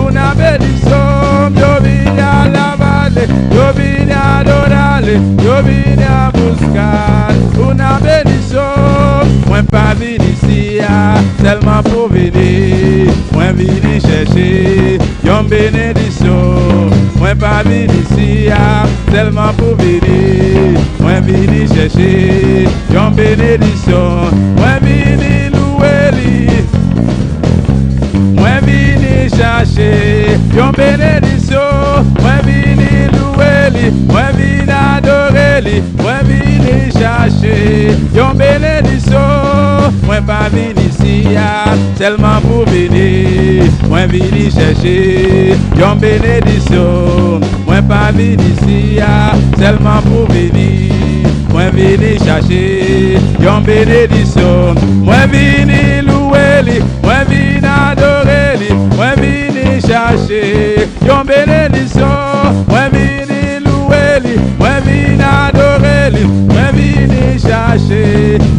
una bendición. Yo vine a alabarle, yo vine a adorarle, yo vine a buscar una bendición. Mwen pa vin isi a sèlman pou vini, mwen vini chèche yon benediksyon. Mwen pa vin isi a sèlman pou vini, mwen vini chèche yon benediksyon. Mwen vini louwe li, mwen vini chache yon benediksyon. Mwen vini louwe li, mwen vini adore li, mwen vini chache yon benediksyon. Mwen pa vin isi a sèlman pou vini, mwen vini chèche yon benediksyon. Mwen pa vin isi a sèlman pou vini, mwen vini chache yon benediksyon. Mwen vini louwe li, mwen vini adore li, mwen vini chache yon benediksyon. Mwen vini louwe li, mwen vini adore li, mwen vini chache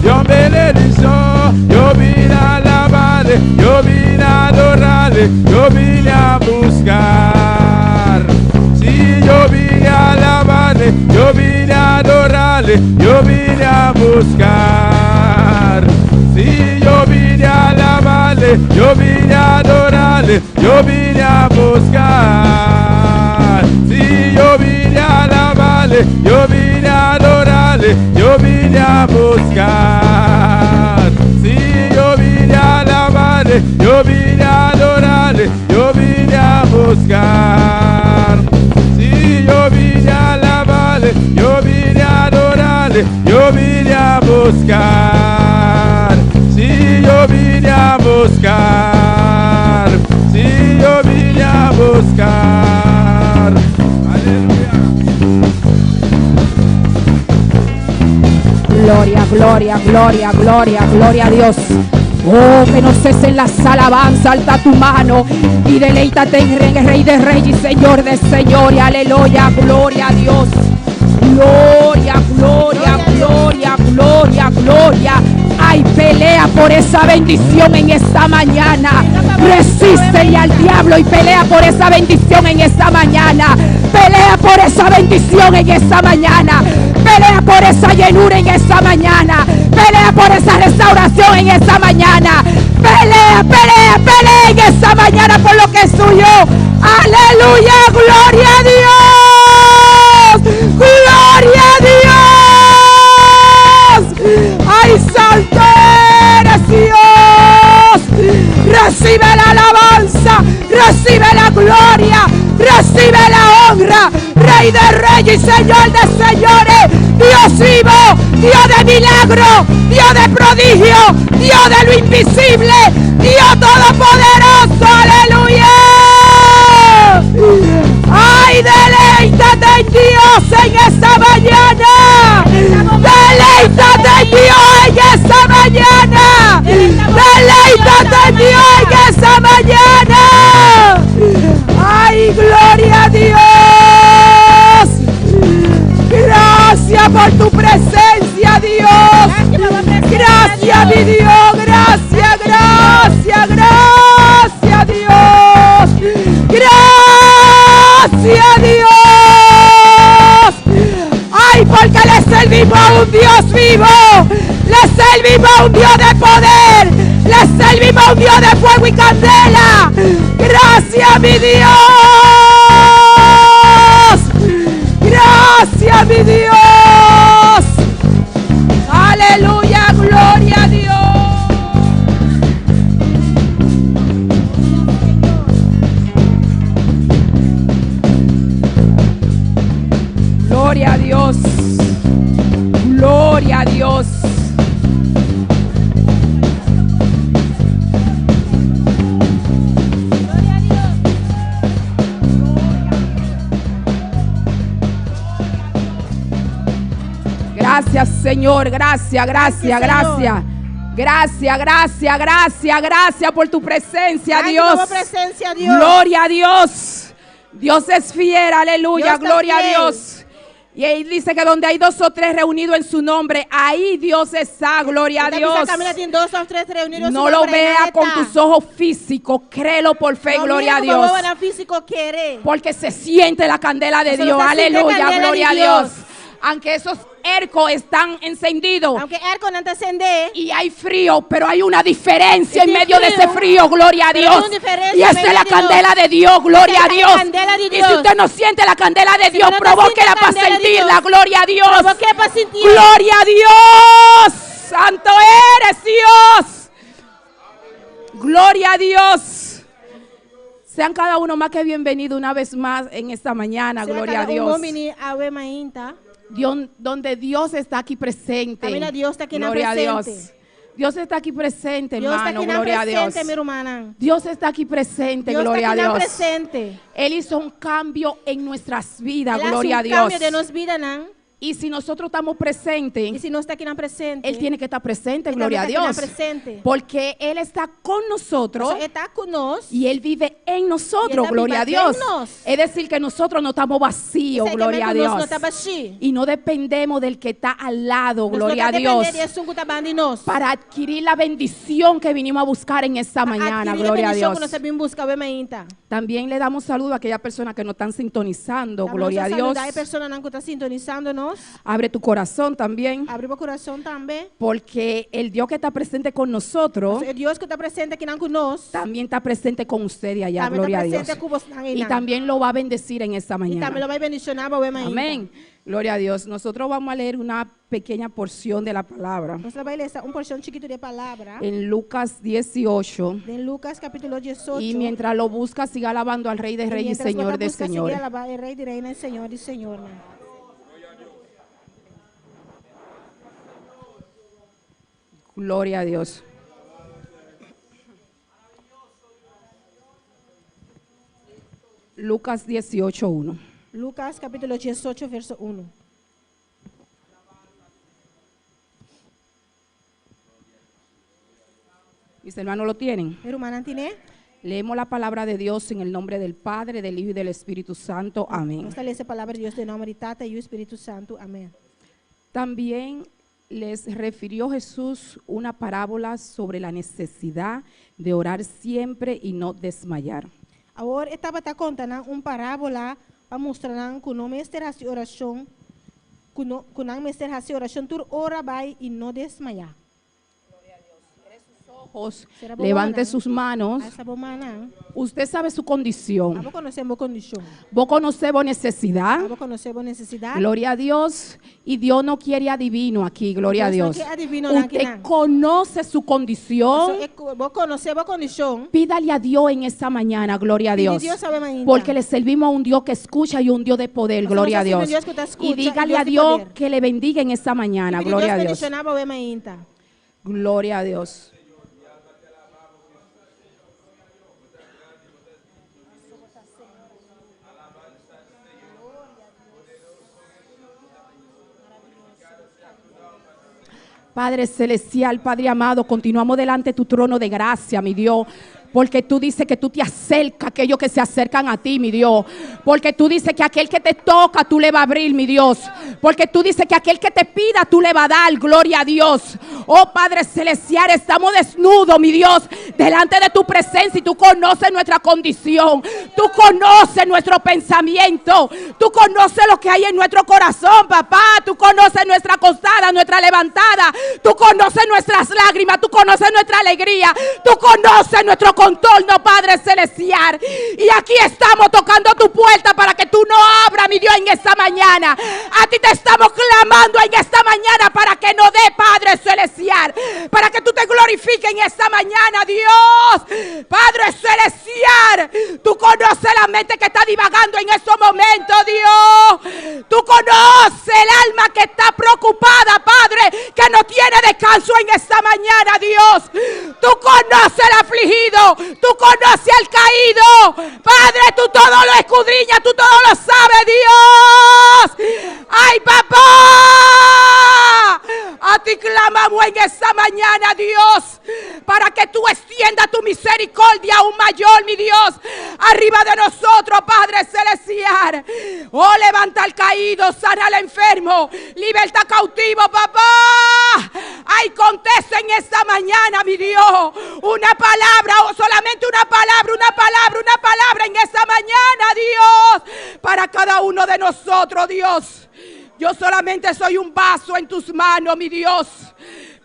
yon benediksyon. Yo vine a alabarle, yo vine a adorarle, yo vine a buscar. Sí, yo vine a alabarle, yo vine a adorarle, yo vine a buscar. Sí, yo vine a alabarle, yo vine a adorarle, yo vine a buscar. Sí, yo vine a alabarle, yo vine a adorarle, yo vine a buscar. Sí, yo vine a alabarle, yo vine a adorarle, yo vine a buscar. Sí, yo vine a alabarle, yo vine a adorarle, yo vine a buscar. Sí, yo vine a buscar. Sí, yo vine a buscar. Aleluya. Gloria, gloria, gloria, gloria, gloria a Dios. Oh, que no cesen las alabanzas, alza tu mano y deleítate en el Rey de Reyes y Señor de Señores. Aleluya, gloria a Dios. Gloria, gloria, gloria, gloria, gloria. Ay, pelea por esa bendición en esta mañana. Resístele al diablo y pelea por esa bendición en esta mañana. Pelea por esa bendición en esta mañana. Pelea por esa llenura en esta mañana. Pelea por esa restauración en esta mañana. Pelea, pelea, pelea en esta mañana por lo que es suyo. Aleluya, gloria a Dios. Gloria a Dios. Ay, santo eres Dios. Recibe la alabanza, recibe la gloria, recibe la honra. Rey de reyes y Señor de señores. Dios vivo, Dios de milagro, Dios de prodigio, Dios de lo invisible, Dios todopoderoso. Aleluya. Ay, deleítate en Dios en esta mañana. Deleítate en Dios en esta mañana. Deleítate en Dios en esta mañana. Ay, gloria a Dios. Gracias por tu presencia, Dios. Gracias, mi Dios. Gracias, gracias, gracias, Dios. Gracias, Dios. Ay, porque le servimos a un Dios vivo. Le servimos a un Dios de poder. Le servimos a un Dios de fuego y candela. Gracias, mi Dios. Gracias, mi Dios. Aleluya, gloria a Dios. Gloria a Dios. Gloria a Dios. Gracias, Señor. Gracias, gracias, gracias. Gracias, gracias, gracias, gracias por tu presencia, Dios. Por presencia, Dios. Gloria a Dios. Dios es fiel, aleluya, Dios ta gloria a fiel. Dios. Y él dice que donde hay dos o tres reunidos en su nombre, ahí Dios está, gloria a E ta bisa Dios. kaminda tin dos òf tres reuní den su No lo nòmber, einan vea e con ta. tus ojos físicos, créelo por fe, No gloria mira a ku bo Dios. wowonan físiko kere. Porque se siente la candela de Pasobra Dios, ta sinti e aleluya, kandela di gloria a Dios. Dios. Aunque esos ercos están encendidos Aunke erkonan ta sendé. y hay frío, pero hay una diferencia Y en tin medio de ese frío, frío, gloria a pero hay Dios. un diferencia Y en esa medio es la de Dios. candela de Dios, gloria Esa a es la Dios. candela de Y si Dios. usted no siente la candela de Si Dios, no te provóquela siente la para candela de sentirla, Dios, gloria a Dios. Provoké pa sintié. Gloria a Dios. Santo eres Dios. Gloria a Dios. Sean cada uno más que bienvenido una vez más en esta mañana, Sea gloria a kada un Dios. bon biní awe mainta. Dios, donde Dios está aquí presente. Kaminda Dios ta akinan Gloria a Dios. presente. Dios está aquí presente, Dios ta hermano. akinan Gloria a Dios. presente, mi rumannan. Dios está aquí presente, Dios ta gloria a akinan Dios. presente. Él hizo un cambio en nuestras vidas, El a hasi gloria a un kambio Dios. den nos bidanan. Y si nosotros estamos presentes, I si nos ta akinan presente. Él tiene que estar presente, Él gloria a tambe ta Dios. akinan presente. Porque Él está con nosotros E ta ku nos. y Él vive en nosotros, Y él gloria a vive en Dios. nos. Es decir, que nosotros no estamos vacíos, Esei gloria a ku nos Dios. no ta bashí. Y no dependemos del que está al lado, Nos gloria a no ta Dios. dependé di esun ku ta banda di nos. Para adquirir la bendición que vinimos a buscar en esta mañana, Adquirí e gloria a bendishon Dios. ku nos a bin buska awe mainta. También le damos saludo a aquella persona que nos están sintonizando, Tambe gloria a nos ta Dios. saludá e personanan ku ta sintonisando nos. Abre tu corazón también, Habri bo kurason tambe. porque el Dios que está presente con nosotros E Dios ku ta presente akinan ku nos. también está presente con usted y allá, Tambe ta gloria a Dios. presente ku bosonan Y einan. también lo va a bendecir en esta I tambe mañana. lo bai bendishoná awe mainta. Amén. Gloria a Dios. Nosotros vamos a leer una pequeña porción de la palabra Nos ta bai lesa un porshon chikitu di palabra. en Lucas 18. Den Lucas kapítulo 18. Y mientras lo busca, siga alabando al Rey de I Reyes y mientras Señor bo ta de buska, sigui Señores. alabá e Rei di Reinan i Señor di Señornan. Gloria a Dios. Lucas 18, 1. Lucas kapítulo 18, verso 1. Mis hermanos lo tienen. Mi rumannan tin'é? Leemos la palabra de Dios en el nombre del Padre, del Hijo y del Espíritu Santo. Amén. Nos ta lesa e palabra di Dios den nòmber di Tata, Yu i Spiritu Santu. Amèn. También les refirió Jesús una parábola sobre la necesidad de orar siempre y no desmayar. Awor e tabata konta nan un parábola pa mustra nan ku no mester hasi orashon, ku no ku nan mester hasi orashon tur ora bai i no desmayá. Ojos, Sera bo levante wowonan. sus manos. Alsa bo mannan. Usted sabe su condición. Abo konosé bo kondishon. Vos conocés vos necesidad. Abo konosé bo nesesidat. Gloria a Dios. Y Dios no quiere adivino aquí, gloria a Dios no Dios. quiere adivino aquí, Usted no. conoce su condición. Bo konosé bo kondishon. Pídale a Dios en esta mañana, gloria a Pidi Dios. Dios awe mainta. Porque le servimos a un Dios que escucha y un Dios de poder, Nos gloria a servimos Dios. a un Dios que te escucha Y y dígale Dios a de Dios poder. que le bendiga en esta mañana, Pidi gloria a Dios Dios. bendishoná awe mainta. Gloria a Dios. Padre celestial, Padre amado, continuamos delante de tu trono de gracia, mi Dios. Porque tú dices que tú te acercas a aquellos que se acercan a ti, mi Dios. Porque tú dices que aquel que te toca, tú le vas a abrir, mi Dios. Porque tú dices que aquel que te pida, tú le vas a dar. Gloria a Dios. Oh Padre celestial, estamos desnudos, mi Dios, delante de tu presencia y tú conoces nuestra condición. Tú conoces nuestro pensamiento. Tú conoces lo que hay en nuestro corazón, papá. Tú conoces nuestra acostada, nuestra levantada. Tú conoces nuestras lágrimas. Tú conoces nuestra alegría. Tú conoces nuestro contorno, Padre Celestial. Y aquí estamos tocando tu puerta para que tú no abras, mi Dios, en esta mañana. A ti te estamos clamando en esta mañana para que nos dé, Padre Celestial. Para que tú te glorifiques en esta mañana, Dios. Padre Celestial, tú conoces la mente que está divagando en estos momentos, Dios. Tú conoces el alma que está preocupada, Padre, que no tiene descanso en esta mañana, Dios. Tú conoces al afligido, tú conoces al caído. Padre, tú todo lo escudriñas, tú todo lo sabes, Dios. Ay, papá. A ti clamamos en esta mañana, Dios, para que tú extiendas tu misericordia aún mayor, mi Dios. arriba de nosotros, Padre Celestial. Oh, levanta al caído, sana al enfermo, liberta cautivo, papá. Ay, contesta en esta mañana, mi Dios. Una palabra, o solamente una palabra, una palabra, una palabra en esta mañana, Dios. Para cada uno de nosotros, Dios. Yo solamente soy un vaso en tus manos, mi Dios.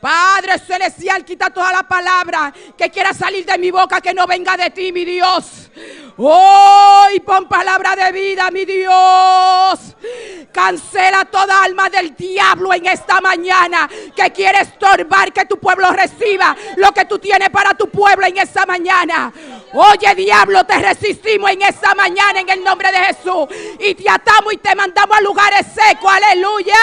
Padre Celestial, quita toda la palabra que quiera salir de mi boca, que no venga de ti, mi Dios. Hoy pon palabra de vida, mi Dios. Cancela toda alma del diablo en esta mañana que quiere estorbar que tu pueblo reciba lo que tú tienes para tu pueblo en esta mañana. Oye, diablo, te resistimos en esta mañana en el nombre de Jesús. Y te atamos y te mandamos a lugares secos, aleluya,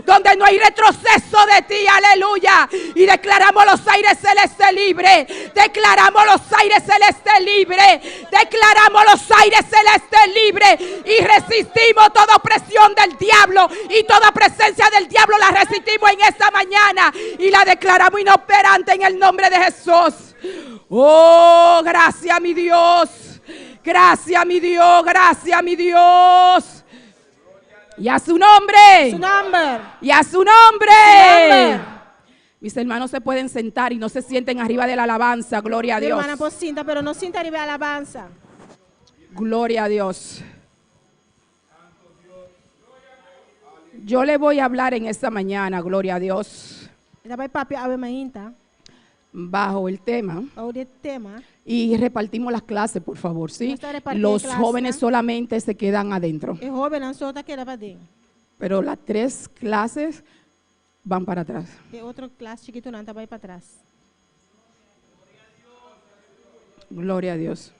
donde no hay retroceso de ti, aleluya. Y declaramos los aires celestes libres. Declaramos los aires celestes libres. Declaramos los aires celestes libres. Y resistimos toda opresión del diablo. Y toda presencia del diablo la resistimos en esta mañana. Y la declaramos inoperante en el nombre de Jesús. Oh, gracias mi Dios. Gracias mi Dios. Gracias mi Dios. Y a su nombre. Su nòmber. Y a su nombre. Su nombre. Mis hermanos se pueden sentar y no se sienten arriba de la alabanza. Gloria a Mi Dios. Rumannan por sinta, pero no sinta riba alabansa. Gloria a Dios. Yo le voy a hablar en esta mañana, gloria a Dios, Mi ta bai papia awe mainta. bajo el tema. Bou di e tema. Y repartimos las clases, por favor, ¿sí? Nos ta reparti Los clase, jóvenes ¿no? solamente se quedan adentro, E hóbennan so ta keda paden. pero las tres clases van para atrás. E otro klas chikitunan ta bai patras. Gloria a Dios.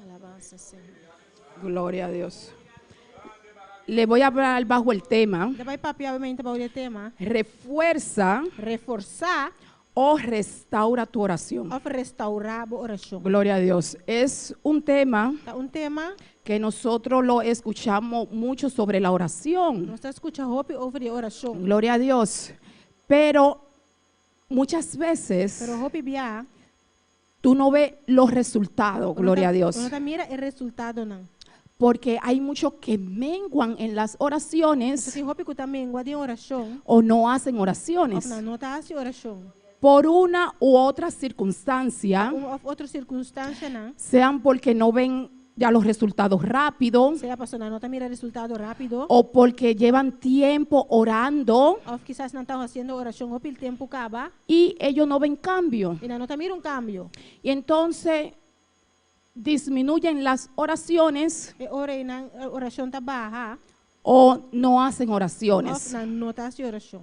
Alabansa, Señor. Gloria a Dios. Le voy a hablar bajo el tema Mi ta bai papia awe mainta bou di e tema. refuerza Reforsá o restaura tu oración. òf restourá bo orashon. Gloria a Dios. Es un tema Ta un tema, que nosotros lo escuchamos mucho sobre la oración. nos ta skucha hopi over di orashon. Gloria a Dios. Pero muchas veces Pero hopi bia, tú no ves los resultados, gloria a Dios. No ta mira e resultadonan. Porque hay muchos que menguan en las oraciones Tin hopi ku ta mengua den orashon, o no hacen òf oraciones. nan no ta hasi orashon. Por una u otra circunstancia, Un òf otro sirkunstansianan, sean porque no ven ya los resultados rápido sea paso nan no ta mira resultado rápido, o porque llevan tiempo orando òf kisas nan ta hasiendo orashon hopi tempu kaba, y ellos no ven cambio. i nan no ta mira un kambio. Y entonces disminuyen las oraciones E ora ei nan orashon ta baha, o no hacen òf oraciones. nan no ta hasi orashon.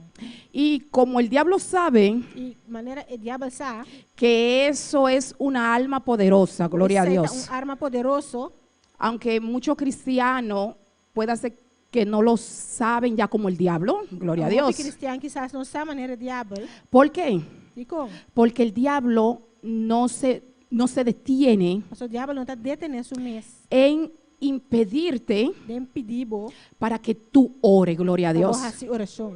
Y como el diablo sabe I manera e diabel sa, que eso es una alma poderosa, gloria a esei ta Dios. un arma poderoso, Aunque muchos cristianos pueda ser que no lo saben ya como el diablo, gloria a Hopi Dios. kristian kisas no sa manera diabel, ¿Por qué? Dikon? Porque el diablo no se detiene Paso diabel no ta detené su mes en impedirte den impedí bo para que tú ores, gloria a pa bo Dios. hasi orashon.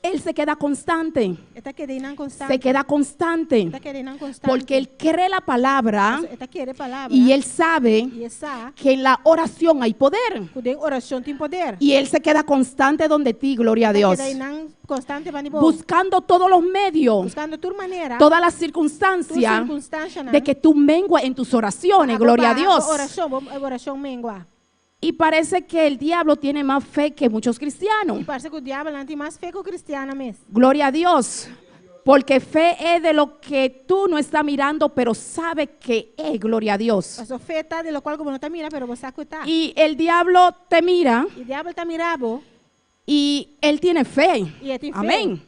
Él se queda constante, E ta keda einan konstante. se queda constante, E ta keda einan konstante. porque él cree la palabra E ta kere palabra. y él sabe I e sa que en la oración hay poder. ku den orashon tin poder. Y él se queda constante donde ti, gloria a Dios, Keda einan konstante banda di bo. buscando todos los medios, Buskando tur manera, todas las tur circunstancias sirkunstansianan. de que tú menguas en tus oraciones, gloria a Dios. Orashon, bo orashon mengua. Y parece que el diablo tiene más fe que muchos cristianos. I parse ku diabel tin mas fe ku kristian mes. Gloria a Dios. Porque fe es de lo que tú no estás mirando, pero sabe que es, gloria a Dios. Paso fe ta di loke ku bo no ta mira, pero bo sa ku ta. Y el diablo te mira I diabel ta mira bo y él tiene fe. I e tin fe. Amén.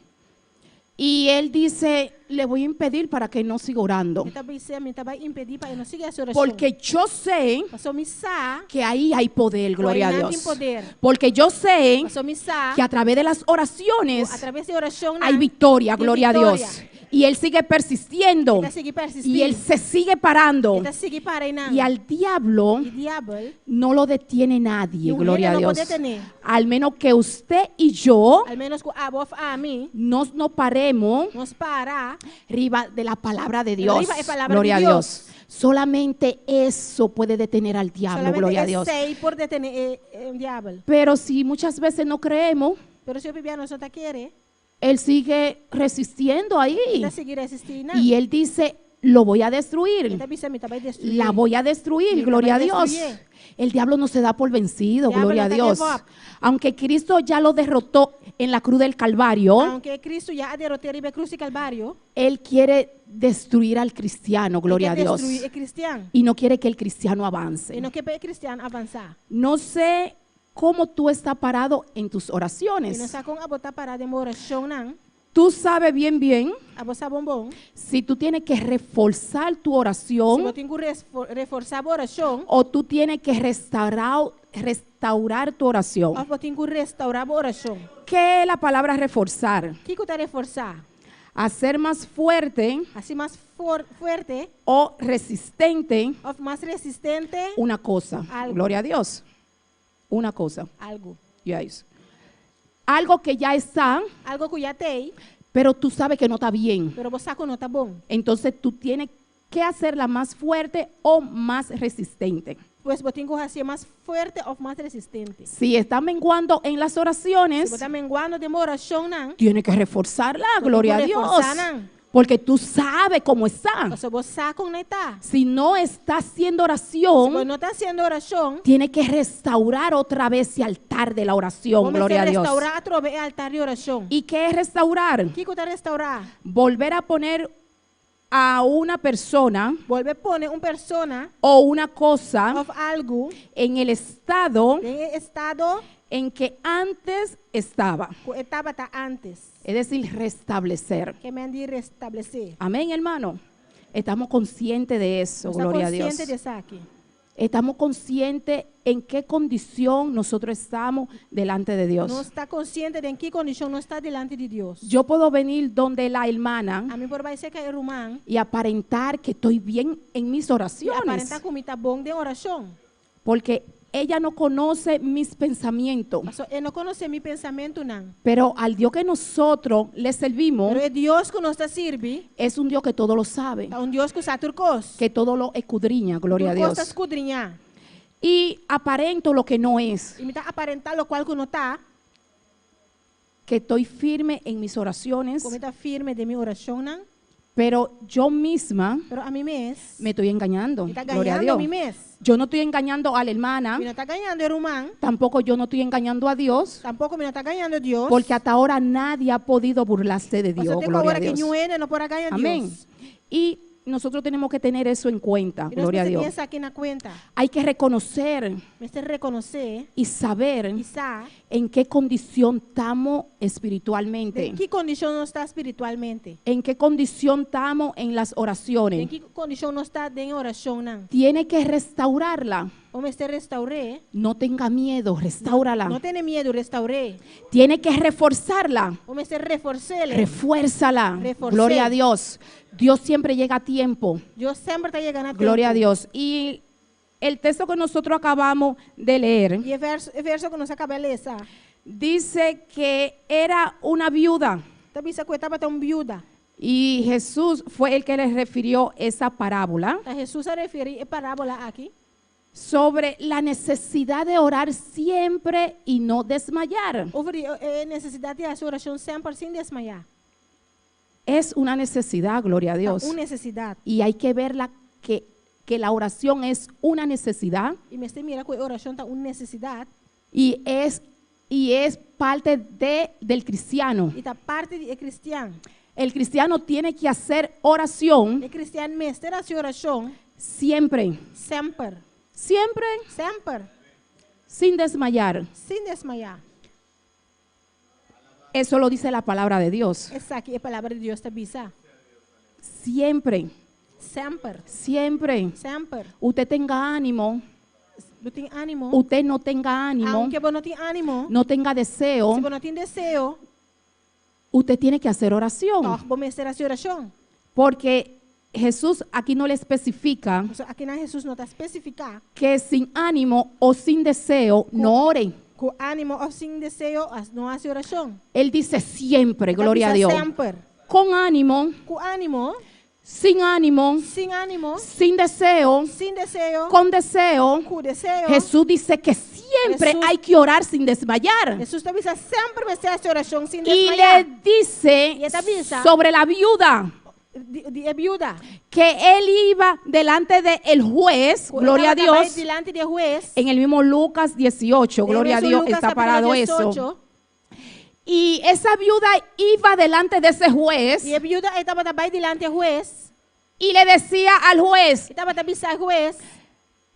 Y él dice, le voy a impedir para que no siga orando. E ta bisa, mi ta bai impedí pa e no sigui hasi orashon. Porque yo sé Paso mi sa, que ahí hay poder, gloria a Einan Dios. tin poder. Porque yo sé Paso mi sa, que a través de las oraciones a traves di orashon hay victoria, tin gloria a viktoria. Dios. Y él sigue persistiendo. E ta sigui persistí. Y él se sigue parando. E ta sigui para einan. Y al diablo E diabel no lo detiene nadie, Ningun gloria a hende no por Dios. detené. Al menos que usted y yo Al menos ku abo òf ami nos no paremos nos para riba de la palabra de Dios. Riba e palabra Gloria a di Dios. Dios. Solamente eso puede detener al diablo, Solamente gloria a Dios. esei por detené e, e diabel. Pero si muchas veces no creemos, Pero si hopi bia nos no ta kere, él sigue resistiendo ahí. e ta sigui resistí einan. Y él dice, lo voy a destruir. E ta bisa mi ta bai destruí. La voy a destruir, Mi gloria a bai Dios. destruí. El diablo no se da por vencido, Diablo gloria a no ta Dios. give up. Aunque Cristo ya lo derrotó en la cruz del Calvario, Aunke Kristu ya a derot'é riba krus di Kalvario, Él quiere destruir al cristiano, gloria a e ke Dios. destruí e kristian. Y no quiere que el cristiano avance. E no ke pa e kristian avansá. No sé cómo tú estás parado en tus Mi no oraciones. sa kon abo ta pará den bo orashonnan. Tú sabes bien, bien, Abo sa bon bon. si tú tienes que reforzar tu Si oración bo tin ku reforsá bo orashon, o tú tienes que restaurar tu oración. òf bo tin ku restourá bo orashon. ¿Qué es la palabra reforzar? Kiko ta reforsá? Hacer más fuerte Hasi mas fuerte o resistente òf mas resistente una cosa. Algo. Gloria a Dios. Una cosa. Algu. Yes. Algo que ya está, Algu ku ya t'ei, pero tú sabes que no está bien. pero bo sa ku no ta bon. Entonces tú tienes que hacerla más fuerte o más resistente. Pues bo tin ku hasié mas fuerte òf mas resistente. Si está menguando en las oraciones, Si bo ta menguando den bo orashonnan, tiene que reforzarla, Bo gloria a tin ku Dios. reforsá nan. Porque tú sabes cómo está. Pasobra bo sa kon e ta. Si no está haciendo Si oración, bo no ta hasiendo orashon, tiene que restaurar otra vez ese altar de la oración, gloria a Dios. Restourá atrobe e altar di orashon. ¿Y qué es restaurar? Kiko ta restourá? Volver a poner a una persona Bolbe pone un persona o una cosa òf algu en el estado den e estado en que antes estaba. ku e tabata antes. Es decir, restablecer. Ke men di restablesé. Amén, hermano. Estamos conscientes de eso, Nos ta gloria a Dios. konsiente di esaki. Estamos conscientes en qué condición nosotros estamos delante de Dios. Nos ta konsiente di ki kondishon nos ta dilanti di Dios. Yo puedo venir donde la hermana Ami por bai serka e ruman y aparentar que estoy bien en mis i oraciones, aparentá ku mi ta bon den orashon. porque ella no conoce mis pensamientos. Paso e no konosé mi pensamentunan. Pero al Dios que nosotros le servimos Pero e Dios ku nos ta sirbi, es un Dios que todo lo sabe, ta un Dios ku sa tur kos. que todo lo escudriña, gloria a Tur kos Dios. ta skudriñá. Y aparento lo que no es, I mi ta aparentá lokual ku no ta, que estoy firme en mis oraciones, ku mi ta firme den mi orashonnan, pero yo misma pero ami mes, me estoy engañando, mi ta gloria a gañando Dios. mi mes. Yo no estoy engañando a la hermana, Mi no ta gañando e ruman, tampoco yo no estoy engañando a Dios, tampoko mi no ta gañando Dios. porque hasta ahora nadie ha podido burlarse de Paso Dios, te gloria ahora a que Dios. ningun hende no por a gaña Amén. Dios. Y nosotros tenemos que tener eso en cuenta, I nos gloria a Dios. tin esaki na kuenta. Hay que reconocer Mester rekonosé y saber i sa en qué condición estamos espiritualmente, den ki kondishon nos ta spiritualmente. en qué condición estamos en las oraciones. Den ki kondishon nos ta den orashonnan. Tiene que restaurarla. Bo mester restour'é. No tenga miedo, restáurala. No tene miedu, restour'é. Tiene que reforzarla. Bo mester refors'é. Refuérzala. Reforcé. Gloria a Dios. Dios siempre llega a tiempo. Dios semper ta yega na tempu. Gloria a Dios. Y el texto que nosotros acabamos de leer I e verso, e verso ku nos a kaba di lesa. dice que era una viuda Ta bisa ku e tabata un biuda. y Jesús fue el que les refirió esa parábola Ta Hesus a referí e parábola aki sobre la necesidad de orar siempre y no desmayar. Over e nesesidat di hasi orashon semper sin desmayá. Es una necesidad, gloria a Dios. Un nesesidat. Y hay que verla que la oración es una necesidad I mester mira ku orashon ta un nesesidat y es parte del cristiano. I ta parti di kristian. El cristiano tiene que hacer oración E kristian mester hasi orashon siempre, semper. siempre Semper. sin desmayar. Sin desmayá. Eso lo dice la palabra de Dios. Esaki e palabra di Dios ta bisa. Siempre, Semper. siempre. Semper. Usted tenga ánimo, Bo tin ánimo. usted no tenga ánimo, Aunke bo no tin ánimo, no tenga deseo, si bo no tin deseo, Usted tiene que hacer oración. Tòg bo mester hasi orashon. Porque Jesús aquí no le especifica Pasobra akinan Hesus no ta spesifiká que sin ánimo o sin deseo no oren. ku ánimo òf sin deseo no hasi orashon. Él dice siempre, E ta gloria a bisa Dios. semper. Con ánimo, Ku ánimo, sin ánimo, sin ánimo, sin deseo, sin deseo, con deseo. ku deseo. Jesús dice que siempre Jesús- hay que orar sin desmayar. Hesus ta bisa semper mester hasi orashon sin Y desmayá. le dice I e ta bisa. sobre la viuda Di, di e biuda. que él iba delante del juez, Ku gloria a e tabata bai Dios, dilanti di hues. en el mismo Lucas 18, gloria a Den Dios, Lucas está kapítulo parado eso. 18. Y esa viuda iba delante de ese juez I e biuda e tabata bai dilanti hues. y le decía al juez, E tabata bisa hues.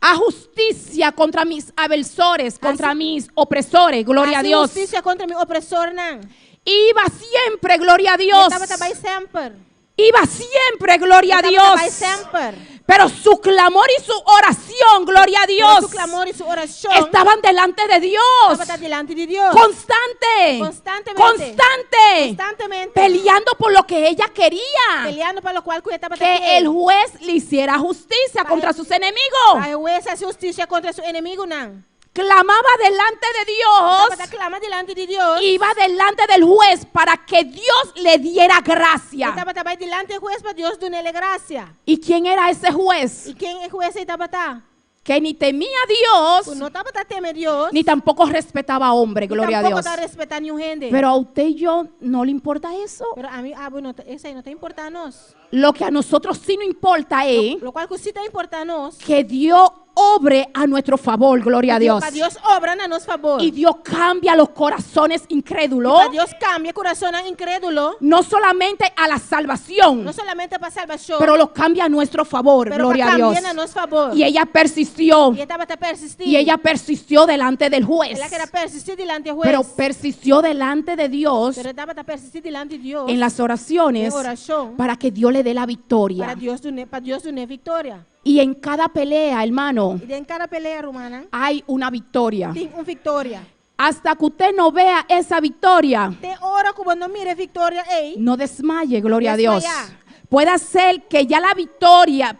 haz justicia contra mis adversores, contra Hasi- mis opresores, gloria a Hasi Dios. hustisia kontra mi opresornan. Iba siempre, gloria a Dios. E tabata bai semper. Iba siempre, gloria a E tabata bai Dios. semper. Pero su clamor y su oración, gloria a Pero Dios, su clamor i su orashon estaban delante de Dios. tabata dilanti di Dios. Constante. Konstantemente. Constante. Konstantemente. Peleando por lo que ella quería. Peleando pa lokual ku e tabata Que el juez le hiciera justicia contra sus enemigos. Pa e hues hasi hustisia kontra su enemigunan. Clamaba delante de Dios. Tabata klama dilanti di Dios. Iba delante del juez para que Dios le diera gracia. E tabata bai dilanti di hues pa Dios dun'é grasia. ¿Y quién era ese juez? I ken e hues ei tabata? Que ni temía a Dios, No tabata teme Dios. ni tampoco respetaba a hombre, gloria a Tampoko Dios. ta respetá ningun hende. Pero a usted y yo no le importa eso. Pero ami, abo no, esei no ta importá nos. Lo que a nosotros sí nos importa es Lokual ku sí ta importá nos. que Dios obre a nuestro favor, gloria a Dios. Pa Dios obra na nos fabor. Y Dios cambia los corazones incrédulos, Pa Dios kambia kurason inkrédulo. no solamente a la salvación, No solamente pa salbashon. pero los cambia a nuestro favor, pero gloria pa a Dios. kambia na nos fabor. Y ella persistió, I e tabata persistí. y ella persistió delante del juez, El a keda persistí dilanti hues. pero persistió delante de Dios Pero e tabata persistí dilanti di Dios. en las oraciones Den orashon. para que Dios le dé la victoria. Pa Dios dun'é, pa Dios dun'é viktoria. Y en cada pelea, hermano, I den kada pelea, ruman, hay una victoria. tin un viktoria. Hasta que usted no vea esa victoria, Te ora ku bo no mira e viktoria ei. no desmaye, gloria a Dios. Desmayá. Puede ser que ya la victoria,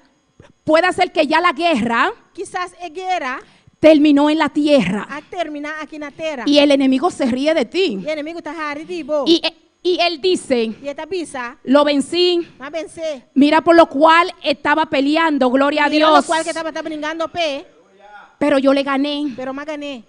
puede ser que ya la guerra Kisas e guera terminó en la tierra a terminá aki na tera. y el enemigo se ríe de ti. E enemigu ta hari di bo. Y él dice, I e ta bisa, lo vencí, m'a vense. mira por lo cual estaba peleando, gloria a Mira Dios, lokual ku e tabata bringando p'e, pero yo le gané. pero m'a gan'é.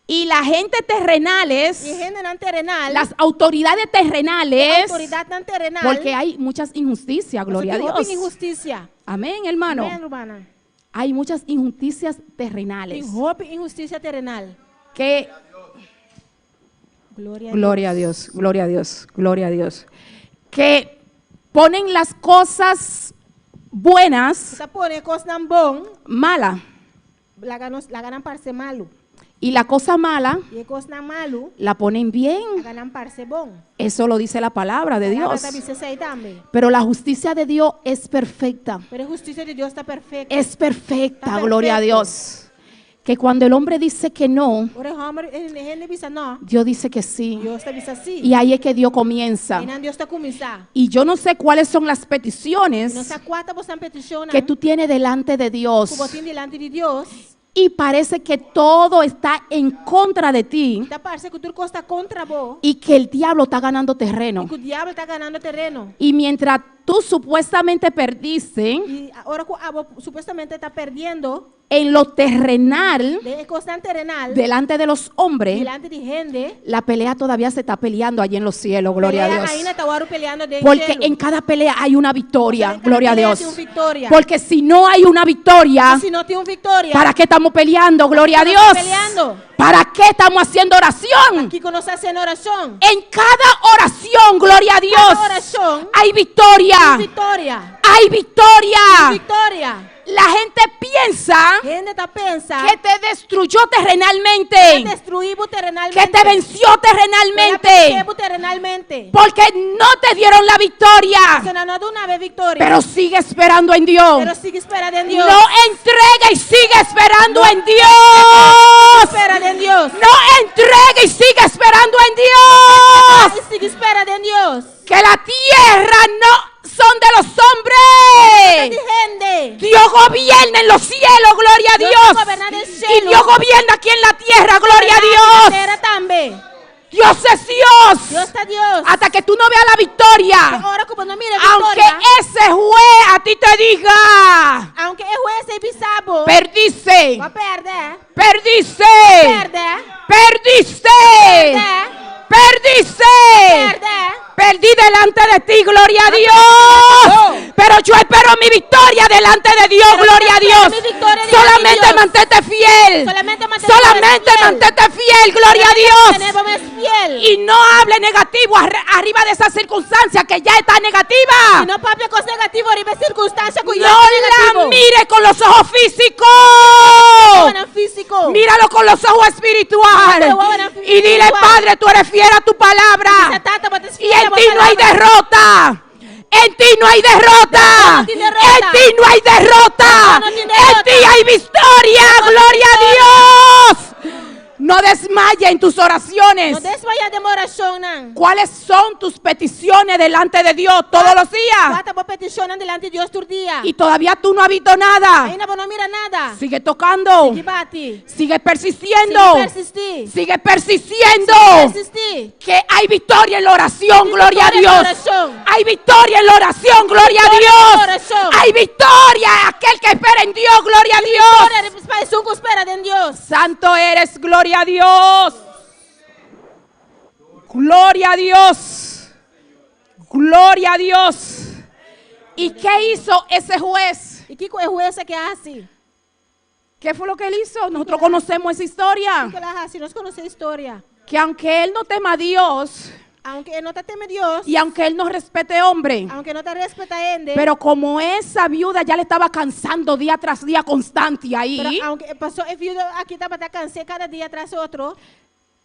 Y la gente terrenales, I hendenan terenal, las autoridades terrenales, outoridatnan terenal, porque hay muchas injusticias, gloria a Tin hopi Dios. inhustisia. Amén, hermano. Amèn, ruman. Hay muchas injusticias terrenales. Tin hopi inhustisia terenal. Que Gloria a gloria a Dios, gloria a Dios, gloria a Dios. Que ponen las cosas buenas Ta pone kosnan bon, malas laga nos laga nan parse malu. y la cosa mala I e kosnan malu, la ponen bien. laga nan parse bon. Eso lo dice la palabra de Palabra Dios. ta bisa esei tambe. Pero la justicia de Dios es perfecta. Pero hustisia di Dios ta perfekto. Es perfecta, Está gloria a perfecto. Dios. Que cuando el hombre dice que no, Ora e hòmber, e hende bisa no, Dios dice que sí. Dios ta bisa sí. Y ahí es que Dios comienza. Einan Dios ta kuminsá. Y yo no sé cuáles son las No peticiones sa kua ta bo petishon que tú tienes delante de Dios. ku bo tin dilanti di Dios. Y parece que todo está en contra de ti Ta parse ku tur kos ta kontra bo. y que el diablo está ganando terreno. I ku diabel ta ganando tereno. Y mientras tú supuestamente perdiste I ora ku abo supuestamente ta perdiendo, en lo terrenal, den e kosnan terenal, delante de los hombres, dilanti di hende, la pelea todavía se está peleando allí en los cielos, gloria a pelea Dios. ainda ta wòrdu peleando den Porque shelu. en cada pelea hay una victoria, Porque en cada gloria a pelea Dios. hay una victoria. Porque si no hay una victoria, Si no tin un viktoria, ¿para qué estamos peleando? Gloria a ¿Para qué Dios. estamos peleando? ¿Para qué estamos haciendo oración? Kiko nos ta hasiendo orashon. En cada oración, gloria a Dios, Cada orashon hay victoria. Viktoria. Hay victoria. Viktoria. La gente piensa Hende ta pensa que te destruyó terrenalmente, a destruí bo terenalmente. que te venció terrenalmente, Ku a vense bo terenalmente. porque no te dieron la victoria. Paso nan no a duna bo e viktoria. Pero sigue esperando en Dios. Pero sigui spera den Dios. No entregue y sigue esperando en Dios. Spera den Dios. No entregue y sigue esperando en Dios. I sigui spera den Dios. Que la tierra no son de los hombres. Di hende. Dios gobierna en los cielos, gloria a Dios Dios. gobierna en el Y cielo. Dios gobierna aquí en la tierra, gloria a Dios. Tera tambe. Dios es Dios. Dios ta Dios. Hasta que tú no veas la victoria. Ora ku bo no mira Aunque viktoria. ese juez a ti te diga, Aunke e hues ei bisa bo. perdiste, Bo a pèrdè. perdiste, Pèrdè. perdiste, Pèrdè. perdiste. Pèrdè. Perdí delante de ti, gloria a Dios. Pero yo espero mi victoria delante de Dios, Pero gloria a yo espero Dios. mi victoria delante de Solamente Dios. mantente fiel. Solamente mantente Solamente fiel. mantente fiel, gloria a Dios. Mantené bo mes fiel. Y no hable negativo arriba de esa circunstancia que ya está negativa. I no papia kos negativo riba e sirkunstansia ku No la mire con los ojos físicos. Físiko. Míralo con los ojos espirituales. Y dile, Padre, tú eres fiel a tu palabra. Tata, bo ta Y en ti no hay derrota. En ti no hay derrota. No tiene derrota. En ti no hay derrota. No tiene En derrota. ti hay victoria. Gloria a Dios. No desmaye en tus oraciones. No desmayá den orashonnan. ¿Cuáles son tus peticiones delante de Dios todos los días? Kua ta bo petishonnan dilanti di Dios tur dia. Y todavía tú no has visto nada. Ainda bo no a mira nada. Sigue tocando. Sigui bati. Sigue persistiendo. Sigui persistí. Sigue persistiendo. Persistí. Que hay victoria en la oración, Hay gloria a victoria en Dios. la oración. Hay victoria en la oración, gloria a Victoria en la Dios. oración. Hay victoria aquel que espera en Dios, gloria a Dios. Viktoria pa esun ku spera den Dios. Santo eres, gloria a Dios. Gloria a Dios. Gloria a Dios. ¿Y qué hizo ese juez? I kiko e hues aki a hasi? ¿Qué fue lo que él hizo? Nosotros conocemos esa historia. Kiko el a hasi? Nos konosé e historia. Que aunque él no tema a Dios Aunke e no ta teme Dios, y aunque él no respete hombre, aunke e no ta respetá hende, pero como esa viuda ya le estaba cansando día tras día constante ahí, pero aunke pasó e viuda aki tabata kans'é kada dia tras otro,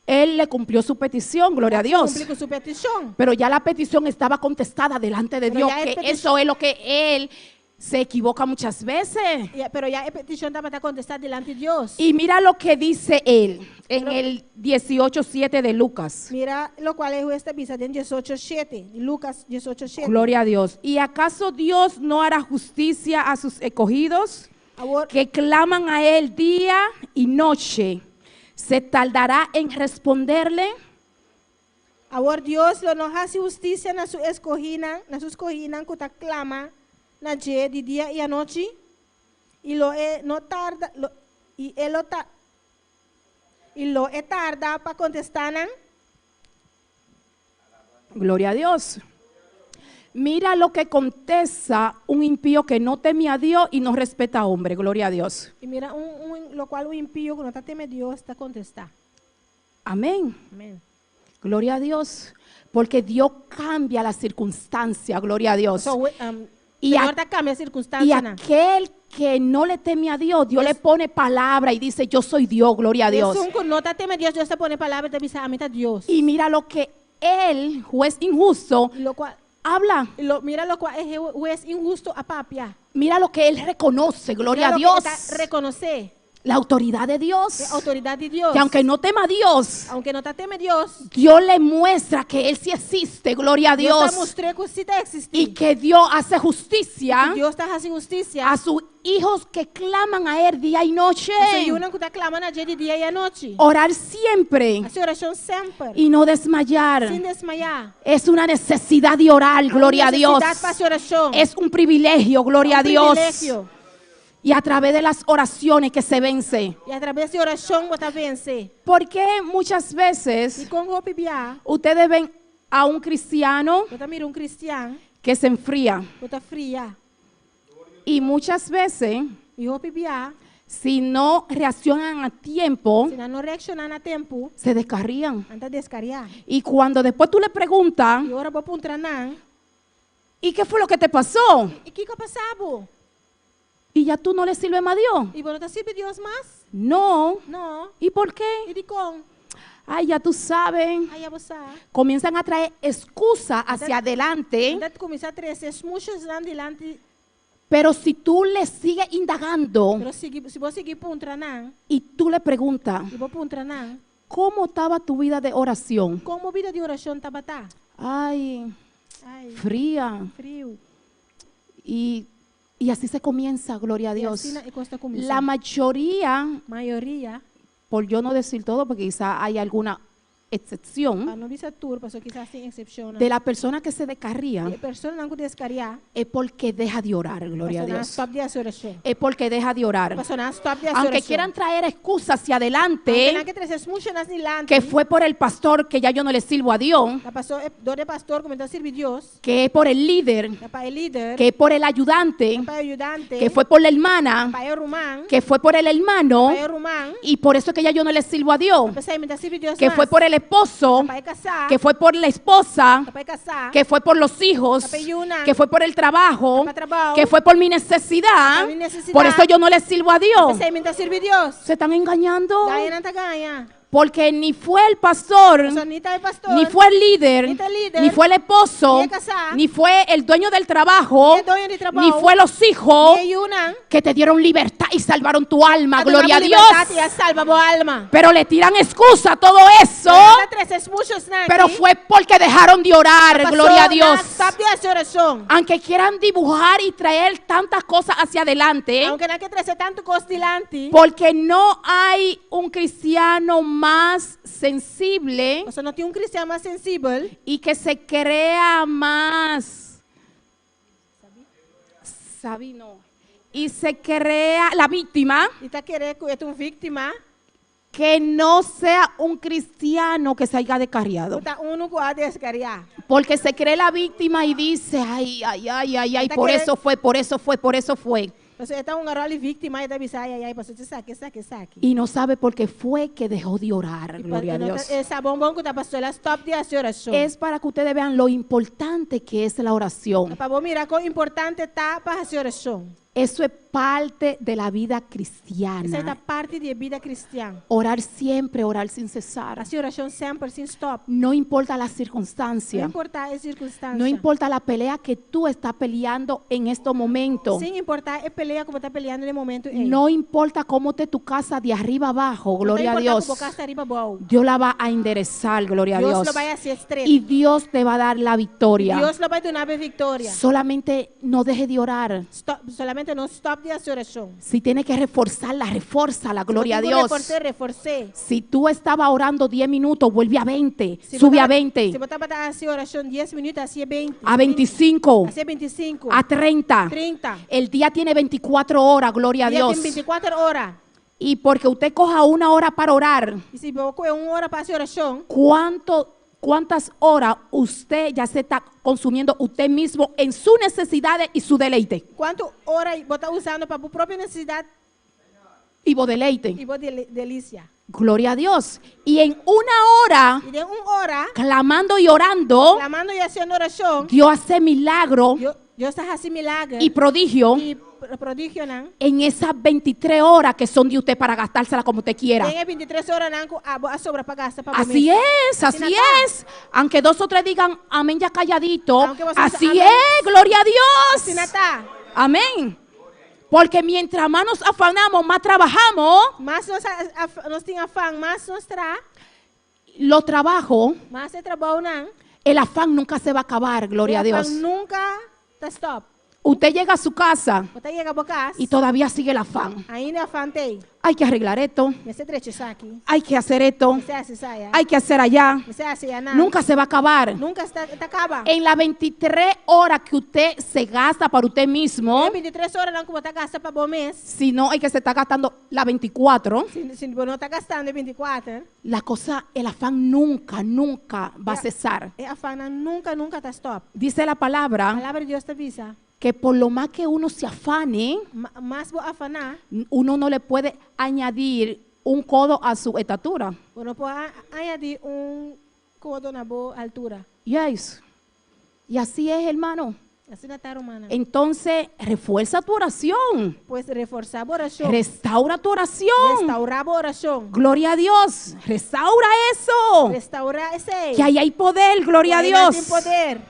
él le cumplió su petición, gloria a Dios. Kumpli ku su petishon. Pero ya la petición estaba contestada delante de Pero Dios, ya que el petición- eso es lo que él se equivoca muchas veces. Pero ya e petishon tabata kontestá dilanti di Dios. Y mira lo que dice él en el 18.7 de Lucas. Mira loke e hues ta bisa den 18.7, Lucas 18.7. Gloria a Dios. ¿Y acaso Dios no hará justicia a sus escogidos Awor, que claman a él día y noche? ¿Se tardará en responderle? Awor Dios lo no hasi hustisia na su eskohínan, na su eskohínan ku ta klama na dje di dia i anochi, i lo e no tarda, lo, i e lo ta, i lo e tarda pa kontestá nan? Gloria a Dios. Mira lo que contesta un impío que no teme a Dios y no respeta a hombre. Gloria a Dios. I mira un loke un impio ku no ta teme Dios ta kontestá. Amén. Amèn. Gloria a Dios. Porque Dios cambia la circunstancia. Gloria a Dios. So, Y Señor ta kambia Y sirkunstansia. aquel que no le teme a Dios, Dios le pone palabra y dice, yo soy Dios, gloria a Dios. Esun ku no ta teme Dios, Dios ta pone palabra i ta bisa, ami ta Dios. Y mira lo que él, juez injusto, I loke, habla. lo, mira loke e hues inhusto a papia. Mira lo que él reconoce, gloria Mira a lo que Dios. e ta rekonosé. La autoridad de Dios. E outoridat di Dios. Que aunque no tema a Dios, Aunke no ta teme Dios, Dios le muestra que él sí existe, gloria a Dios ta Dios. mustr'é ku sí ta eksistí. Y que Dios hace justicia Dios ta hasi hustisia. a sus hijos que claman a él día y noche. A su yunan ku ta klama na dje di dia i anochi. Orar siempre Hasi orashon semper. y no desmayar. Sin desmayá. Es una necesidad de orar, gloria a Dios. Nesesidat pa hasi orashon. Es un privilegio, gloria a Un Dios. privilegio. Y a través de las oraciones que se vence. I a traves di orashon bo ta vense. Porque muchas I veces kon hopi bia, ustedes ven a un cristiano bo ta mira un kristian, que se enfría. ku ta fria. Y muchas veces, I hopi bia, si no reaccionan a tiempo, si nan no reakshoná na tempu, se descarrían. nan ta deskariá. Y cuando después tú le preguntas, I ora bo puntra nan, ¿y qué fue lo que te pasó? I kiko a pasa bo? Y ya tú no le sirves más a Dios. I bo no ta sirbi Dios mas? No. No. ¿Y por qué? I dikon? Ay, ya tú sabes. Ai, ya bo sa. Comienzan a traer excusa hacia adelante. Nan ta kuminsá trese smushanan dilanti. Pero si tú le sigues indagando Pero sigui, si bo sigui puntra nan, y tú le preguntas, i bo puntra nan, ¿cómo estaba tu vida de oración? Kon bo bida di orashon tabata? Ay, Ai, fría. Friu. Y así se comienza, gloria a I Dios. Asina e kos ta kuminsá. La mayoría, Mayoria, por yo no decir todo, porque quizá hay alguna excepción, pa no bisa tur, paso kisas tin eksepshon. de la persona que se descarría, E personanan ku deskariá, es porque deja de orar, gloria a paso nan Dios. stòp di hasi orashon. Es porque deja de orar. Paso nan stòp di hasi Aunque orashon. quieran traer excusas hacia Aunke adelante, nan ke trese smushanan dilanti, que fue por el pastor que ya yo no le sirvo a Dios, Ta paso e dor di pastor ku mi no ta sirbi Dios, que es por el líder, ta pa e lider, que es por el ayudante, pa e ayudante, que fue por la hermana, pa e ruman, que fue por el hermano, pa e ruman, y por eso que ya yo no le sirvo a Dios, p'esei mi no ta sirbi Dios que mas, fue por el esposo, pa e kasá, que fue por la esposa, pa e kasá, que fue por los hijos, Pa e yunan, que fue por el trabajo, pa trabou, que fue por mi necesidad, pa mi nesesidat, por eso yo no le sirvo a Dios. P'esei mi no ta sirbi Dios. Se están engañando. Gaña nan ta gaña. Porque ni fue el pastor, Paso ni ta e pastor, ni fue el líder, ni ta e lider, ni fue el esposo, ni e kasá, ni fue el dueño del trabajo, ni e doño di trabou, ni fue los hijos ni e yunan, que te dieron libertad y salvaron tu alma, a gloria a duna bo Dios. libertat i a salba bo alma. Pero le tiran excusa a todo eso, Nan ta trese smushanan pero fue porque dejaron de orar, Paso gloria a nan Dios. stòp di hasi orashon. Aunque quieran dibujar y traer tantas cosas hacia adelante, Aunke nan ke trese tantu kos dilanti, porque no hay un cristiano más sensible Paso no tin un kristian mas sensibel y que se crea más sabino y se crea la víctima i ta kere ku e ta un víktima, que no sea un cristiano que se haya descarriado. Ta unu ku a deskariá. Porque se cree la víctima y dice, ay, ay, ay, ay, ay, Ta por kere- eso fue, por eso fue, por eso fue. Paso e ta hunga ròl di víktima i ta bisa ai ai ai paso esaki esaki esaki. Y no sabe por qué fue que dejó de orar, gloria a Dios. E sa bon bon ku ta paso el a stòp di hasi orashon. Es para que ustedes vean lo importante que es la oración. Pa bo mira kon importante ta pa hasi orashon. Eso es parte de la vida Esei ta cristiana. parti di bida kristian. Orar siempre, orar sin cesar. Hasi orashon semper sin stòp. No importa la No circunstancia. importá e sirkunstansia. No importa la pelea que tú estás peleando en estos momentos. Sin importá e pelea ku bo ta peleando na e momento ei. No importa cómo esté tu casa de arriba abajo, gloria a Dios. No ta importá ku bo kas ta ariba abou. Dios la va a enderezar, gloria a Dios Dios. lo bai hasi straight. Y Dios te va a dar la victoria. Dios lo bai duna bo viktoria. Solamente no deje de orar. Stòp, solamente no stòp di hasi orashon. Si tiene que reforzarla, reforzala, gloria a Dios. Refors'é, refors'é. Si tú estabas orando 10 minutos, vuelve a 20, Si sube a bo ta- 20, Si bo tabata hasi orashon 10 minüt, hasié 20. a 25, Hasié 25. a 30. 30. El día tiene 24 horas, gloria a Dia Dios. tin 24 ora. Y porque usted coja una hora para orar, I si bo kohe un ora pa hasi orashon, ¿cuántas horas usted ya se está consumiendo usted mismo en sus necesidades y su deleite? Kuantu ora bo ta usando pa bo propio nesesidat Y bo deleite. i bo delisia? Gloria a Dios. Y en una hora, I den un ora, clamando y orando, klamando i hasiendo orashon, Dios hace milagro Dios, Dios ta hasi milager y prodigio i prodigionan. en esas 23 horas que son de usted para gastársela como usted quiera. Den e 23 oranan ku abo a sobra pa gasta pa Así es, así Asina es. Aunque dos o tres digan amén ya calladito. Aunke boso Así amén. es, gloria a Dios. Asina ta. Amén. Porque mientras más nos afanamos, más trabajamos, Mas nos, nos tin afan, mas nos traha, lo trabajo, mas e trabounan, el afán nunca se va a acabar, gloria a e afan Dios. nunka ta stòp. Usted llega a su casa Bo ta yega bo kas, y todavía sigue el afán. ainda afan t'ei. Hay que arreglar esto, Mester drecha esaki. hay que hacer esto, Mester hasi esaya. hay que hacer allá. Mester hasi ayanan. Nunca se va a acabar. Nunka e ta kaba. En las 23 horas que usted se gasta para usted mismo, E 23 oranan ku bo ta gasta pa bo mes, si no es que se está gastando la 24, si bo no ta gastando 24, la cosa, el afán nunca, nunca va a Ya. cesar. E afan nunka, nunka ta stòp. Dice la palabra Palabra di Dios ta bisa. que por lo más que uno se afane, Mas bo afaná, uno no le puede añadir un codo a su estatura. bo no por añadí un kodo na bo altura. Yes. Y así es, hermano. Asina ta, rumannan. Entonces, refuerza tu oración. Pues reforsá bo orashon. Restaura tu oración. Restaurá bo orashon. Gloria a Dios. Restaura eso. Restaurá esei. Que ahí hay poder, gloria a Ku einan Dios. tin poder.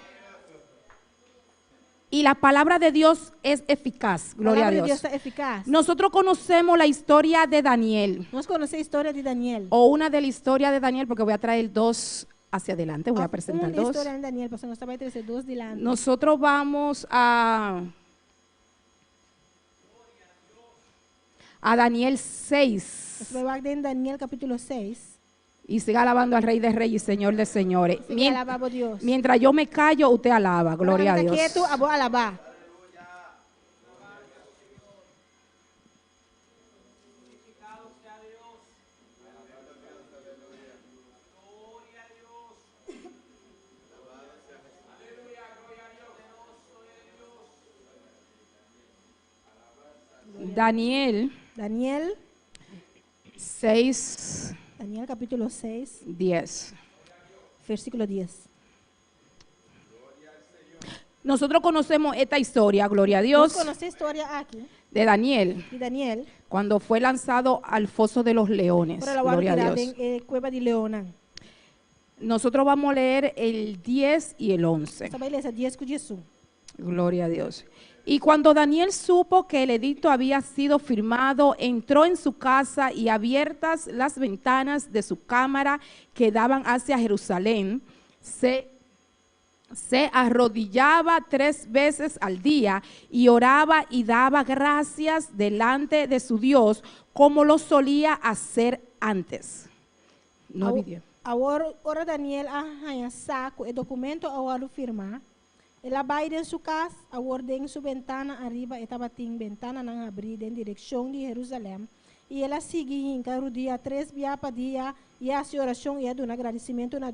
Y la palabra de Dios es eficaz, gloria a Palabra di Dios. Dios ta efikas. Nosotros conocemos la historia de Daniel, Nos konosé e historia di Daniel. o una de la historia de Daniel, porque voy a traer dos hacia adelante, voy a Òf presentar un dos. historia di Daniel, pasobra nos ta bai trese dos dilanti. Nosotros vamos a Daniel 6 Nos ta bai wak den Daniel kapítulo 6. y siga alabando al Rey de Reyes y Señor de Señores. Sigui alabá bo Dios. Mientras yo me callo, usted alaba, gloria a Ora mi ta Dios. ketu, abo alabá. Daniel Daniel 6, Daniel kapítulo 6, 10. versíkulo 10. Nosotros conocemos esta historia, gloria a Dios, Nos konosé e historia aki de Daniel, di Daniel, cuando fue lanzado al foso de los leones. ora el a wòrdu Gloria a tirá Dios. den e kueba di leonnan. Nosotros vamos a leer el 10 y el 11. Nos ta bai lesa 10 ku 11. Gloria a Dios. Y cuando Daniel supo que el edicto había sido firmado, entró en su casa y abiertas las ventanas de su cámara que daban hacia Jerusalén, se arrodillaba tres veces al día y oraba y daba gracias delante de su Dios como lo solía hacer antes. 9 y 10. Awor, ora Daniel a haña sa ku e dokumento a wòrdu firmá, el a bai den su kas, awor den su bentana ariba e tabatin bentananan habrí den direkshon di Herusalèm, i el a sigui hinka rudia tres bia pa dia i a hasi orashon i a duna gradisimentu na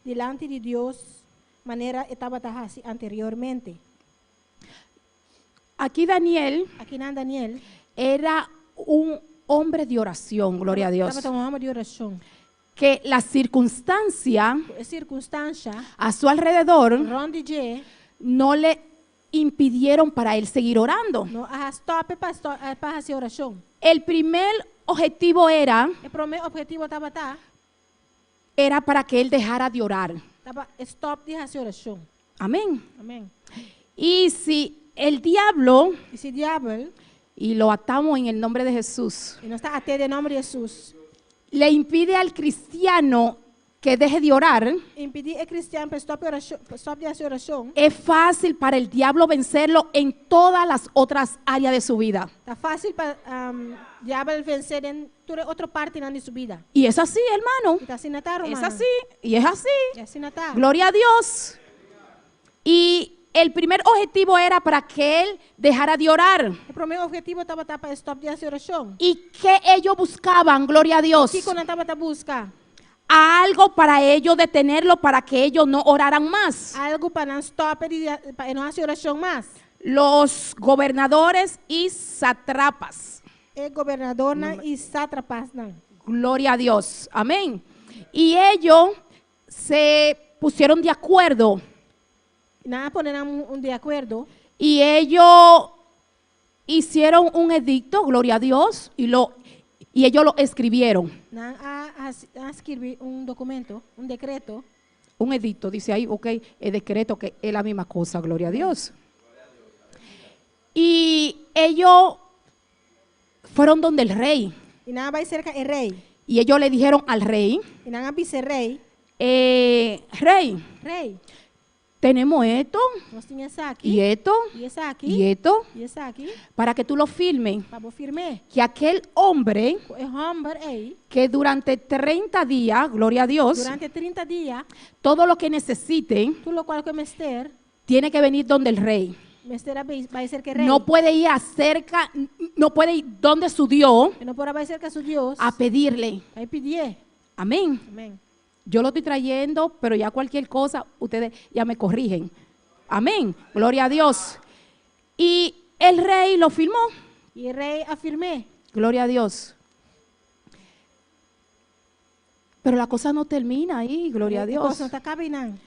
dilanti di Dios manera e tabata hasi anteriormente. Aquí Daniel Akinan Daniel era un hombre de oración, gloria a Dios. tabata un hòmber di orashon. Que la circunstancia Ku e sirkunstansha a su alrededor rònt di dje no le impidieron para él seguir orando. no a stòp e pa pa hasi orashon. El primer objetivo era, E promé ophetivo tabata era para que él dejara de orar. ta pa e stòp di hasi orashon. Amén. Amèn. Y si el diablo, I si diabel, y lo atamos en el nombre de Jesús, i nos ta at'é den nòmber di Hesus, le impide al cristiano que deje de orar, impidí e kristian pa e stòp orashon, pa stòp di hasi orashon, es fácil para el diablo vencerlo en todas las otras áreas de su vida. Ta fásil pa diabel vensé den tur e otro partinan di su bida. Y es así, hermano. I ta asina ta, Es rumannan. así, y es así. I asina ta. Gloria a Dios. Y el primer objetivo era para que él dejara de orar. E promé objetivo tabata pa e stòp di hasi orashon. ¿Y qué ellos buscaban? Gloria a Dios. Kiko nan tabata buska? Algo para ellos detenerlo, para que ellos no oraran más. Algu pa nan stòp di pa e no hasi orashon mas. Los gobernadores y satrapas. E gobernadornan i sátrapasnan. Gloria a Dios. Amén. Y ellos se pusieron de acuerdo. Nan a pone nan un di akuerdo. Y ellos hicieron un edicto, gloria a Dios, y, lo, y ellos lo escribieron. Nan a hasi a skirbi un dokumento, un dekreto. Un edicto, dice ahí, ok, el decreto que es la misma cosa, gloria a Dios. Y ellos fueron donde el rey. I nan a bai serka e rei. Y ellos le dijeron al rey, I nan a bisa e rei, eh, rey, Rei, tenemos esto nos tin esaki, y esto i esaki, y esto i esaki, para que tú lo firmes. pa bo firm'é. Que aquel hombre Ku e hòmber ei, que durante 30 días, gloria a Dios, durante 30 dia, todo lo que necesite tur lokual ku e mester, tiene que venir donde el rey. mester a bai serka e rei. No puede ir acerca, no puede ir donde su Dios E no por a bai serka su Dios, a pedirle. bai pidié. Amén. Amèn. Yo lo estoy trayendo, pero ya cualquier cosa, ustedes ya me corrigen. Amén. Gloria a Dios. Y el rey lo firmó. I e rei a firm'é. Gloria a Dios. Pero la cosa no termina ahí, gloria a E kos Dios. no ta kaba einan.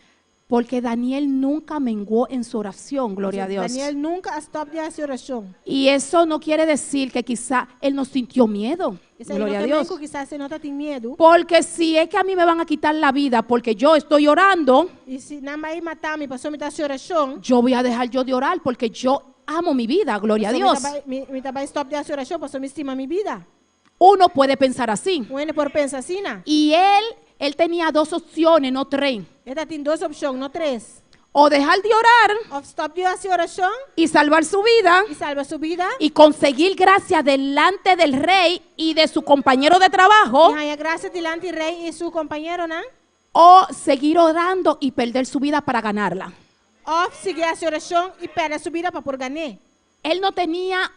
Porque Daniel nunca menguó en su oración, gloria a Dios. Daniel nunka a stòp di hasi orashon. Y eso no quiere decir que quizá él no sintió miedo, Esei gloria no a ke men Dios. ku kisas e no tabatin miedu. Porque si es que a mí me van a quitar la vida porque yo estoy orando, I si nan bai mata mi, pasobra mi ta hasi orashon. Yo voy a dejar yo de orar porque yo amo mi vida, gloria a Pasobra Dios. Mi ta bai, mi, mi ta bai stòp di hasi orashon, pasobra mi stima mi bida. Uno puede pensar así. Un hende por pensa asina. Y él tenía dos opciones, no tres. E tabatin dos opshon, no tres. O dejar de orar Òf stòp di hasi orashon y salvar su vida i salba su bida. Y conseguir gracia delante del rey y de su compañero de trabajo. I haña grasia dilanti rei i su kompañeronan. O seguir orando y perder su vida para ganarla. Òf sigui hasi orashon i pèrdè su bida pa por gan'é. Él no tenía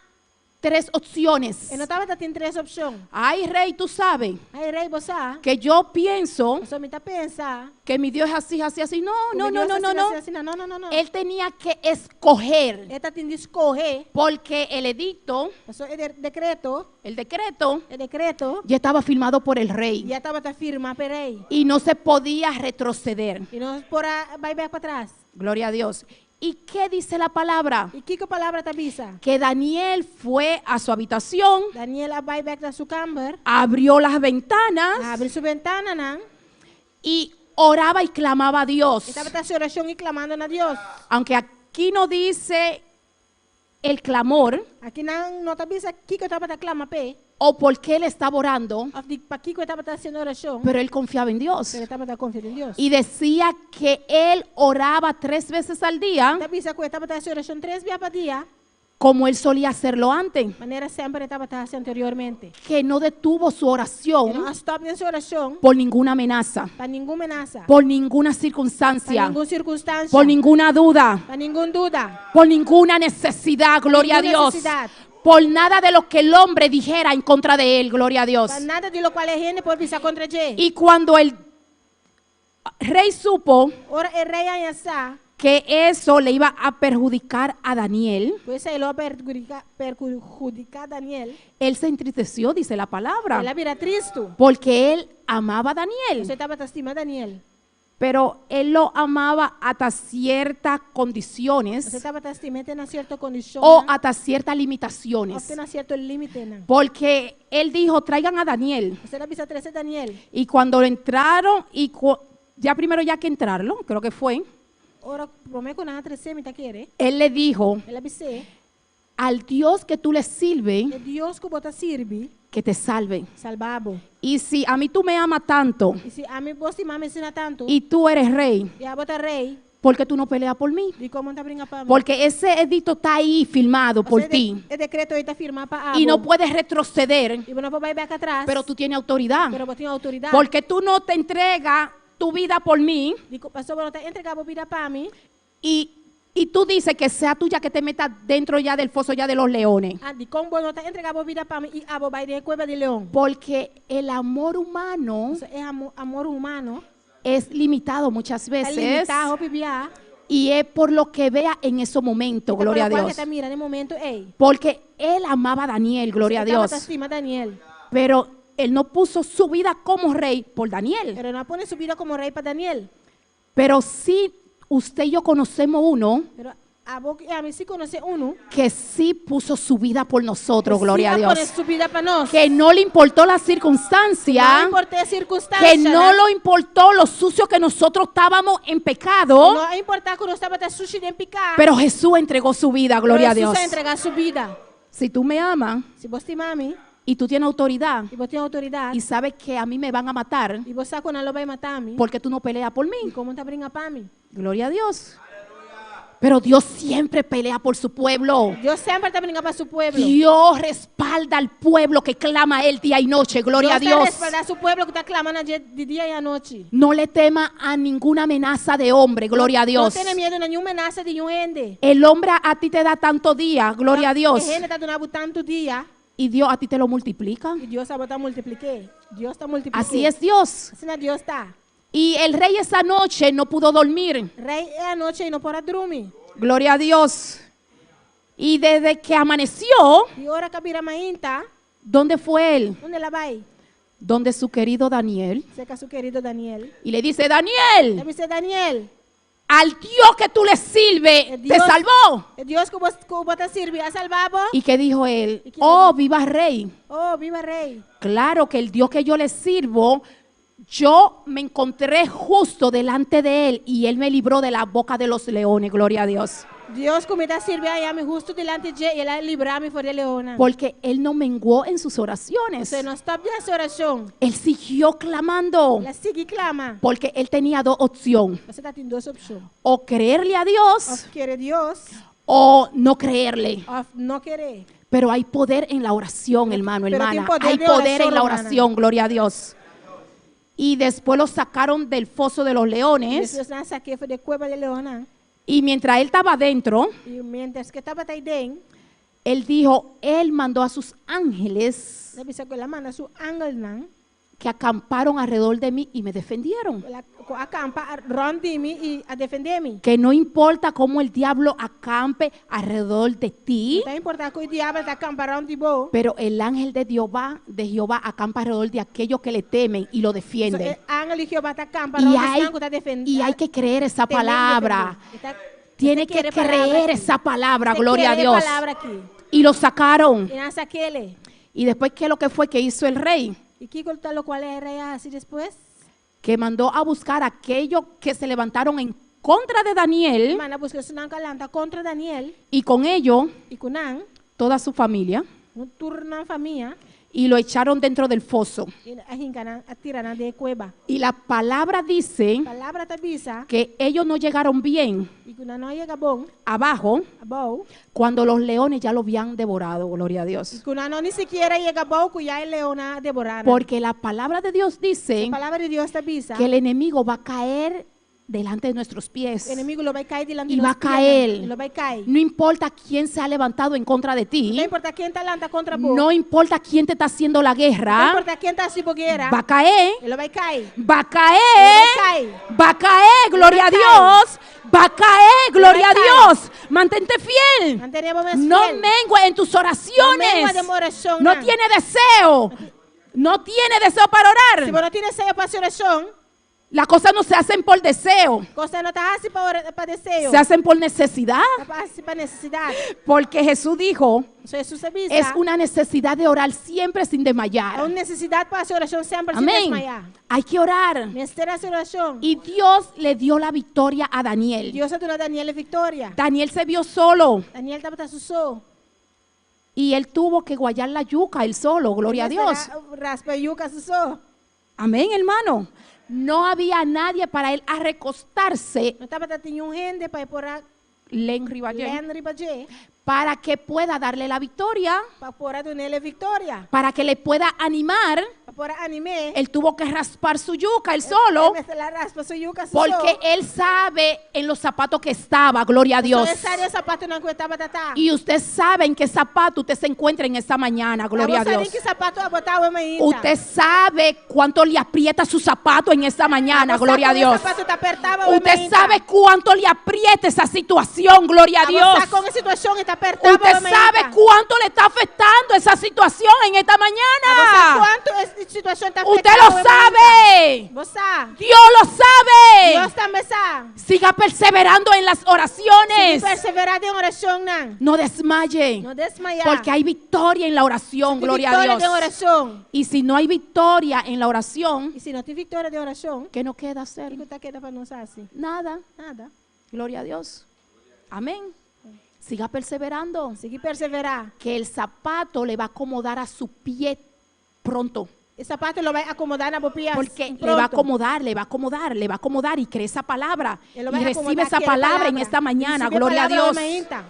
tres opciones. E no tabatin tres opshon. Ay, rey, tú sabes Ay, rei, bo sa. Que yo pienso Pasobra mi ta pensa. Que mi Dios es así, así, así. No, Ku no, mi no, Dios no, no, asina, no. asina, asina. No, no, no, no. Él tenía que escoger. E tabatin di skohe. Porque el edicto, Pasobra e dekreto, el decreto, e dekreto, ya estaba firmado por el rey. Ya tabata firmá pa rei. Y no se podía retroceder. I no por a bai bèk patras. Gloria a Dios. ¿Y qué dice la palabra? I kiko palabra ta bisa? Que Daniel fue a su habitación, Daniel a bai bèk na su kamber, abrió las ventanas habri su bentananan, y oraba y clamaba a Dios. I tabata hasi orashon i klamando na Dios. Aunque aquí no dice el clamor Akinan no ta bisa kiko e tabata klama p'e, o por qué él estaba orando, òf di pakiko e tabata hasiendo orashon, pero él confiaba en Dios. pero e tabata konfia den Dios. Y decía que él oraba tres veces al día, Ta bisa ku e tabata hasi orashon tres bia pa dia, como él solía hacerlo antes. Manera semper e tabata hasi anteriormente. Que no detuvo su E no oración a stòp den su orashon por ninguna amenaza, pa ningun menasa, por ninguna pa circunstancia, ningun sirkunstansia, por ninguna duda, pa ningun duda, por ninguna necesidad, gloria a Ninguna Dios. nesesidat. Por nada de lo que el hombre dijera en contra de él, gloria a Dios. Pa nada di lokual e hende por bisa kontra dje. Y cuando el rey supo Ora e rei a haña sa que eso le iba a perjudicar a Daniel, ku esei lo a perhudiká Daniel, él se entristeció, dice la palabra, el a bira tristu. Porque él amaba a Daniel, Pasobra e tabata stima Daniel. Pero él lo amaba hasta ciertas condiciones Pasobra e tabata stim'é te na sierto kondishon o hasta ciertas limitaciones. Òf te na sierto límitenan. Porque él dijo, traigan a Daniel. Pasobra el a bisa trese Daniel. Y cuando entraron, y ya primero ya que entrarlo, creo que fue, Ora promé ku nan a tres'é mi ta kere. Él le dijo, El a bis'é, al Dios que tú le sirves, E Dios ku bo ta sirbi, que te salve. salba bo. Y si a mí tú me amas tanto I si ami bo stima mi asina tantu, y tú eres rey, i abo ta rei, ¿por qué tú no peleas por mí? dikon bo no ta bringa pa mi? Porque ese edicto está ahí firmado por Pasobra ti. E dekreto ei ta firmá pa abo. Y no puedes retroceder, I bo no por bai bèk atras, pero tú tienes autoridad. Pero bo tin outoridat. Porque tú no te entregas tu vida por mí Dikon pasobra bo no ta entregá bo bida pa mi. Y tú dices que sea tuya que te metas dentro ya del foso ya de los leones. Ah, dikon bo no ta entregá bo bida pa mi i abo bai den kueba di leon. Porque el amor humano E amor, amor humano es limitado muchas ta veces. limitá hopi bia. Y es por lo que vea en ese momento, gloria a Ku Dios. e ta mira na e momento ei. Porque él amaba a Daniel, gloria a E tabata Dios. stima Daniel. Pero él no puso su vida como rey por Daniel. Pero e no a pone su bida komo rei pa Daniel. Pero sí, usted y yo conocemos uno Pero abo ku ami sí konosé unu que sí puso su vida por nosotros, gloria a Sí a pone Dios. su bida pa nos. Que no le importó la No circunstancia, importá e sirkunstansia. que no lo importó lo sucio que nosotros estábamos en pecado, No a importá ku nos tabata sushi den piká. pero Jesús entregó su vida, gloria a Pero Dios. Hesus a entregá su bida. Si tú me amas Si bo stima mi y tú tienes autoridad i bo tin outoridat y sabes que a mí me van a matar i bo sa ku nan lo bai mata mi, porque tú no peleas por i mí, kon bo no ta bringa pa mi. Gloria a Dios. Pero Dios siempre pelea por su pueblo. Dios semper ta bringa pa su pueblo. Dios respalda al pueblo que clama a él día y noche. Gloria a Dios ta Dios. respaldá su pueblo ku ta klama na dje di dia i anochi. No le tema a ninguna amenaza de hombre. Gloria a No Dios. tene miedu na ningun menasa di ningun hende. El hombre a ti te da tanto día. Gloria a Dios. E hende ta duna bo tantu dia Y Dios a ti te lo multiplica. i Dios abo ta multiplik'é. Dios ta multiplik'é. Así es Dios. Asina Dios ta. Y el rey esa noche no pudo dormir. Rei e anochi ei no por a drumi. Gloria a Dios. Y desde que amaneció, I ora ku a bira mainta, ¿dónde fue él? unda el a bai? Donde su querido Daniel. Serka su kerido Daniel. Y le dice, Daniel, El a bisa Daniel, Al Dios que tú le sirves, El te Dios- salvó. E Dios ku bo, ku bo ta sirbi a salba bo? ¿Y qué dijo él? ¿Y qué Oh, viva rey. Oh, biba rei. Claro que el Dios que yo le sirvo, yo me encontré justo delante de él y él me libró de la boca de los leones, gloria a Dios. Dios ku mi ta sirbi a haña mi hustu dilanti dje i el a libra mi for di leonnan. Porque él no menguó en sus oraciones. E no a stòp di hasi orashon. Él siguió clamando. El a sigui klama. Porque él tenía dos opciones. Pasobra e tabatin dos opshon. O creerle a Dios Òf kere Dios, o no creerle. òf no ker'é. Pero hay poder en la oración, hermano, Pero hermana. tiene poder Hay de poder oración, en la hermana. oración, gloria a Dios. Y después lo sacaron del foso de los leones. Despues nan a sak'é for di kueba di leonnan. Y mientras él estaba adentro, I mientras ku e tabata eiden, él dijo, él mandó a sus ángeles el a bisa ku el a manda su angelnan, que acamparon alrededor de mí y me defendieron. el a ku a kampa rònt di mi i a defendé mi. Que no importa cómo el diablo acampe alrededor de ti, No ta importá kon diabel ta kampa rònt di bo. pero el ángel de Jehová acampa alrededor de aquellos que le temen y lo So, defienden. e angel di Jehová ta kampa Y rònt hay, esnan ku ta defendé. y hay que creer esa palabra. Tiene que creer esa palabra, gloria a Dios. Palabra aki. Y lo sacaron. I nan a sak'é. Y después, ¿qué es lo que fue que hizo el rey? I kiko ta loke e rei a hasi despues? Que mandó a buscar a aquellos que se levantaron en contra de Daniel Manda buska esnan ku a lanta kontra Daniel y con ello i ku nan, toda su familia tur nan famia, y lo echaron dentro del foso. i a hinka nan, a tira nan den kueba. Y la palabra dice Palabra ta bisa que ellos no llegaron bien i ku nan no a yega bon abajo abou cuando los leones ya lo habían devorado, gloria a Dios. i ku nan no ni sikiera yega abou ku ya e leonnan a devorá nan. Porque la palabra de Dios dice Palabra di Dios ta bisa que el enemigo va a caer delante de nuestros pies. Enemigu lo bai kai dilanti Y va a nos pianan. caer. I lo bai kai. No importa quién se ha levantado en contra de No ti, importá ken ta lanta kontra bo. no importa quién te está haciendo la No guerra, importá ken ta hasi bo guera. va a caer, E lo bai kai. va a caer, Lo bai kai. va a caer, gloria a Va a caer. Dios, va a caer, gloria a Va a caer. Dios. Mantente fiel. Mantené bo mes No fiel. mengua en tus oraciones. No mengua den orashon, No no. tiene deseo. No tiene deseo para Si orar. bo no tin deseo pa hasi orashon, Las cosas no se hacen por deseo, kos no ta hasi pa pa deseo. se hacen por necesidad. Ta hasi pa nesesidat. Porque Jesús dijo, So Hesus a bisa. es una necesidad de orar siempre sin É desmayar. un nesesidat pa hasi orashon semper sin Amén. desmayá. Hay que orar. Mester hasi orashon. Y Dios le dio la victoria a Daniel. Dios a duna Daniel viktoria. Daniel se vio solo Daniel tabata su so. y él tuvo que guayar la yuca él solo, gloria a Dios. Raspa yuka su so. Amén, hermano. No había nadie para él a recostarse, No tabatin niun hende pa e por a Len riba dje, len riba dje, para que pueda darle la victoria, pa por a dun'é viktoria, para que le pueda animar. pa por a anim'é. Él tuvo que raspar su yuca él solo, El a raspa su yuka su porque so. él sabe en los zapatos que estaba, gloria a Dios. E sa den e sapatunan ku e tabata ta. Y usted sabe en qué zapato usted se encuentra en esta mañana, gloria a Dios. Sa den ki sapatu abo ta awe mainta. Usted sabe cuánto le aprieta su zapato en esta mañana, gloria a Dios. Sapatu ta apertá bo awe Usted mainta. sabe cuánto le aprieta esa situación, gloria a Dios. Sa kon e situashon ta apertá Usted sabe cuánto le está afectando esa situación en esta mañana. Kuantu e situashon ta Usted lo sabe. Bo sa. Dios lo sabe. Dios tambe sa. Siga perseverando en las oraciones. Perseverá den orashonnan. No desmaye. No desmayá. Porque hay victoria en la oración, gloria a Viktoria Dios. den orashon. Y si no hay victoria en la oración, I si no tin viktoria den orashon, ¿qué nos queda hacer? kiko ta keda pa nos hasi? Nada. Nada. Gloria a Dios. Amén. Siga perseverando. Sigui perseverá. Que el zapato le va a acomodar a su pie pronto. E sapatu lo bai akomodá na bo pia. Porque le va a acomodar, le va a acomodar, le va a acomodar y cree esa palabra. E lo Y bai recibe akomodá, esa kere palabra en esta mañana, Risibí gloria a palabra Dios. mainta.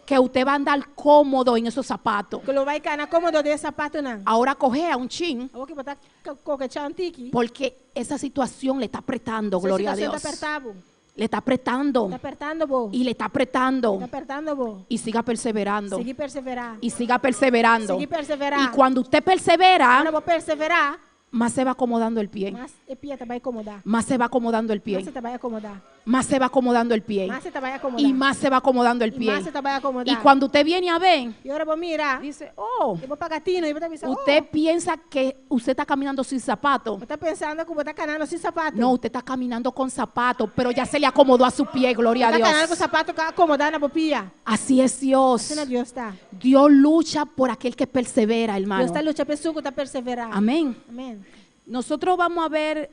Que usted va a andar cómodo en esos zapatos. Ku lo bai kana kómodo den sapatunan. Ahora cojea un chin Awor aki bo ta koheá un tiki. porque esa situación le está apretando, gloria a Dios. Ta apertá bo. Le está apretando Ta apertando bo. y le está apretando Ta apertando bo. y siga perseverando Sigui perseverá. y siga perseverando. Sigui perseverá. Y cuando usted persevera, Ora bo perseverá, más se va acomodando el pie. mas e pia ta bai akomodá. Más se va acomodando el Mas pie. ta bai akomodá. Más se va acomodando el pie. Mas e ta bai akomodá. Y más se va acomodando el I pie. mas e ta bai akomodá. Y cuando usted viene a ver, I ora bo mira, dice, oh, i bo paga tinu, i bo ta bisa, usted oh, piensa que usted está caminando sin zapato. Bo ta pensando ku bo ta kanando sin sapatu. No, usted está caminando con zapato, pero ya se le acomodó a su pie, gloria a Bo ta kanando ku Dios. sapatu ku a akomodá na bo pia. Así es Dios. Asina Dios ta. Dios lucha por aquel que persevera, hermano. Dios ta lucha pa esun ku ta perseverá. Amén. Amén. Nosotros vamos a ver,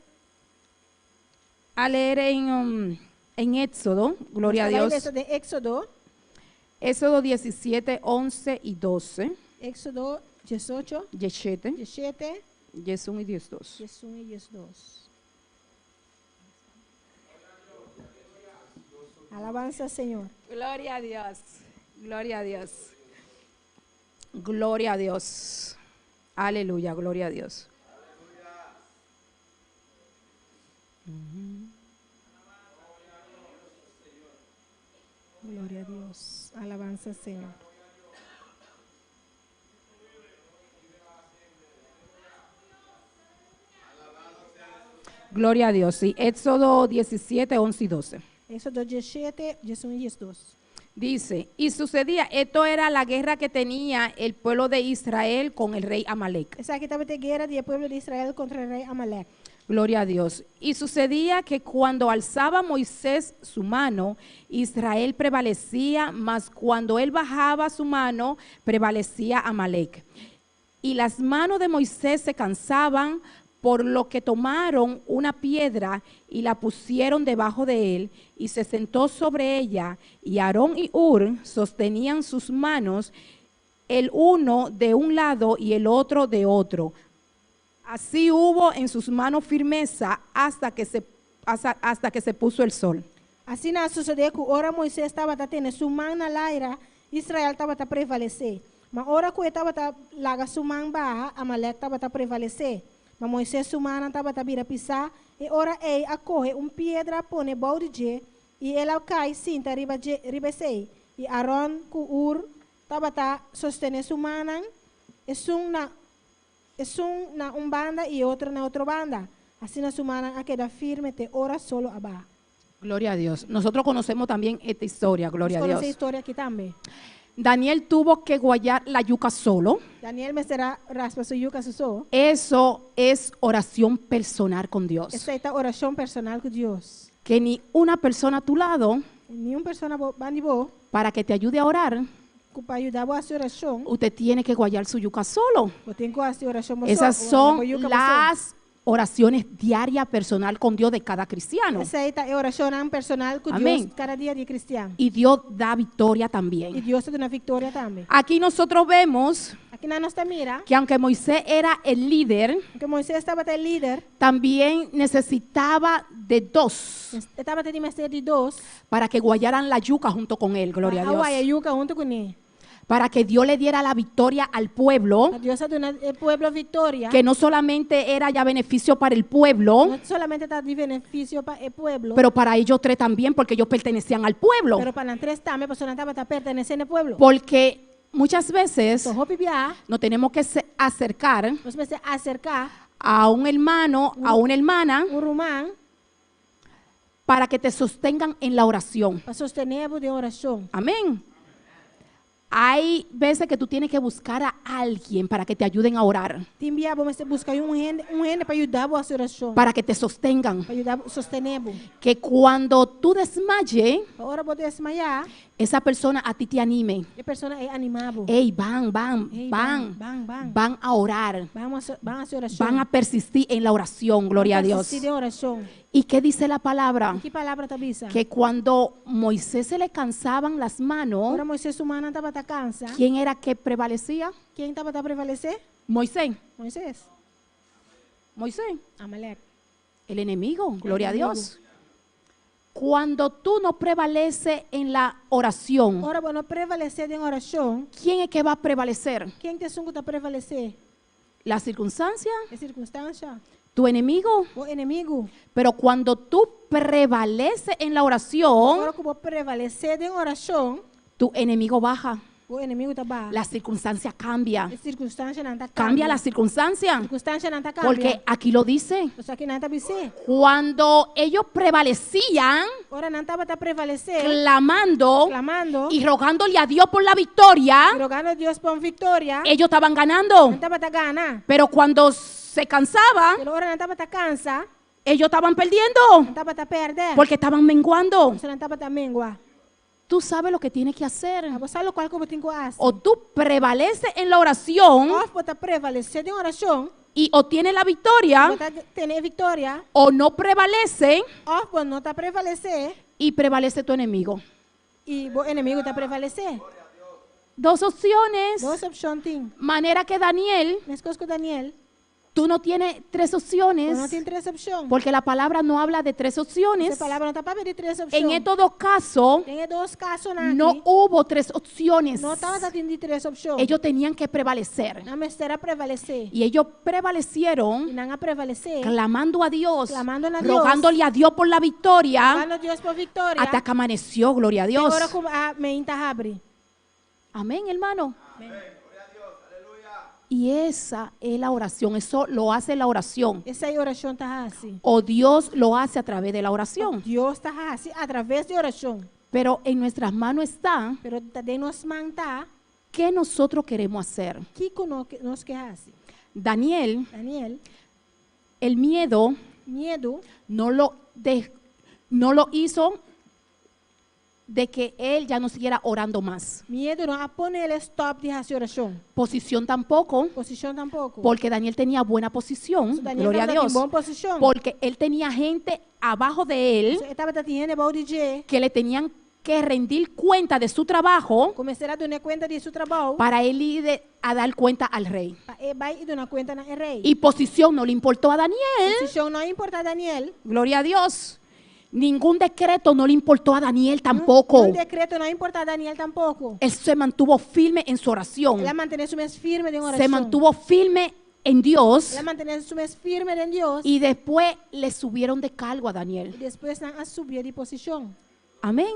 a leer en Éxodo, gloria a Nos ta bai Dios. lesa den Éxodo. Éxodo 17, 11 y 12. Éxodo 18, 17, 17, 11 y 12. 11 i 12. Alabansa Señor. Gloria a Dios. Gloria a Dios. Gloria a Dios. Aleluya, gloria a Dios. Gloria a Dios. Alabansa Señor. Gloria a Dios. Sí, Éxodo 17, 11 y 12. Éxodo 17, 11 i 12. Dice, y sucedía, esto era la guerra que tenía el pueblo de Israel con el rey Amalek. Esaki tabata e guera di pueblo di Israel kontra rei Amalek. Gloria a Dios. Y sucedía que cuando alzaba Moisés su mano, Israel prevalecía, mas cuando él bajaba su mano, prevalecía Amalek. Y las manos de Moisés se cansaban, por lo que tomaron una piedra y la pusieron debajo de él, y se sentó sobre ella, y Aarón y Hur sostenían sus manos, el uno de un lado y el otro de otro. Así hubo en sus manos firmeza hasta que se puso el sol. Asina a sosodé ku ora Moises tabata tene su man na laira, Israel tabata prevalesé. Ma ora ku e tabata laga su man baha, Amalek tabata prevalesé. Ma Moises su mannan tabata bira pisá, e ora ei a kohe un piedra pone bou di dje, i el a kai sinta riba dje, riba esei. I Aron ku Hur tabata sostené su mannan, esun na Esun na un banda i e otro na otro banda. Asina su mannan a keda firme te ora solo a baha. Gloria a Dios. Nosotros conocemos también esta historia, gloria Nos a konosé Dios. e historia aki tambe. Daniel tuvo que guayar la yuca solo. Daniel mester a raspa su yuka su so. Eso es oración personal con Dios. Esei ta orashon personal ku Dios. Que ni una persona a tu lado Niun persona bo banda di bo para que te ayude a orar, ku pa yuda bo hasi orashon. usted tiene que guayar su yuca solo. Bo tin ku hasi orashon bo so. Esas son Bo yuka bo so. las oraciones diarias personal con Dios de cada cristiano. Esei ta e orashonnan personal ku Amén. Dios kada dia di kristian. Y Dios da victoria I también. Dios ta duna viktoria tambe. Aquí nosotros vemos Akinan nos ta mira que aunque Moisés era el líder, ku Moises tabata e lider, también necesitaba de dos e tabatin mester di dos para que guayaran la yuca junto con él, gloria a pa waya Dios. yuka huntu kuné. Para que Dios le diera la victoria al pueblo, Pa Dios a duna e pueblo viktoria. que no solamente era ya beneficio para el pueblo, No solamente ta di benefisio pa e pueblo, pero para ellos tres también, porque ellos pertenecían al pueblo. pero pa nan tres tambe, pasobra nan tabata pertenesé na e pueblo. Porque muchas veces So hopi bia, nos tenemos que acercar nos mester aserká a un hermano, a una hermana, un ruman para que te sostengan en la oración. pa sostené bo den orashon. Amén. Hay veces que tú tienes que buscar a alguien para que te ayuden a orar, Tin bia bo mester buska un hende pa yuda bo hasi orashon. para que te sostengan. Pa yuda sostené bo. Que cuando tú desmayes, Pa ora bo desmayá, esa persona a ti te anime. e persona ei animá bo. Ey, van, van, Ey, van, van, van. van a orar, Ban hasi orashon. van a persistir en la oración, gloria a Dios. Persistí den orashon. ¿Y qué dice la palabra? Ki palabra ta bisa? Que cuando Moisés se le cansaban las manos, Ora Moises su mannan tabata kansa. ¿quién era que prevalecía? Ken tabata prevalesé? Moisés. Moises. Moisés. Amalek. El enemigo, gloria a enemigo. Dios. Cuando tú no prevaleces en la oración, Ora bo no prevalesé den orashon. ¿quién es que va a prevalecer? Ken ta esun ku ta prevalesé? ¿La circunstancia? E sirkunstansia. ¿Tu enemigo? O enemigu. Pero cuando tú prevaleces en la oración, Ora ku bo prevalesé den orashon, tu enemigo baja. Bo enemigu ta baha. La circunstancia cambia. E sirkunstansianan ta Cambia kambia. la circunstancia. Sirkunstansianan ta kambia. Porque aquí lo dice. Pasobra akinan ta bis'é. Cuando ellos prevalecían, Ora nan tabata prevalesé, clamando klamando y rogándole a Dios por la victoria, i rogando Dios pa un viktoria, ellos estaban ganando. nan tabata gana. Pero cuando se cansaban, Pero ora nan tabata kansa, ellos estaban perdiendo. nan tabata pèrdè. Porque estaban menguando. Pasobra nan tabata mengua. Tú sabes lo que tienes que hacer. Abo sa lokual ku bo tin ku hasi. O tú prevaleces en la oración Òf bo ta prevalesé den orashon, y obtienes la victoria, bo ta tene e viktoria, o no prevalece òf bo no ta prevalesé y prevalece tu enemigo. i bo enemigu ta prevalesé. Dos opciones. Dos opshon tin. Manera que Daniel, Meskos ku Daniel, tú no tienes tres bo no opciones, tin tres opshon. porque la palabra no habla de tres E opciones. palabra no ta papia di tres opshon. En estos dos casos, Den e dos kasonan no aki, hubo tres opciones. no tabatin di tres opshon. Ellos tenían que prevalecer. Nan mester a prevalesé. Y ellos I prevalecieron nan a prevalesé, clamando a Dios, Clamando na Dios. rogándole a Dios por la victoria, Rogando Dios pa viktoria. hasta que amaneció, gloria a Te Dios. ora ku a meinta habri. Amén, hermano. Y esa es la oración, eso lo hace la oración. Esei orashon ta hasi. O Dios lo hace a través de la oración. Dios ta hasi atraves di orashon. Pero en nuestras manos está Pero ta den nos man ta, qué nosotros queremos hacer. kiko nos ke hasi. Daniel, Daniel, el miedo miedu no lo hizo de que él ya no siguiera orando más. Miedu no a pon'é stòp di hasi orashon. Posición tampoco, Posishon tampoko. porque Daniel tenía buena posición, So Daniel gloria a tabata Dios, tin bon posishon. porque él tenía gente abajo de él So, e tabatin hende bou di dje. que le tenían que rendir cuenta de su trabajo Ku mester a duna kuenta di su trabou. para él ir a dar cuenta al rey. Pa e bai i duna kuenta na e rei. Y posición no le importó a Daniel, Posishon no a importá Daniel. gloria a Dios. Ningún decreto no le importó a Daniel tampoco. Ningun dekreto no a importá Daniel tampoko. Él se mantuvo firme en su oración. El a mantené su mes firme den orashon. Se mantuvo firme en Dios. El a mantené su mes firme den Dios. Y después le subieron de cargo a Daniel. I despues nan a subié di posishon. Amén.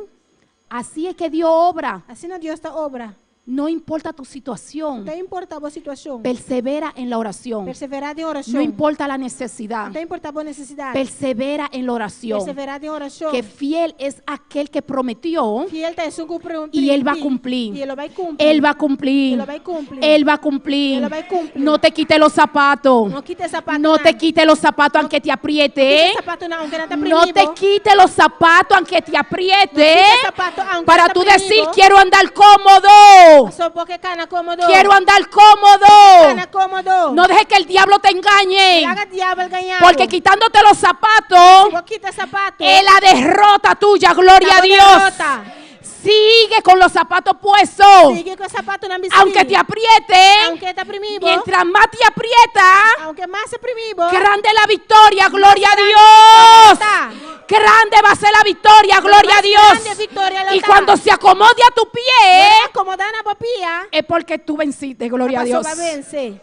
Así es que Dios obra. Asina Dios ta obra. No importa tu situación. No ta importá bo situashon. Persevera en la oración. Perseverá den orashon. No importa la necesidad. No ta importá bo nesesidat. Persevera en la oración. Perseverá den orashon. Que fiel es aquel que prometió. Fiel ta esun ku Y él va a cumplir. I e lo bai kumpli. Él va a cumplir. E lo bai kumpli. Él va a cumplir. E lo bai kumpli. No te quite los zapatos. No kita sapatu. No te quite los zapatos aunque te apriete. Kita sapatu nan, aunke nan ta No te primi bo. quite los zapatos aunque te apriete. No kita sapatu aunke Para ta tú decir, primi bo. quiero andar cómodo. So bo ke kana kómodo. Quiero andar cómodo. Kana kómodo. No dejes que el diablo te engañe. Laga diabel gaña bo. Porque quitándote los zapatos Bo kita sapatu. es la derrota tuya, gloria a Ta bo Dios. derota. Sigue con los zapatos puestos. Sigui ku sapatunan bistí. Aunque te aprieten, Aunke ta primi bo. mientras más te aprieta, Aunke mas e primi bo. grande la victoria, gloria a Dios. Ta. Grande va a ser la victoria, gloria a Mas Dios. grande viktoria lo Y ta. cuando se acomode a tu pie, Akomodá na bo pia. es porque tú venciste, gloria a Paso Dios. b'a vense.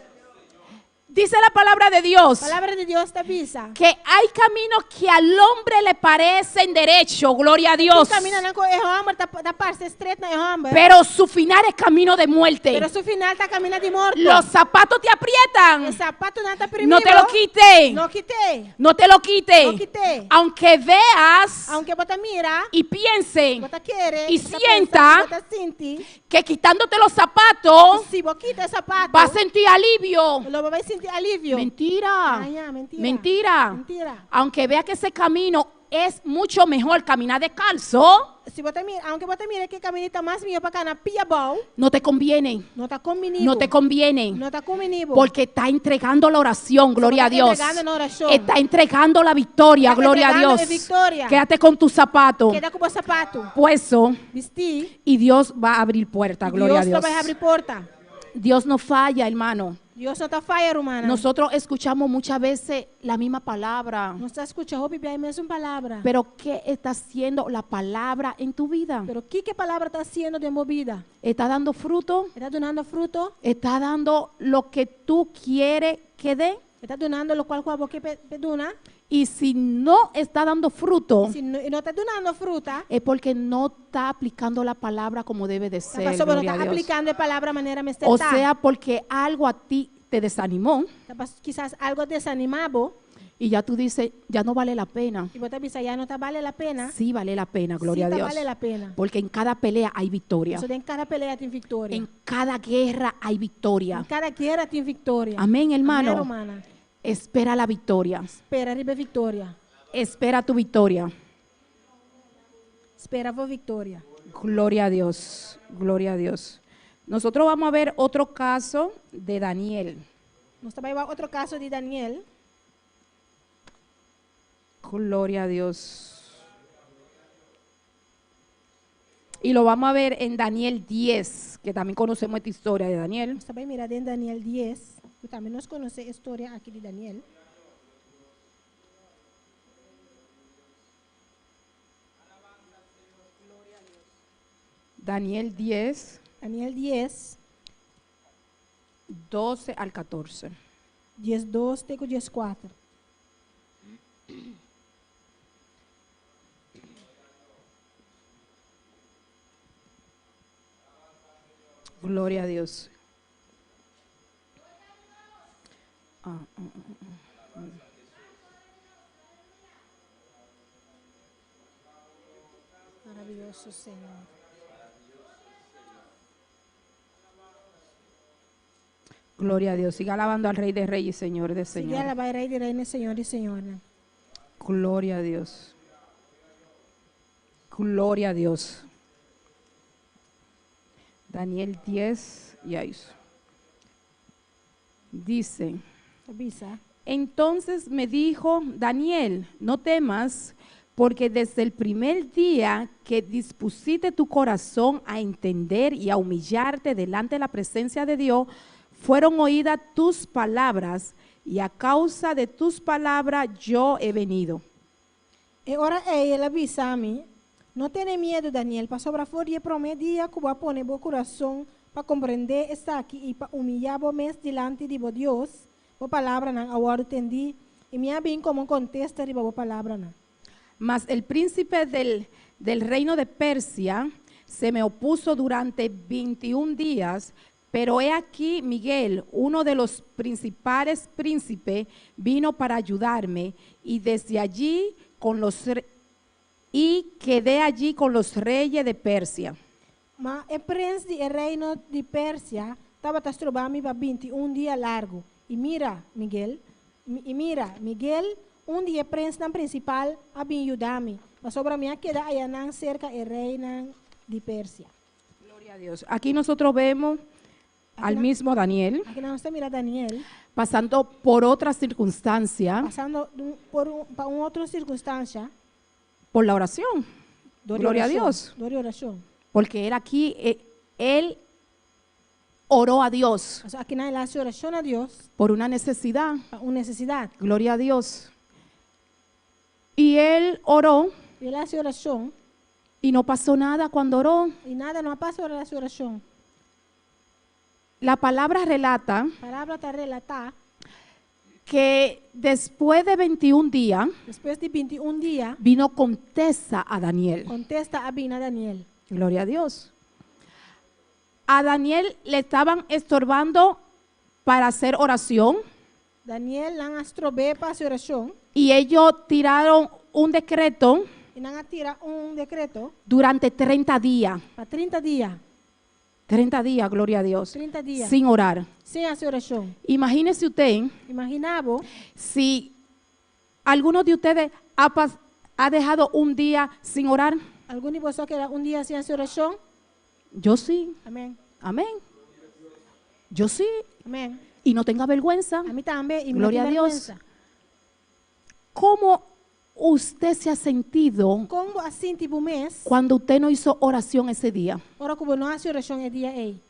Dice la palabra de Dios Palabra di Dios ta bisa. que hay caminos que al hombre le parecen derecho, gloria a Dios. Kamindanan ku e hòmber ta ta parse stret na e hòmber. Pero su final es camino de muerte. Pero su final ta kaminda di morto. Los zapatos te aprietan. E sapatunan ta primi No te lo quite. No kit'é. No te lo quite. No kit'é. Aunque veas Aunke bo ta mira, y piense bo ta kere, Y bo ta sienta pensa, bo ta sinti, que quitándote los zapatos si bo kita sapatu, vas a sentir alivio. lo bo bai sinti alivio. Mentira. Ah, ya, mentira. Mentira. Mentira. Aunque vea que ese camino es mucho mejor caminar descalzo, Si bo ta mira, aunke bo ta mira ku e kaminda ta mas mihó pa kana pia abou, no te conviene. no ta kumbiní bo. No te conviene. No ta kumbiní bo. Porque está entregando la oración, gloria a Está Dios. entregando la oración. Está entregando la victoria, Está gloria a entregando Dios. la victoria. Quédate con tus zapatos Keda ku bo sapatu. puesto Bistí. y Dios va a abrir puerta, gloria a Dios Dios. lo bai habri porta. Dios no falla, hermano. Dios no ta faya, ruman. Nosotros escuchamos muchas veces la misma palabra. Nos ta skucha hopi bia e mesun palabra. Pero ¿qué está haciendo la palabra en tu vida? Pero kiko e palabra ta hasiendo den bo bida? ¿Está dando fruto? Ta dunando fruto? ¿Está dando lo que tú quieres que dé? Ta dunando loke ku abo ke duna? Y si no está dando fruto, Si no, no ta dunando fruta, es porque no está aplicando la palabra como debe de ta ser. pasobra no gloria ta a Dios. aplikando e palabra manera mester O ta. sea, porque algo a ti te desanimó Ta pas- Kisas algu a desanimá bo y ya tú dices, ya no vale la pena. i bo ta bisa ya no ta bale la pena. Sí vale la pena, gloria Sí a ta Dios. bale la pena. Porque en cada pelea hay victoria. So, den kada pelea tin viktoria. En cada guerra hay victoria. Den kada guera tin viktoria. Amén, hermano. Amèn, ruman. Espera la victoria. Spera riba viktoria. Espera tu victoria. Spera bo viktoria. Gloria a Dios. Gloria a Dios. Nosotros vamos a ver otro caso de Daniel. Nos ta bai wak otro kaso di Daniel. Gloria a Dios. Y lo vamos a ver en Daniel 10, que también conocemos esta historia de Daniel. Nos ta bai mira den Daniel 10, ku tambe nos konosé e historia aki di Daniel. Daniel 10, Daniel 10, 12 al 14. 12 te ku 14. Gloria a Dios. Ah, ah, ah, ah. Maravioso Señor. Gloria a Dios. Siga alabando al Rey de Reyes y Señor de Sigui Señores. alabá Rei di Reinan, Señor di Señornan. Gloria a Dios. Gloria a Dios. Daniel 10 y ahí. Dice, Bisa. entonces me dijo, Daniel, no temas, porque desde el primer día que dispusiste tu corazón a entender y a humillarte delante de la presencia de Dios, fueron oídas tus palabras, y a causa de tus palabras yo he venido. E ora ei el a bisa mi, No tene miedu, Daniel, pasobra for di e promé dia ku bo a pone bo kurason pa komprendé esaki i pa humiyá bo mes dilanti di bo Dios, bo palabranan a wòrdu tendí, i mi a bin komo un kontesta riba bo palabranan. Mas el príncipe del del reino de Persia se me opuso durante 21 días, pero he aquí Miguel, uno de los principales príncipes, vino para ayudarme y desde allí con los y quedé allí con los reyes de Persia. Ma e prens di e reino di Persia tabata stroba mi pa 21 dia largu. I mira, Miguel, i mira, Miguel, un di e prensnan prinsipal, a bin yuda mi, pasobra mi a keda ayanan serka e reinan di Persia. Gloria a Dios. Aquí nosotros vemos al mismo Daniel Aki nos ta mira Daniel pasando por otra circunstancia pasando por un, pa un otro sirkunstansia. por la oración. Dor di Gloria a orashon, Dios. Dor di orashon. Porque él aquí, eh, él oró a Dios Pasobra akinan el a hasi orashon na Dios por una necesidad. pa un nesesidat. Gloria a Dios. Y él oró I el a hasi orashon y no pasó nada cuando oró. i nada no a pasa ora el a hasi orashon. La palabra relata Palabra ta relatá que después de 21 días despues di 21 dia vino contesta a Daniel. kontesta a bini na Daniel. Gloria a Dios. A Daniel le estaban estorbando para hacer oración Daniel nan a strob'é pa hasi orashon y ellos tiraron un decreto i nan a tira un dekreto durante 30 días. pa 30 dia. 30 días, gloria a Dios. 30 dia. Sin orar. Sin hasi orashon. Imagínese usted Imaginá bo si alguno de ustedes ha, pas- ha dejado un día sin orar. Algun di boso a keda un dia sin hasi orashon? Yo sí. Amèn. Amén. Yo sí. Amèn. Y no tenga vergüenza. Ami tambe i mi no Gloria tin a Dios. bèrgwensa. ¿Cómo usted se ha sentido Kon bo a sinti bo mes cuando usted no hizo oración ese día? ora ku bo no hasi orashon e dia ei?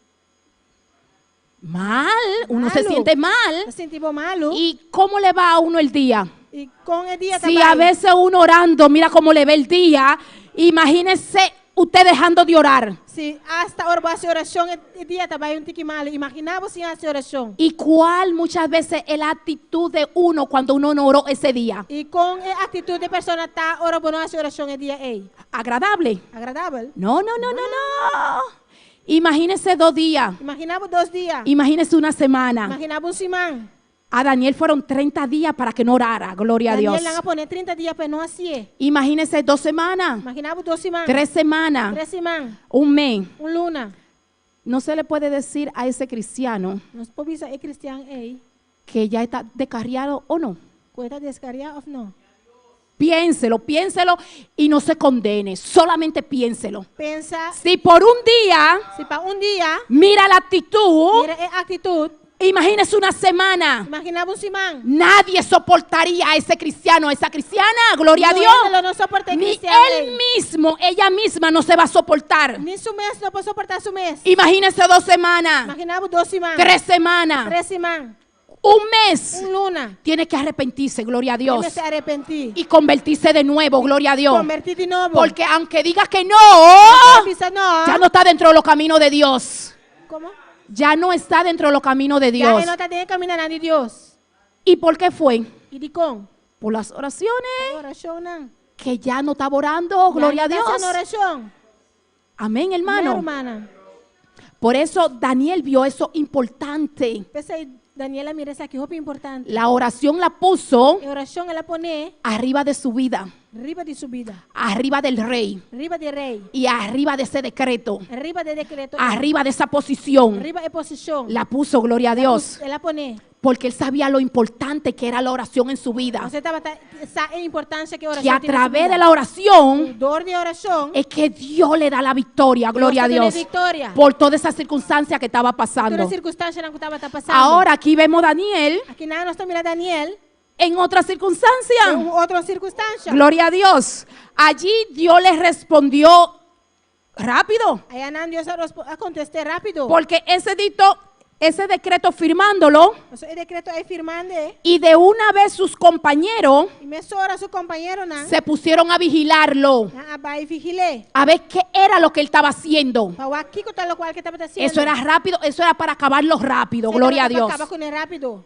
Mal, uno se Malu. siente mal. Ta sinti bo malu. ¿Y cómo le va a uno el día? I kon e dia Si a ta bai? veces uno orando, mira cómo le ve el día, imagínese usted dejando de orar. Si asta ora bo hasi orashon e dia ta bai un tiki malu, imaginá bo sin hasi orashon. Y cuál muchas veces es la actitud de uno cuando uno no oró ese día. I kon e aktitut di e persona ta ora bo no hasi orashon e dia ei? Agradable. Agradabel? No, no, no, no, no. Imagínese 2 días. Imaginá bo 2 dia. Imagínese una semana. Imaginá bo un siman. A Daniel fueron 30 días para que no orara, gloria a Daniel Dios. Nan a pone 30 dia pa e no hasié. Imagínese 2 semanas. Imaginá bo 2 siman. 3 semanas. 3 siman. Un mes. Un luna. No se le puede decir a ese cristiano No por bisa e kristian ei que ya está descarriado o no. Ku e ta deskariá òf no. Piénselo, piénselo y no se condene, solamente piénselo. Pensa. Si por un día, Si pa un dia, mira la actitud, mira e aktitut, imagínese una semana. Imaginá bo un siman. Nadie soportaría a ese cristiano, a esa cristiana, gloria a No, Dios. no, no soporta el Ni cristiano, él ey. mismo, ella misma no se va a soportar. Ni su mes no por soportá su mes. Imagínese 2 semanas, Imaginá bo 2 siman. 3 semanas, 3 siman. un mes. Un luna. Tiene que arrepentirse, gloria a Dios. Tiene que arrepentí. Y convertirse de nuevo, gloria a Dios. Konvertí di nobo. Porque aunque diga que no, No, bisa no. ya no está dentro de los caminos de Dios. ¿Cómo? Ya no está dentro de los caminos de Ya Dios. no ta den e kamindanan di Dios. ¿Y por qué fue? I dikon? Por las oraciones. Orashonnan. Que ya no está orando, gloria a Ya no ta Dios. hasiendo orashon. Amén, hermano. Hermana. Por eso Daniel vio eso importante. P'esei Daniel a mira esaki hopi importante. La oración la puso E orashon el a pone arriba de su vida, riba di su bida, arriba del rey riba di rei, y arriba de ese decreto, riba di e dekreto, arriba de esa posición. riba e posishon. La puso, gloria a Dios, El a pone. porque él sabía lo importante que era la oración en su vida. E tabata sa e importansia ku orashon Que a tin den su través bida. de la oración Dor di orashon, es que Dios le da la victoria, gloria a ta duna Dios, viktoria. por toda esa circunstancia que estaba pasando. Tur e sirkunstansianan ku tabata pasando. Ahora aquí vemos a Daniel Akinan nos ta mira Daniel en otra circunstancia. den otro sirkunstansia. Gloria a Dios. Allí Dios le respondió rápido. Ayanan Dios a kontest'é rápido. Porque ese dicto, ese decreto firmándolo, Paso e dekreto ei firmando. y de una vez sus compañeros I mesora su kompañeronan. se pusieron a vigilarlo, Nan a bai vigil'é. a ver qué era lo que él estaba haciendo. Pa wak kiko ta lokual ku e tabata hasiendo. Eso era rápido, eso era para acabarlo rápido, Esei gloria a tabata Dios. pa kaba kuné rápido.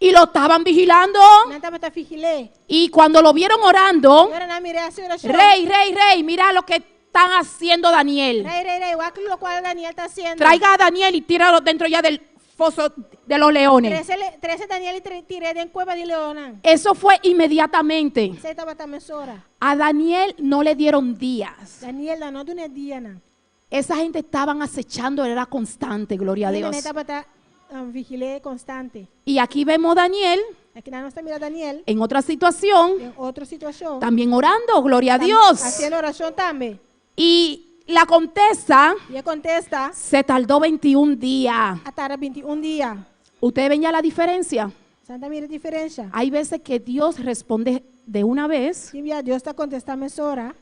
Y lo estaban vigilando. Nan tabata vigil'é. Y cuando lo vieron orando, I ora nan a mir'é hasi orashon. rey, rey, rey, mira lo que están haciendo Daniel. Rei, rei, rei, wak lokual Daniel ta hasiendo. Traiga a Daniel y tíralo dentro ya del foso de los leones. Trese Daniel i tir'é den kueba di leonnan. Eso fue inmediatamente. Esei tabata mesora. A Daniel no le dieron días. Daniel nan no a dun'é dianan. Esa gente estaban acechando, era constante, gloria a Daniel Dios. tabata vigil'é konstante. Y aquí vemos a Daniel Akinan nos ta mira Daniel en otra situación, den otro situashon. también orando, gloria a Dios. Hasiendo orashon tambe. Y la contesta I e kontesta se tardó 21 días. a tarda 21 dia. ¿Ustedes ven ya la diferencia? Boso ta mira e diferensia. Hay veces que Dios responde de una vez. Tin bia Dios ta kontestá mesora.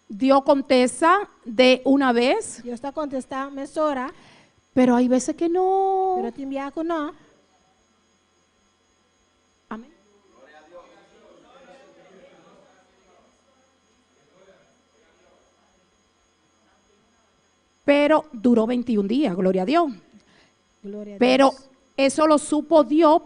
Dios contesta de una vez, Dios ta kontestá mesora. pero hay veces que no. Pero tin bia ku no. Amén. Pero duró 21 días, gloria a Dios. Gloria a Pero Dios. eso lo supo Dios,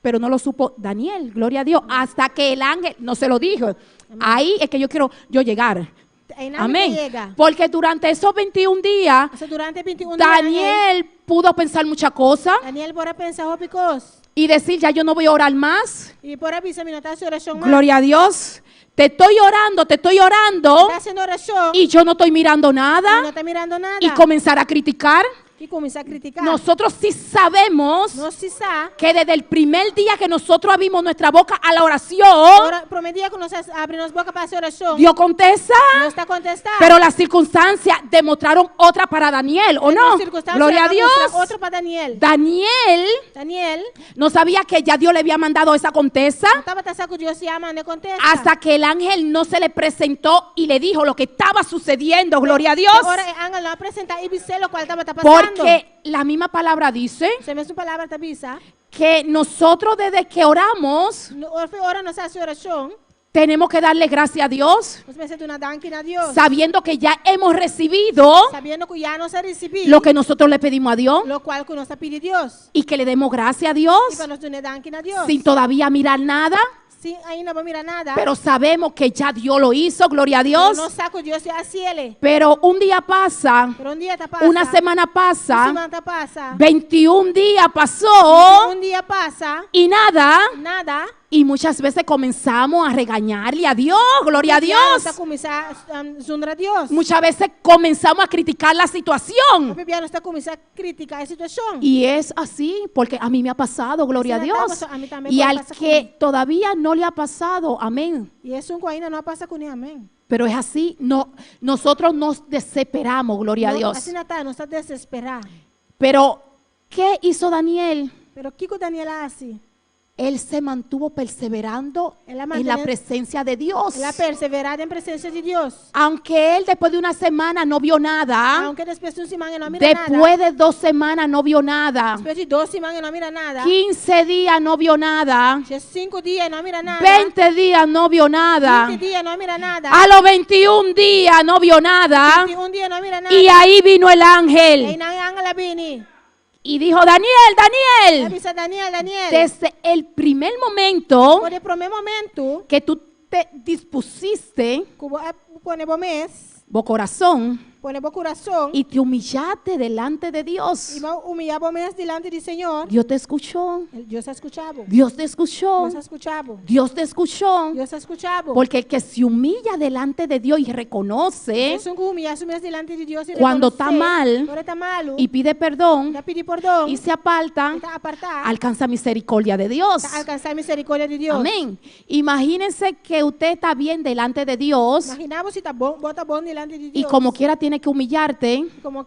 pero no lo supo Daniel, gloria a Dios, hasta que el ángel no se lo dijo. Ahí es que yo quiero yo llegar. Einan Amén. yega. Porque durante esos 21 días, Paso durante 21 dia, Daniel pudo pensar muchas cosas Daniel por a pensa hopi kos. y decir, ya yo no voy a orar más. I por a bisa mi no ta hasi orashon mas. Gloria a Dios. Te estoy orando, te estoy orando Ta hasiendo orashon. y yo no estoy mirando nada. No ta mirando nada. Y comenzar a criticar. I kuminsá kritiká. Nosotros sí sabemos Nos sí sa. que desde el primer día que nosotros abrimos nuestra boca a la oración, Ora, promé dia ku nos habri nos boka pa hasi orashon. Dios contesta. Dios ta kontestá. Pero las circunstancias demostraron otra para Daniel, ¿o no? Sirkunstansia Gloria a Dios. Otro pa Daniel. Daniel Daniel. no sabía que ya Dios le había mandado esa contesta No tabata sa ku Dios ya a mand'é kontesta. hasta que el ángel no se le presentó y le dijo lo que estaba sucediendo. Gloria a Dios. Ora e angel no a presentá i bis'é lokual tabata pasando. Porque la misma palabra dice E mesun palabra ta bisa. que nosotros desde que oramos, No, ora nos hasi orashon. Tenemos que darle gracias a Dios, Nos mester duna danki na Dios. sabiendo que ya hemos recibido Sabiendo ku ya nos a risibí lo que nosotros le pedimos a Dios lokual ku nos a pidi Dios. y que le demos gracias a I Dios pa nos duna danki na Dios. sin todavía mirar nada, Sin ainda por mira nada. pero sabemos que ya Dios lo hizo, gloria a Pero Dios. nos sa ku Dios ya a hasié. Pero un día pasa, Pero un dia ta pasa. una semana Un pasa, siman ta pasa. 21 días pasó Un dia pasa. y nada. Nada. Y muchas veces comenzamos a regañarle a Dios, gloria a Ya Dios. nos ta kuminsá zundra Dios. Muchas veces comenzamos a criticar la situación. Hopi bia nos ta kuminsá kritiká e situashon. Y es así, porque a mí me ha pasado, gloria a Asina ta, Dios. pasó, a mi tambe Y por al pasa que todavía no le ha pasado, amén. I esun ku ainda no a pasa kuné, amèn. Pero es así, no, nosotros nos desesperamos, gloria a No, Dios. Asina ta, nos ta desesperá. Pero, ¿qué hizo Daniel? Pero kiko Daniel a hasi? Él se mantuvo perseverando Él la en la mantiene- presencia de Dios. El a perseverá den presensia di Dios. Aunque él después de una semana no vio nada, Aunke despues di un siman e no a mira nada. después de 2 semanas no vio nada, Despues di 2 siman e no a mira nada. 15 días no vio nada, 5 dia e no a mira nada. 20 días no vio nada, 20 dia e no a mira nada. a los 21 días no vio nada, 21 dia e no a mira nada. y ahí vino el ángel Einan e angel a bini. y dijo, Daniel, Daniel, A bisa Daniel, Daniel. desde el primer momento For di promé momento que tú te dispusiste, ku bo a pone bo mes, bo corazón, pone bo kurason y te humillaste delante de Dios, i bo a humiliá bo mes dilanti di Señor. Dios te escuchó, Dios a skucha bo. Dios te escuchó, Dios a skucha bo. Dios te escuchó. Dios a skucha bo. Porque el que se humilla delante de Dios y reconoce Esun ku humiliá su mes dilanti di Dios i Cuando rekonosé, ta mal, ora e ta malu, y pide perdón ta pidi pordon, y se aparta, ta apartá, alcanza misericordia de Dios. ta alkansá miserikòrdia di Dios. Amén. Imagínense que usted está bien delante de Dios Imaginá bo si ta bon, bo ta bon dilanti di y Dios. como quiera tiene que humillarte. Komo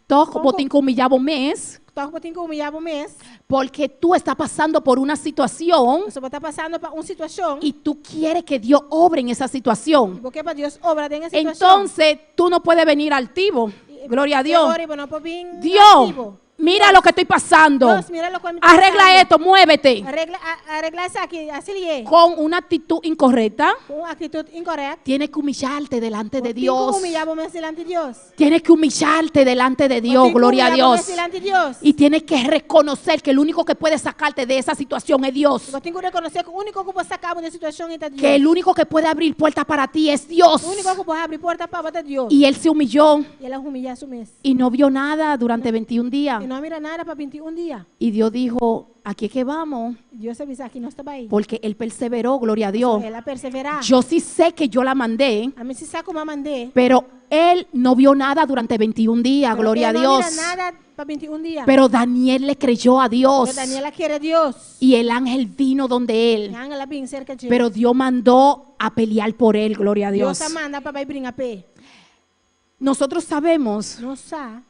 Toch bo tin ku humiliá bo mes, Toch bo tin ku humiliá bo mes. porque tú estás pasando por una situación Pasobra bo ta pasando pa un situashon. y tú quieres que Dios obre en esa situación. I bo ke pa Dios obra den e situashon. Entonces tú no puedes venir altivo. Gloria a Dios. I bo no por bin Dios, altivo. mira lo que estoy pasando. Dios, mira loke mi ta Arregla pasando. esto, muévete. Regla, areglá esaki, hasié. Con una actitud incorrecta, Ku un aktitut inkorekto. tienes que humillarte delante de Tin ku Dios. humiliá bo mes dilanti di Dios. Tienes que humillarte delante de Dios, Tin ku gloria a humiliá bo Dios. mes dilanti di Dios. Y tienes que reconocer que el único que puede sacarte de esa situación es Dios. Tin ku rekonosé ku e úniko ku por saka bo di e situashon ta Dios. Que el único que puede abrir puertas para ti es Dios. E úniko ku por habri porta pa bo ta Dios. Y él se humilló I el a humiliá su mes. y no vio nada durante 21 días. I no a mira nada pa 21 dia. Y Dios dijo, aquí es que vamos, Dios a bisa aki nos ta bai. porque él perseveró, gloria a Dios. El a perseverá. Yo sí sé que yo la mandé, Ami sí sa ku mi a mand'é. pero él no vio nada durante 21 días, Pero gloria a e no Dios. mira nada pa 21 dia. Pero Daniel le creyó a Dios Pero Daniel a kere Dios. y el ángel vino donde él. Angel a bin serka dje. Pero Dios mandó a pelear por él, gloria a Dios. Dios a manda pa bai bringa p'e. Nosotros sabemos Nos sa.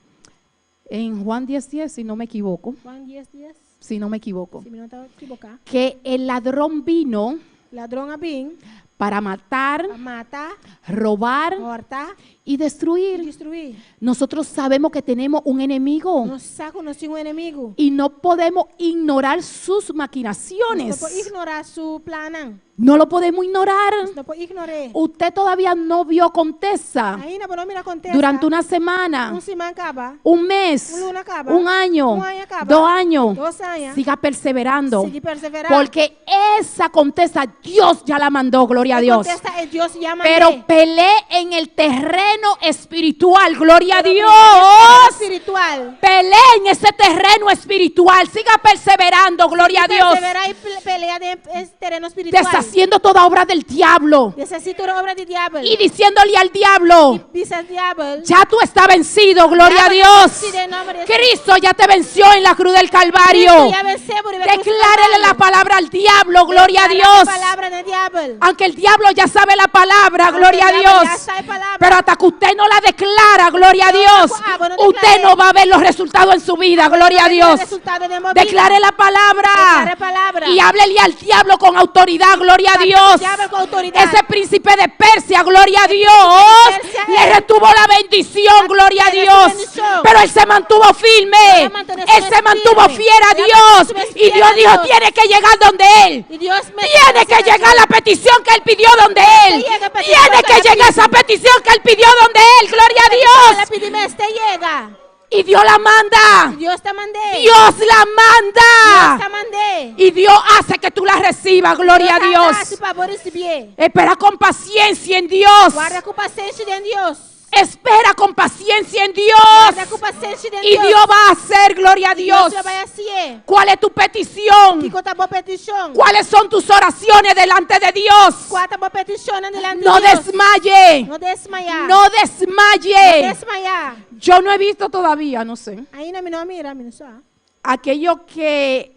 en Juan 10:10, si no me equivoco, Juan 10, 10. si no me equivoco, Si mi no ta ekivoká. que el ladrón vino Ladron a bin para matar, pa mata, robar hòrta y i destruir. destruí. Nosotros sabemos que tenemos un enemigo Nos sa ku nos tin un enemigu. y no podemos ignorar sus Nos no maquinaciones. por ignorá su plannan. No lo podemos ignorar. Nos no por ignor'é. Usted todavía no vio contesta Ainda bo no a mira kontesta. durante una semana, Un siman kaba. un mes, Un luna kaba. un año, Un aña kaba. 2 años. 2 aña. Siga perseverando. Sigui perseverá. Porque esa contesta Dios ya la mandó, gloria a E Dios. kontesta e Dios ya mand'é. Pero peleé en el terreno espiritual, gloria a Pero Dios. Espiritual. Pelee en ese terreno espiritual. Siga perseverando, gloria a Dios. Perseverá i pelea den tereno spiritual. Deshaciendo toda obra del diablo. Deshasí tur obra di diabel. Y diciéndole al diablo, Bisa diabel. ya tú estás vencido, gloria a Dios. Sí, den nòmber di Cristo ya te venció en la cruz del Calvario. Cristo ya a vense bo riba krus Declárele la palabra al diablo, gloria a Deklará Dios. e palabra na diabel. Aunque el diablo ya sabe la palabra, Aunke gloria a diabel ya Dios. sa e palabra. Pero hasta que usted no la declara, gloria a Pero Dios, ah, bueno, usted declare. no va a ver los resultados en su vida, gloria a Dios. Resultado den bo bida. Declare la palabra. Deklará palabra. Y háblele al diablo con autoridad, gloria a Papia Dios. ku diabel ku outoridat. Ese príncipe de Persia, gloria a Dios, Persia le es- retuvo la bendición, gloria a Tiene su Dios. bendición. Pero él se mantuvo firme. Él mantuvo Él se mantuvo firme. fiel a Él Dios. mantuvo Y fiel Dios a dijo, Dios. tiene que llegar donde él. I Dios me Tiene que llegar la petición que él él pidió donde él. Llega petición Tiene que que él llegar esa petición que él pidió donde él. Gloria a El a Dios. pidi mester yega. Y Dios la manda. Dios ta mand'é. Dios la Dios manda. ta mand'é. Y Dios hace que tú la recibas. Gloria a Dios Dios. ta pa risibié. Espera con paciencia en Dios. Warda ku pasenshi den Dios. Espera con paciencia en Dios. Warda ku pasenshi den Y Dios. Dios va a hacer, gloria a Dios Dios. lo bai hasi. ¿Cuál es tu petición? Kiko ta bo petishon? ¿Cuáles son tus oraciones delante de Dios? Kua ta bo petishon dilanti No di Dios? desmaye. No desmayá. No desmaye. Desmayá. Yo no he visto todavía, no sé. Ainda mi no a mira, mi no sa. Aquellos que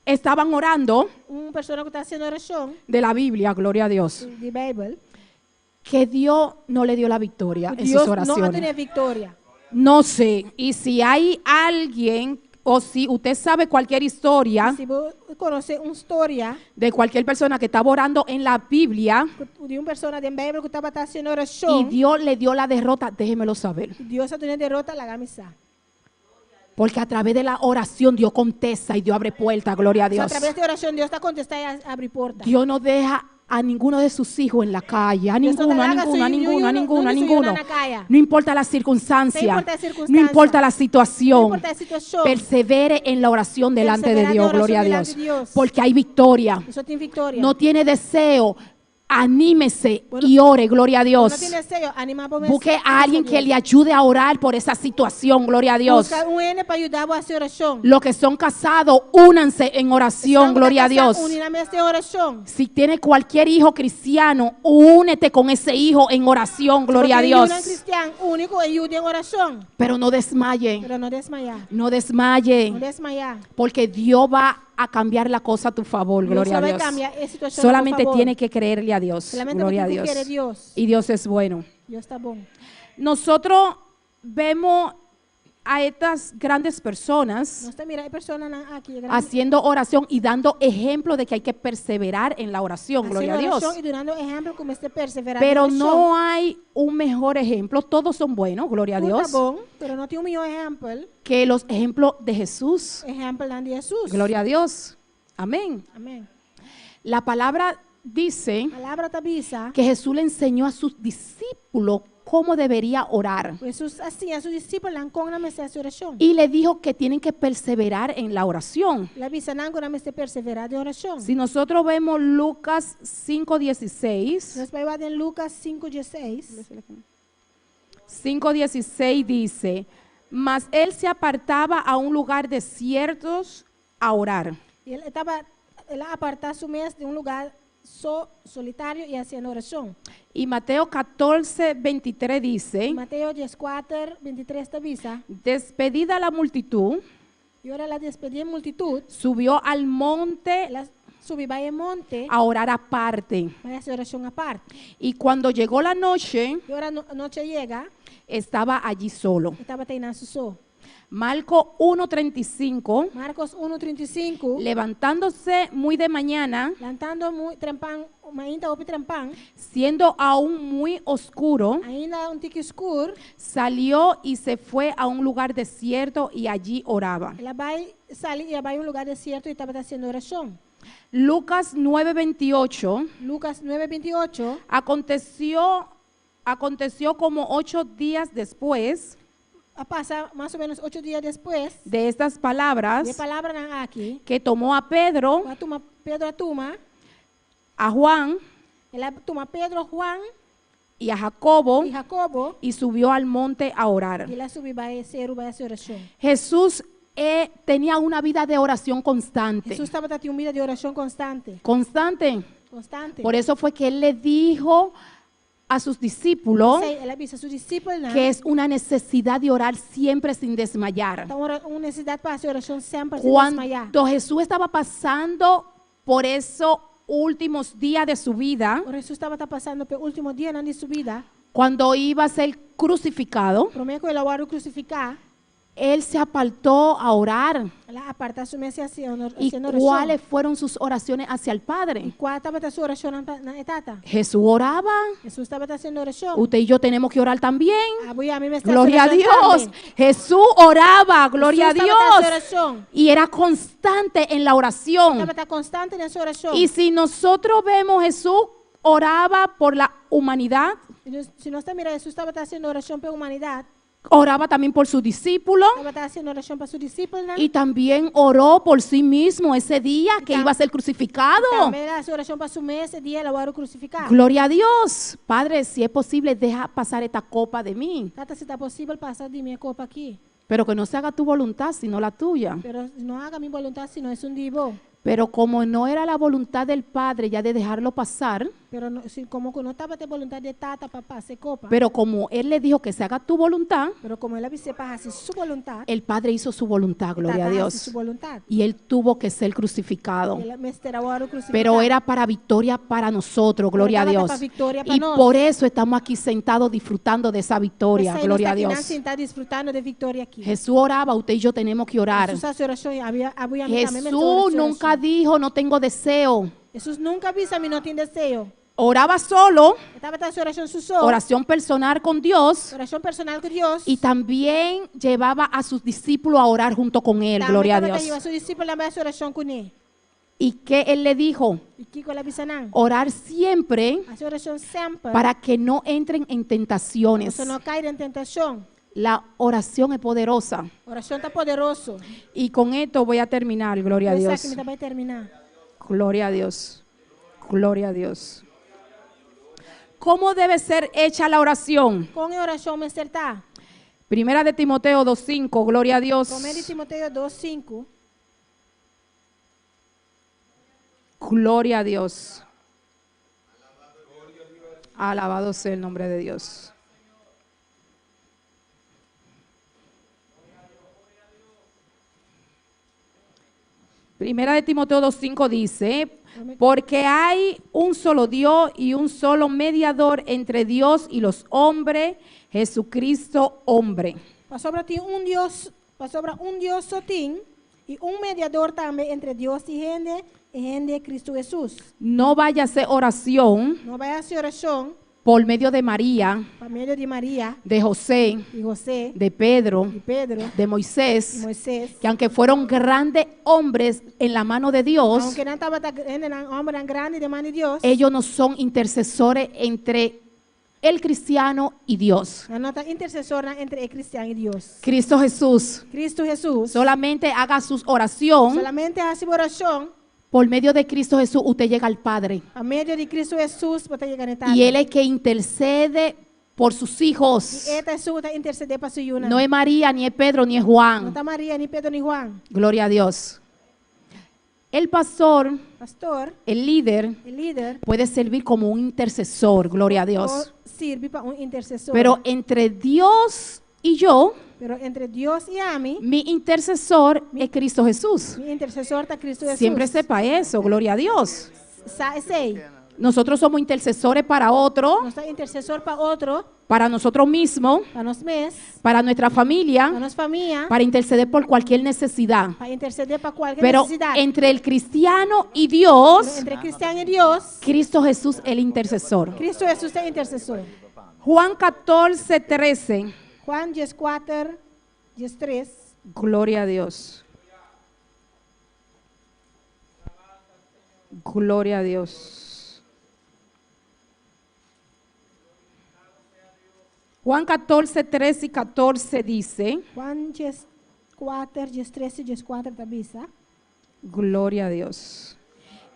estaban orando Un persona ku ta hasiendo orashon de la Biblia, gloria a Dios, di Beibel. que Dios no le dio la victoria en sus Dios no a oraciones. dun'é viktoria. No sé. Y si hay alguien o si usted sabe cualquier historia Si bo konosé un historia de cualquier persona que estaba orando en la Biblia di un persona den Beibel ku tabata hasiendo y orashon, Dios le dio la derrota, déjemelo saber. Dios a dun'é derota, laga mi sa. Porque a través de la oración Dios contesta y Dios abre puerta, gloria a A Dios. traves di orashon Dios ta kontestá i habri porta. Dios no deja a ninguno de sus hijos en la calle, a Dios no ninguno, a te haga ninguno, a su- ninguno, a ninguno, a ni su ninguno. en la calle. No importa la circunstancia, No importa la no circunstancia. importa la situación, No importa la situación. persevere en la oración delante de Persevera en Dios, la oración gloria a delante Dios, de Dios. porque hay victoria. Eso tin viktoria. No tiene deseo, anímese Bueno, y ore, gloria a Dios. No tin deseo, animá bo Busque a alguien que le ayude a orar por esa situación, gloria a Dios. Buska un hende pa yuda bo hasi orashon. Los que son casados, únanse en oración, gloria a Dios. Uni nan mes den orashon. Si tiene cualquier hijo cristiano, únete con ese hijo en oración, gloria a Dios. Un kristian uni ku e yu den orashon. Pero no desmaye, Pero no desmayá. no desmaye, No desmayá. porque Dios va a cambiar la cosa a tu favor, Dios gloria a va a Dios. cambiar e situashon a tu Solamente favor. tiene que creerle a Dios, Solamente gloria a porque tú Dios. quieres Dios. Y Dios es bueno. Dios ta bon. Nosotros vemos a estas grandes personas Nos ta mira e personanan aki. haciendo oración y dando ejemplo de que hay que perseverar en la oración, gloria a Dios. I dunando ehèmpel ku mester perseverá. Pero no hay un mejor ejemplo, todos son buenos, gloria a Dios, Bon, pero no tin un mihó ehèmpel. que los ejemplos de Jesús. Ehèmpel di Hesus. Gloria a Dios. Amén. Amèn. La palabra dice Palabra ta bisa. que Jesús le enseñó a sus discípulos cómo debería orar. Hesus a siña su disipelnan kon nan mester hasi orashon. Y le dijo que tienen que perseverar en la oración. El a bisa nan ku nan mester perseverá den orashon. Si nosotros vemos Lucas 5:16, Nos ta bai den Lucas 5:16. 5:16 dice, mas él se apartaba a un lugar desierto a orar. I e tabata, el a apartá su mes den un lugá so, solitario i hasiendo orashon. Y Mateo 14, 23 dice, Mateo 14, 23 ta bisa. despedida la multitud, I ora el a despedí e multitut, subió al monte el a subi bai monte, a orar aparte. bai hasi orashon aparte. Y cuando llegó la noche, I ora no, nochi a yega, estaba allí solo. e tabata einan su so. Marco 1.35, Marcos 1:35, levantándose muy de mañana, lantando muy trempan, mainta hopi trempan, siendo aún muy oscuro, ainda un tiki skur, salió y se fue a un lugar desierto y allí oraba. el a bai sali i a bai un lugá desierto i tabata hasiendo orashon. Lucas 9:28, Lucas 9:28, aconteció como 8 días después a pasa mas o ménos 8 dia despues, de estas palabras e palabranan aki, que tomó a Pedro, a tuma Pedro a tuma, a Juan el a tuma Pedro, Juan y a Jacobo i Jacobo, y subió al monte a orar. i el a subi bai seru bai hasi orashon. Jesús tenía una vida de oración constante. Hesus tabatin un bida di orashon konstante, Constante. konstante. Por eso fue que él le dijo a sus discípulos P'esei, el a bisa su disipelnan, que es una necesidad de orar siempre sin desmayar. Ta un nesesidat pa hasi orashon semper sin desmayá. Cuando Jesús estaba pasando por esos últimos días de su vida, Ora Hesus tabata pasando pa e último dianan di su bida, cuando iba a ser crucificado, promé ku el a wòrdu krusifiká, él se apartó a orar. el a apartá su mes hasiendo ¿Y orashon. cuáles fueron sus oraciones hacia el I Padre? kua tabata su orashon na e Tata? Jesús oraba. Hesus tabata hasiendo orashon. Usted y yo tenemos que orar también. Abo i ami mester Gloria a Dios. Jesús oraba, gloria a Hesus tabata Dios. orashon. Y era constante en la oración. Tabata konstante den su orashon. Y si nosotros vemos Jesús oraba por la humanidad, Si nos ta mira, Hesus tabata hasiendo orashon pa humanidat, oraba también por sus discípulos tabata hasiendo orashon pa su disipelnan, y también oró por sí mismo ese día que iba a ser crucificado. Tambe el a hasi orashon pa su mes e dia el a wòrdu krusifiká. Gloria a Dios. Padre, si es posible, deja pasar esta copa de mí. Tata, si ta posibel, pasa di mi e kopa akí. Pero que no se haga tu voluntad, sino la tuya. Pero no haga mi boluntat, sino esun di bo. Pero como no era la voluntad del Padre ya de dejarlo pasar, Pero no, si, komo ku no tabata e boluntat di e Tata pa pasa e kopa, pero como Él le dijo que se haga tu voluntad, pero komo el a bis'é pa hasi su boluntat, el Padre hizo su voluntad, e gloria a Tata hasi Dios. su boluntat. Y Él tuvo que ser crucificado. El a mester a wòrdu krusifiká. Pero era para victoria para nosotros, gloria a Pero Dios. tabata pa viktoria pa Y nos. por eso estamos aquí sentados disfrutando de esa victoria, P'esei nos gloria ta a akinan Dios. sintá disfrutando di e viktoria akí. Jesús oraba, usted y yo tenemos que orar. Hesus a hasi orashon i abo i ami tambe mester Jesús hasi nunca orashon. dijo, no tengo deseo. Hesus nunka a bisa mi no tin deseo. Oraba solo, E tabata hasi orashon su so, oración personal con Dios, orashon personal ku Dios. y también llevaba a sus discípulos a orar junto con él, Tambe gloria a tabata Dios. hiba su disipelnan bai hasi orashon kuné. ¿Y qué él le dijo? I kiko el a bisa nan? Orar siempre Hasi orashon semper. para que no entren en tentaciones. Boso no kai den tentashon. La oración es poderosa. Orashon ta poderoso. Y con esto voy a terminar, gloria a Ku Dios. esaki mi ta bai terminá. Gloria a Dios. Gloria a Dios. ¿Cómo debe ser hecha la oración? Kon e orashon mester ta? Primera de Timoteo 2.5, gloria a Dios. Promé di Timoteo 2, 5. Gloria a Dios. Alabado sea el nombre de Dios. Primera de Timoteo 2.5 dice, porque hay un solo Dios y un solo mediador entre Dios y los hombres, Jesucristo hombre. Pasobra tin un Dios, pasobra un Dios so tin i un mediador tambe entre Dios i hende, e hende Cristo Hesus. No vaya a hacer oración No bai hasi orashon por medio de María, pa medio di Maria de José, i José de Pedro, i Pedro de i Moisés, Moisés. que aunque fueron grandes hombres en la mano de Dios, Aunke nan tabata hendenan hòmbernan grandi den man di Dios, ellos no son intercesores entre el cristiano y Dios. nan no ta intersesornan entre e kristian i Dios. Cristo Jesús Cristo Hesus solamente haga su oración. solamente hasi orashon Por medio de Cristo Jesús usted llega al Padre. Pa medio di Cristo Hesus bo ta yega na e Tata. Y Él es que intercede por sus hijos. I e ta esun ku ta intersedé pa su yunan. No es María, ni es Pedro, ni es No Juan. ta Maria, ni Pedro, ni Juan. Gloria a Dios. El pastor, Pastor, el líder, e lider, puede servir como un intercesor, gloria a Dios. por sirbi pa un intersesor. Pero entre Dios y yo, Pero entre Dios i ami, mi intercesor es Cristo Jesús. mi intersesor ta Cristo Hesus. Siempre sepa eso, gloria a Dios. Sa esei. Nosotros somos intercesores para otro, Nos ta intersesor pa otro, para nosotros mismos, pa nos mes, para nuestra pa familia, nos famia, para interceder por cualquier necesidad. pa intersedé pa kualke Pero nesesidat. entre el cristiano y Pero Dios, entre kristian i Dios, Cristo Jesús el intercesor. Cristo Hesus ta intersesor. Juan 14, 13. Juan 14, 13. Gloria a Dios. Gloria a Dios. Juan 14, 13 y 14 dice, Juan 14, 13 i 14 ta bisa. Gloria a Dios.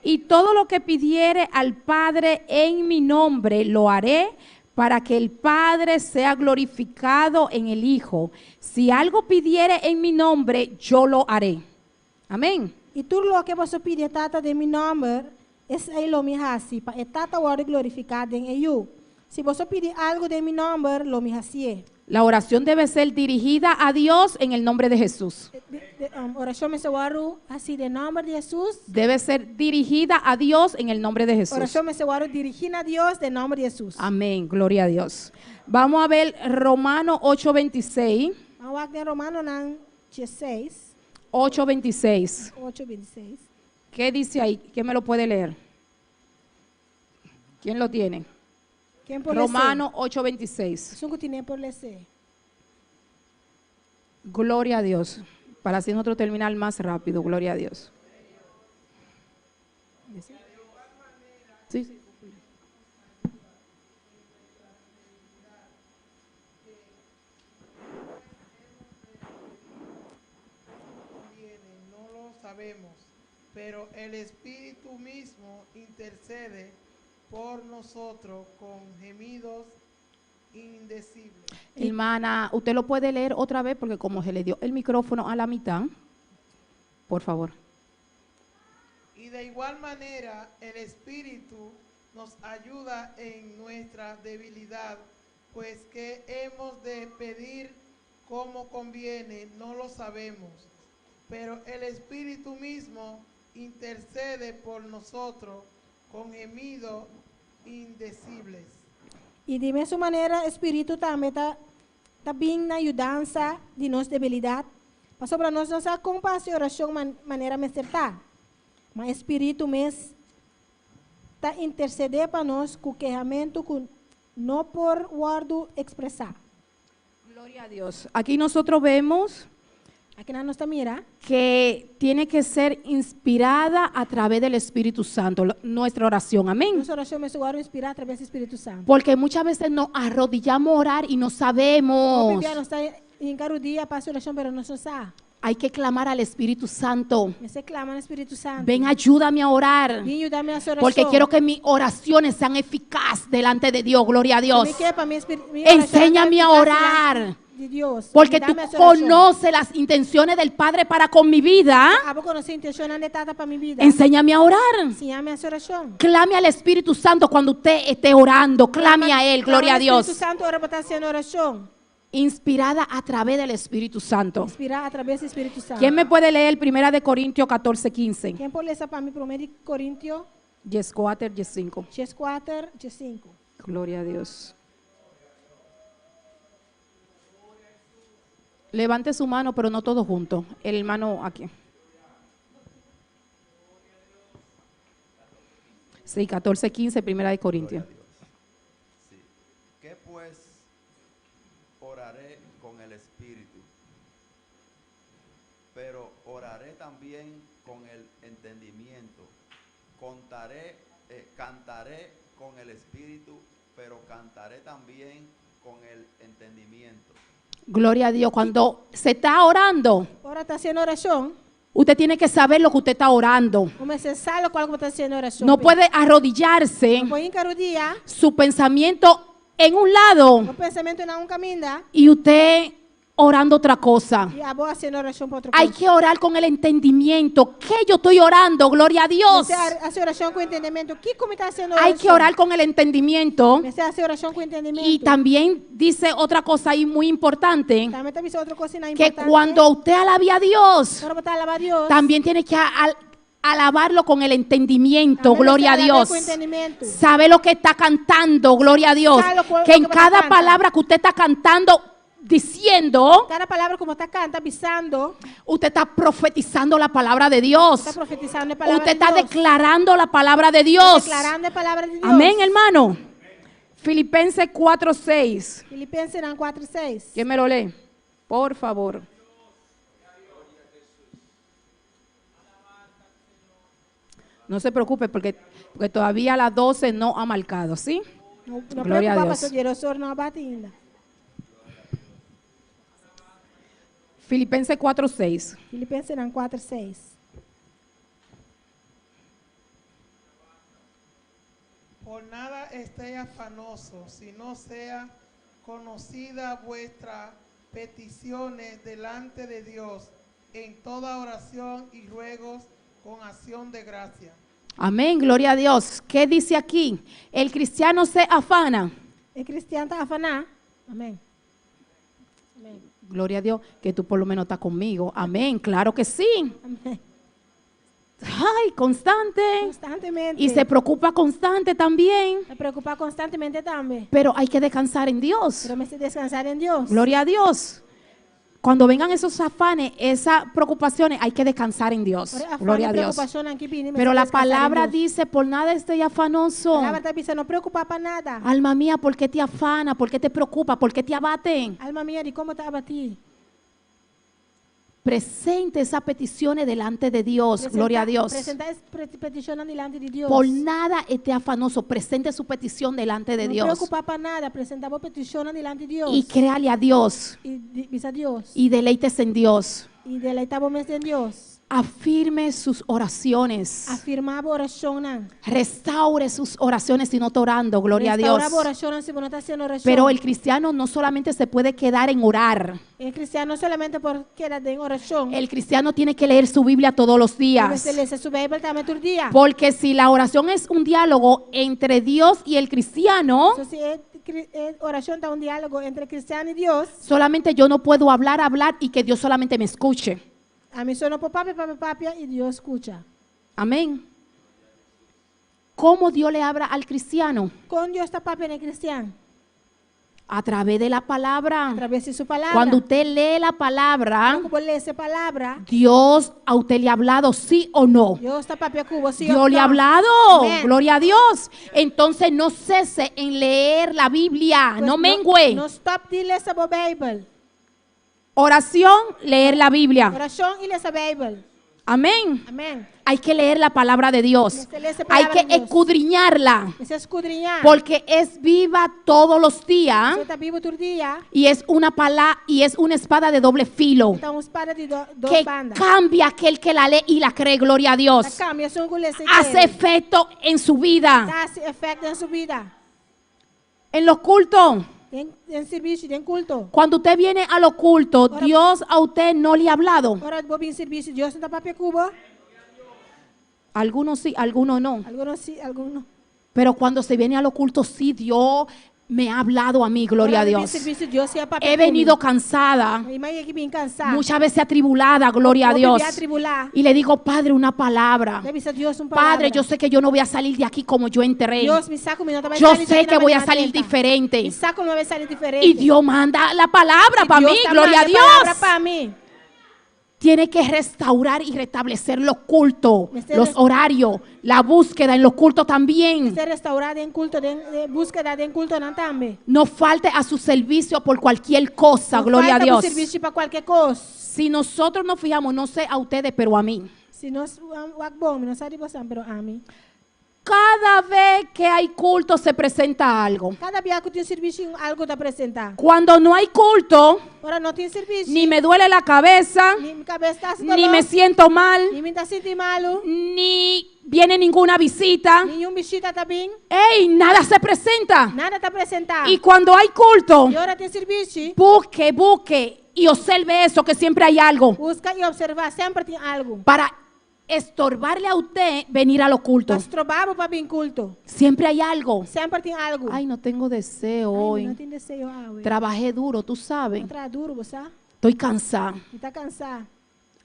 Y todo lo que pidiere al Padre en mi nombre, lo haré para que el Padre sea glorificado en el Hijo. Si algo pidiere en mi nombre, yo lo haré. Amén. I tur loke boso pidi Tata den mi nòmber, esei lo mi hasi, pa e Tata wòrdu glorifiká den e Yu. Si boso pidi algu den mi nòmber, lo mi hasié. La oración debe ser dirigida a Dios en el nombre de Jesús. Orashon mester wòrdu hasí den nòmber di Hesus. Debe ser dirigida a Dios en el nombre de Jesús. Orashon mester wòrdu dirigí na Dios den nòmber di Hesus. Amén. Gloria a Dios. Vamos a ver Romano 8:26. Ban wak den Romanonan 16, 8:26. 8, 26. ¿Qué dice ahí? ¿Quién me lo puede leer? ¿Quién lo tiene? Ken por lesa? Romano 8:26. Esun ku tin'é por lesa. Gloria a Dios. Para así nosotros terminar más rápido. Gloria a Dios. Sí, sí. sabemos, pero el Espíritu mismo intercede por nosotros con gemidos indecibles. Hermana, usted lo puede leer otra vez porque como se le dio el micrófono a la mitad, por favor. Y de igual manera el Espíritu nos ayuda en nuestra debilidad, pues que hemos de pedir como conviene, no lo sabemos. Pero el Espíritu mismo intercede por nosotros con gemidos indecibles. I di mesun manera, Spiritu tambe ta ta bin na yudansa di nos debilidat. Pasobra nos no sa kon pa hasi orashon man, manera mester ta. Ma Spiritu mes ta intersedé pa nos ku kehamentu ku no por wòrdu ekspresá. Gloria a Dios. Aquí nosotros vemos Akinan nos ta mira que tiene que ser inspirada a través del Espíritu Santo, nuestra oración. Amén. Nos orashon mester wòrdu inspirá a traves di Spiritu Santu. Porque muchas veces nos arrodillamos a orar y no Hopi sabemos. bia nos ta hinka rudia pa hasi orashon, pero nos no sa. Hay que clamar al Espíritu Santo. Mester klama na Spiritu Santu. Ven, ayúdame a orar. Bin yuda mi hasi orashon. Porque quiero que mis oraciones sean eficaz delante de Dios. Gloria a Dios. Mi ke pa mi mi orashon Enséñame a efikas orar. dilanti di Dios. Porque tú Yuda mi hasi orashon. conoces las intenciones del Padre para con mi vida. Abo konosé intenshonnan di Tata pa mi bida. Enséñame a orar. Siña mi hasi orashon. Clame al Espíritu Santo cuando usted esté orando. Clame a Él. Gloria a Klama na Spiritu Dios. Santu ora bo ta hasiendo orashon. Inspirada a través del Espíritu Santo. Inspirá a traves di Spiritu Santu. ¿Quién me puede leer Primera de Corintios 14, 15? Ken por lesa pa mi Promé di Korintio 14, 15. 14, 15. Gloria a Dios. Levante su mano, pero no todos juntos. El hermano aquí. Sí, 14, 15, Primera de Corintios. Gloria a Dios. Sí. ¿Qué pues oraré con el Espíritu? Pero oraré también con el entendimiento. Cantaré con el Espíritu, pero cantaré también con el entendimiento. Gloria a Dios. Cuando se está orando, Ora ta hasiendo orashon, usted tiene que saber lo que usted está orando. bo mester sa lokual ku bo ta hasiendo orashon. No puede arrodillarse No por hinka rudia, su pensamiento en un lado bo pensamentu na un kaminda y usted orando otra cosa. i abo hasiendo orashon pa otro Hay kos. que orar con el entendimiento. ¿Qué yo estoy orando? Gloria a Dios. Mester hasi orashon ku entendimentu. Kiko mi ta hasiendo Hay que orashon? orar con el entendimiento. Mester hasi orashon ku entendimentu. Y también dice otra cosa ahí muy importante, Tambe ta bisa otro kos que importante. cuando usted alabe a Dios, Ora bo ta alabá Dios. también tiene que alabarlo con el entendimiento, Tambe gloria a mester alab'é Dios. ku entendimentu. Sabe lo que está cantando, gloria a Dios. Sabe Que en lo que cada canta. palabra que usted está cantando, diciendo, Kada palabra ku bo ta kanta, bisando, usted está profetizando la palabra de Dios. ta profetisando e palabra Usted di está Dios. declarando la palabra de Dios. Deklarando e palabra di Dios. Amén, hermano. Filipenses 4:6. Filipensenan 4, 6. ¿Quién me lo lee? Por favor. No se preocupe porque todavía las 12 no ha marcado, ¿sí? No, no Gloria a preokupá, Dios. pasó diesdos or no a bati ainda. Filipenses 4:6. Filipensenan 4, 6. Por nada estéis afanosos, sino sea conocida vuestras peticiones delante de Dios en toda oración y ruegos con acción de gracia. Amén, gloria a Dios. ¿Qué dice aquí? El cristiano se afana. E kristian ta afaná. Amèn. Amèn. Gloria a Dios, que tú por lo menos estás conmigo. Amén, claro que sí. Amèn. Ay, constante. Konstantemente. Y se preocupa constante también. Ta preokupá konstantemente tambe. Pero hay que descansar en Dios. Pero mester deskansá den Dios. Gloria a Dios. Cuando vengan esos afanes, esas preocupaciones, hay que descansar en Dios. Ora afan Gloria a i Dios. preokupashonnan ku bini, Pero la mester deskansá den palabra Dios. dice, por nada esté afanoso. Palabra ta bisa, no preokupá pa nada. Alma mía, ¿por qué te afana? ¿Por qué te preocupa? ¿Por qué te abaten? Alma mia, dikon bo ta abatí. Presente esas peticiones delante de Dios. Gloria a Dios. Presentá e petishonnan dilanti di Dios. Por nada esté afanoso. Presente su petición delante de No Dios. preokupá pa nada, presentá bo petishonnan dilanti di Dios. Y créale a Dios. I bisa Dios. Y deleítese en Dios. I deleitá bo mes den Dios. Afirme sus oraciones. Afirmá bo orashonnan. Restaure sus oraciones si no está orando, gloria a Dios. Restourá bo orashonnan si bo no ta hasiendo orashon. Pero el cristiano no solamente se puede quedar en orar. E kristian no solamente por keda den orashon. El cristiano tiene que leer su Biblia todos los E días. mester lesa su Beibel tambe tur dia. Porque si la oración es un diálogo entre Dios y el cristiano, So, si e, e orashon ta un diálogo entre kristian i Dios, solamente yo no puedo hablar, hablar y que Dios solamente me escuche. ami so no por papia, papia, papia i Dios skucha. Amén. ¿Cómo Dios le habla al cristiano? Kon Dios ta papia na e kristian? A través de la palabra. A traves di su palabra. Cuando usted lee la palabra, Ora ku bo lesa e palabra, Dios a usted le ha hablado, sí o no. Dios ta papia ku bo, sí Dios òf le ha no. hablado, Amén. gloria a Dios. Entonces no cese en leer la Biblia, Pues no mengüe. No stòp di lesa bo Beibel. Oración, leer la Biblia. Orashon i lesa Beibel. Amén. Amèn. Hay que leer la palabra de Dios. Mester lesa Hay palabra que di Dios. escudriñarla, Mester skudriñá. porque es viva todos los días E ta bibu tur dia. y es una pala y es una espada de doble filo Ta un spada di do, dos que banda. cambia aquel que la lee y la cree, gloria a Dios. Ta kambia esun ku lesa i Hace kere. efecto en su vida. Ta hasi efekto den su bida. En los cultos, Den, den servisio, den kulto. cuando usted viene a los cultos, Ora- Dios a usted no le ha hablado. Ora bo bin servisio, Dios no ta papia ku bo. Algunos sí, algunos no. Algun sí, algun no. Pero cuando se viene a lo culto, sí, Dios me ha hablado a mí, gloria a Ora mi bin Dios. servisio, Dios sí a papia He ku mi. venido cansada, Mi a yega bin kansá. muchas veces atribulada, gloria a Hopi Dios. bia atribulá. Y le digo, Padre, una palabra. Mi ta bisa Dios un palabra. Padre, yo sé que yo no voy a salir de aquí como yo entré. Dios, mi sa ku mi no ta bai Yo sali sé di aki que na voy a manera salir drenta. diferente. Mi sa ku mi ta bai sali diferente. Y Dios manda la palabra I para Dios mí, ta gloria a manda palabra Dios. pa mi. Tiene que restaurar y restablecer los cultos, Mester los res- horarios, la búsqueda en los cultos también. Mester restourá den kulto, den, den búskeda den kultonan tambe. No falte a su servicio por cualquier cosa, No gloria a falta Dios. bo servisio pa kualke kos. Si nosotros nos fijamos, no sé a ustedes, pero a mí. Si nos wak bon, mi no sa di boso, pero ami. Cada vez que hay culto se presenta algo. Kada bia ku tin servisio, algu ta presentá. Cuando no hay culto, Ora no tin servisio. ni me duele la cabeza, Ni mi kabes ta ni me siento mal, Ni mi ta sinti malu. ni viene ninguna visita. Ningun bishita ta bin. ¡Ey! Nada se presenta. Nada ta presentá. Y cuando hay culto, I ora tin servisio. busque, busque y observe eso, que siempre hay algo. Buska i opservá, semper tin algu. Para estorbarle a usted venir a lo culto. Pa stroba bo pa bin kulto. Siempre hay algo. Semper tin algu. Ay, no tengo deseo Ai, mi hoy. no tin deseo awe. Trabajé duro, tú sabes. Mi a traha duru, bo sa? Estoy cansada. Mi ta kansá.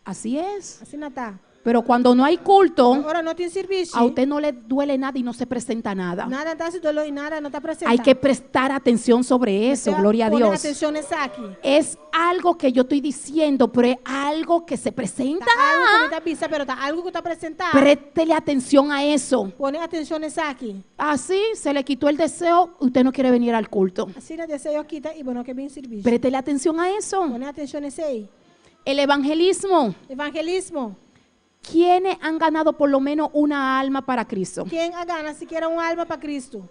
Así es. Asina ta. Pero cuando no hay culto, Ora no tin servisio. a usted no le duele nada y no se presenta nada. Nada no ta doló i nada no ta presentá. Hay que prestar atención sobre eso, gloria a Pone Dios. atenshon na esaki. Es algo que yo estoy diciendo, pero es algo que se presenta. Ta algu ku mi ta bisa, pero ta algu ku ta presentá. Préstele atención a eso. Pone atenshon na esaki. Así se le quitó el deseo, usted no quiere venir al culto. Asina deseo a kita i bo no ke bin servisio. Préstele atención a eso. Pone atenshon na esei. El evangelismo. Evangelismo. ¿Quiénes han ganado por lo menos una alma para Cristo? Ken a gana sikiera un alma pa Kristu?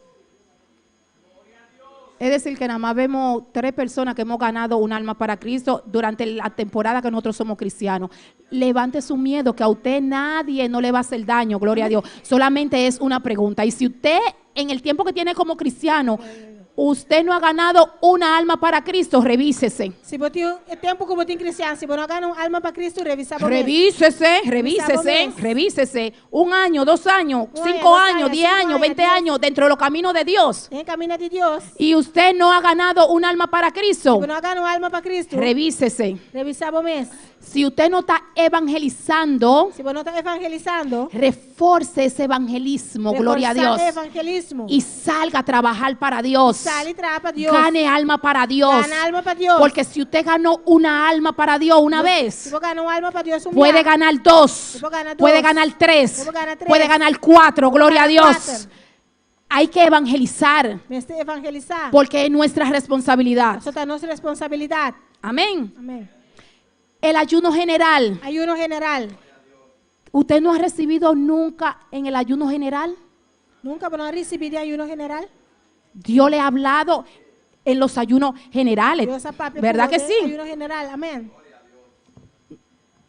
Es decir, que nada más vemos tres personas que hemos ganado un alma para Cristo durante la temporada que nosotros somos cristianos. Levante su miedo, que a usted nadie no le va a hacer daño, gloria a Dios. Solamente es una pregunta. Y si usted, en el tiempo que tiene como cristiano, usted no ha ganado una alma para Cristo, revísese. Si bo tin e tempu ku bo ta kristian, si bo no a gana un alma pa Kristu, revisá bo mes. Revísese, revísese, mes. revísese. Un año, 2 años, Un 5 año, 2 años, años, 10 5 años, años, 20 10. años, dentro de los caminos de Dios. Den kaminda di Dios. Y usted no ha ganado un alma para Cristo, Si bo no a gana un alma pa Kristu, revísese. revisá bo mes. Si usted no está evangelizando, Si bo no ta evangelisando, reforce ese evangelismo, gloria a reforsá Dios. evangelismo. Y salga a trabajar para Dios. Sali traha pa Dios. Gane alma para Dios. Gana alma pa Dios. Porque si usted ganó una alma para Dios una Si vez, bo gana un alma pa Dios, un puede bia. ganar dos, Puede ganar dos. puede ganar tres, Puede ganar tres. puede ganar cuatro, gloria a ganar Dios. kuater. Hay que evangelizar Mester evangelisá. porque es nuestra responsabilidad. Esei ta nos responsabilidat. Amén. Amèn. El ayuno general. Ayuno general. ¿Usted no ha recibido nunca en el ayuno general? Nunka bo no a risibí ayuno general? Dios le ha hablado en los ayunos generales. Dios a papia ¿Verdad que ku sí? Ayuno general. Amèn.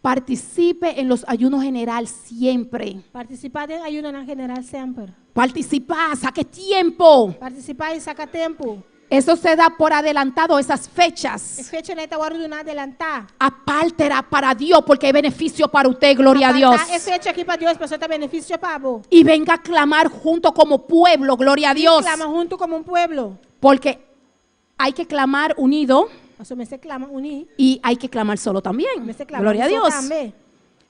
Participe en los ayunos general siempre. Partisipá den ayunonan general semper. Participá, saque tiempo. Partisipá i saka tempu. Eso se da por adelantado, esas E fechas. fechanan ta wòrdu duná adelantá. Apártela para Dios porque hay beneficio para usted, gloria a Dios. Apartá e fecha aki pa Dios, pasobra ta benefisio pa bo. Y venga a clamar junto como pueblo, gloria a Dios. Klama huntu komo un pueblo. Porque hay que clamar unido Pasobra mester klama uní. y hay que clamar solo también. Mester klama Gloria a so Dios. tambe.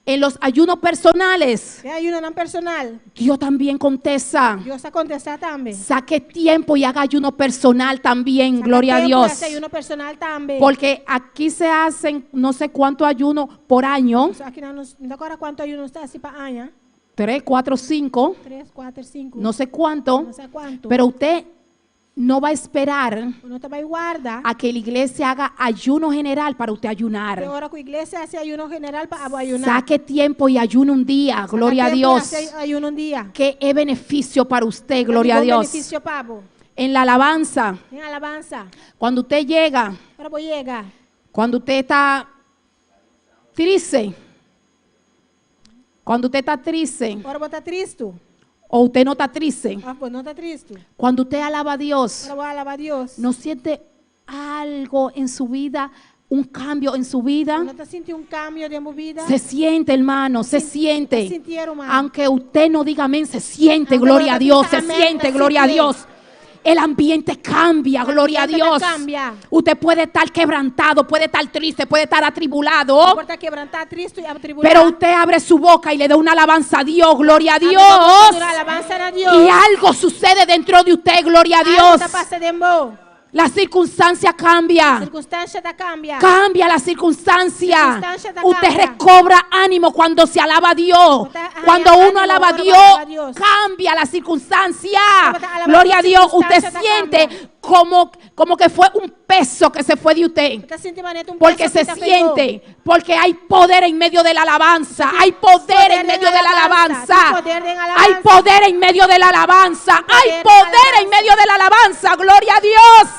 En los ayunos personales, Den ayunonan personal. Dios también contesta. Dios ta kontestá tambe. Saque tiempo y haga ayuno personal también, Saka gloria a tempu i Dios. hasi ayuno personal tambe. Porque aquí se hacen no sé cuánto ayuno por año, So akinan nos no ta kòrda kuantu ayuno nos ta hasi pa aña. tres, cuatro, cinco, Tres, kuater, sinku. no sé cuánto, No sé kuantu. pero usted no va a esperar Bo no ta bai warda. a que la iglesia haga ayuno general para usted Te ayunar. ora ku iglesia hasi ayuno general pa abo ayuná. Saque tiempo y ayune un día, Saka gloria a tempu i Dios. hasi ayuno un dia. Que es beneficio para usted, Ta gloria a bon Dios. benefisio pa bo. En la alabanza, Den alabansa. cuando usted llega, Ora bo yega. cuando usted está triste, cuando usted está triste Ora bo ta tristu. o usted no está triste, Òf bo no ta tristu. cuando usted alaba a Dios, Ora bo alabá Dios. no siente algo en su vida, un cambio en su vida. No ta sinti un kambio den bo bida. Se siente, hermano, se siente. Se sintié, ruman. Aunque usted no diga amén, se siente, Aunke gloria no a Dios, diga se amén, siente, se gloria a siente. Dios. El ambiente cambia, El gloria a ambiente Dios. cambia. Usted puede estar quebrantado, puede estar triste, puede estar atribulado, Por ta kebrantá, tristu i atribulá. pero usted abre su boca y le da una alabanza a Dios, gloria a Habri Dios. Duna alabansa na Dios. Y algo sucede dentro de usted, gloria a Algu Dios. ta pasa den bo. La circunstancia cambia. Sirkunstansia ta kambia. Cambia la circunstancia. Circunstancia ta Usted cambia. recobra ánimo cuando se alaba a Dios. Usted haya Cuando uno ánimo alaba a cuando alaba a Dios, Dios. cambia la circunstancia. Cuando alaba Gloria a la Dios. Usted circunstancia ta siente cambia. como que fue un peso que se fue de usted. Bo ta sinti manera un Porque peso se ku ta fei bo. siente, porque hay poder en medio de la alabanza, hay poder Poder en en medio de la alabanza, alabanza, poder en alabanza. hay poder en medio de la alabanza, hay Poder en poder en alabanza. medio de la alabanza, gloria a Dios.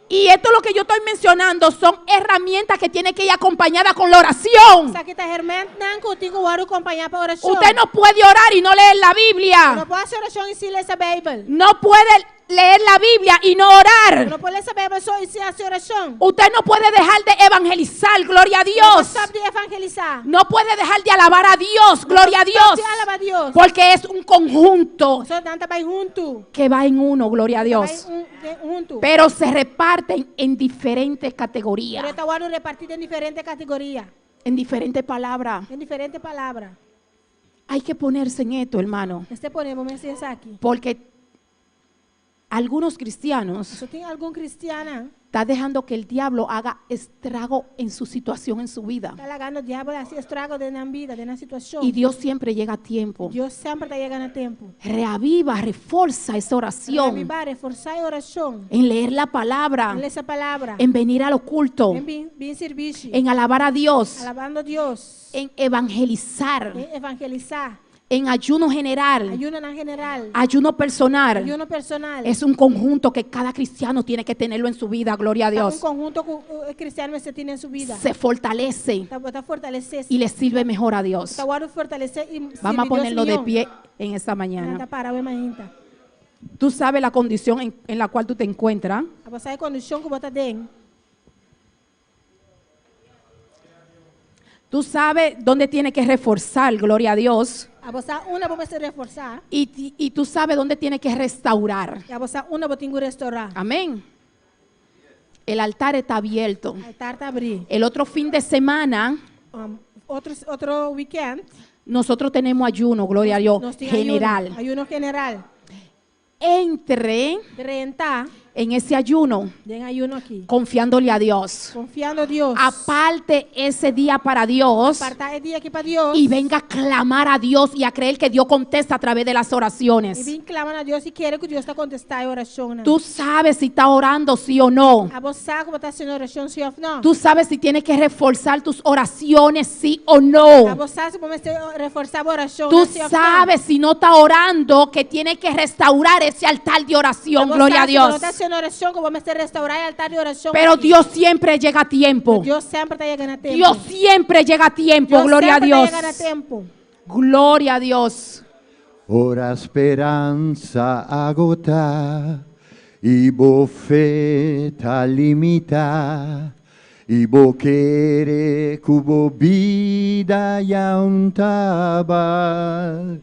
Y esto lo que yo estoy mencionando son herramientas que tienen que ir acompañadas con la oración. Esaki ta hèrmèntnan ku tin ku wòrdu kompañá pa orashon. Usted no puede orar y no leer la Biblia. No por hasi orashon i sin lesa Beibel. No puede leer la Biblia y no orar. No por lesa Beibel so i sin hasi orashon. Usted no puede dejar de evangelizar, gloria a No Dios. stòp di evangelisá. No puede dejar de alabar a Dios, gloria a Dios. Stòp di alabá Dios. Porque es un conjunto So nan ta bai huntu. que va en uno, gloria a Dios. Bai un, de, huntu. Pero se reparten en diferentes categorías, Pero ta wòrdu repartí den diferente kategoria. en diferentes palabras. Den diferente palabra. Hay que ponerse en esto, hermano. Mester pone mes den esaki. Porque algunos cristianos So tin algun kristian están dejando que el diablo haga estrago en su situación, en su vida. ta lagando diabel hasi estrago den nan bida, den nan situashon. Y Dios siempre llega a tiempo. Dios semper ta yega na tempu. Reaviva, reforza esa oración. Reavivá, reforsá e orashon. En leer la palabra, En lesa palabra. en venir al oculto, En bin, bin sirbishi. en alabar a Dios, Alabando Dios. en evangelizar, En evangelisá. en ayuno general, Ayuno en general. ayuno personal. Ayuno personal. Es un conjunto que cada cristiano tiene que tenerlo en su vida, gloria a Ta Un Dios. konhunto ku e kristian mester tin den su bida. Se fortalece Ta, ta fortalesé. y le sirve mejor a Dios. Ta wòrdu fortalesé i Vamos a ponerlo de pie en esta mañana. Ta para awe mainta. Tú sabes la condición en la cual tú te encuentras. Abo sa e kondishon ku bo ta aden. Tú sabes dónde tienes que reforzar, gloria a Dios. Abo sa unda bo mester reforsá. Y tú sabes dónde tienes que restaurar. I abo sa unda bo tin ku restourá. Amén. El altar está abierto. Altar ta habrí. El otro fin de semana, Otro, otro weekend. nosotros tenemos ayuno, gloria a Dios, Nos tin general. Ayuno, ayuno general. Entre Drenta en ese ayuno den ayuno aki. confiándole a Dios. Konfiando Dios. Aparte ese día para Dios Apartá e dia aki pa Dios. y venga a clamar a Dios y a creer que Dios contesta a través de las I oraciones. bin klama na Dios i kere ku Dios ta kontestá e orashon. Tú sabes si está orando sí o no. Abo sa ku bo ta hasiendo orashon sí òf no. Tú sabes si tienes que reforzar tus oraciones sí o no. Abo sa si bo mester reforsá bo orashon Tú sí òf no. sabes si no está orando que tiene que restaurar ese altar de oración. Abo Gloria sa a si bo no Dios. ta hasiendo hasiendo orashon ku bo mester restourá e altar di orashon Pero aki. Dios siempre llega a tiempo. Dios semper ta yega na tempu. Dios siempre llega a tiempo, Dios gloria a semper ta Dios. yega na tempu. Gloria a Dios. Ora speransa agotá i bo fe ta limitá i bo kere ku bo bida ya un ta bal.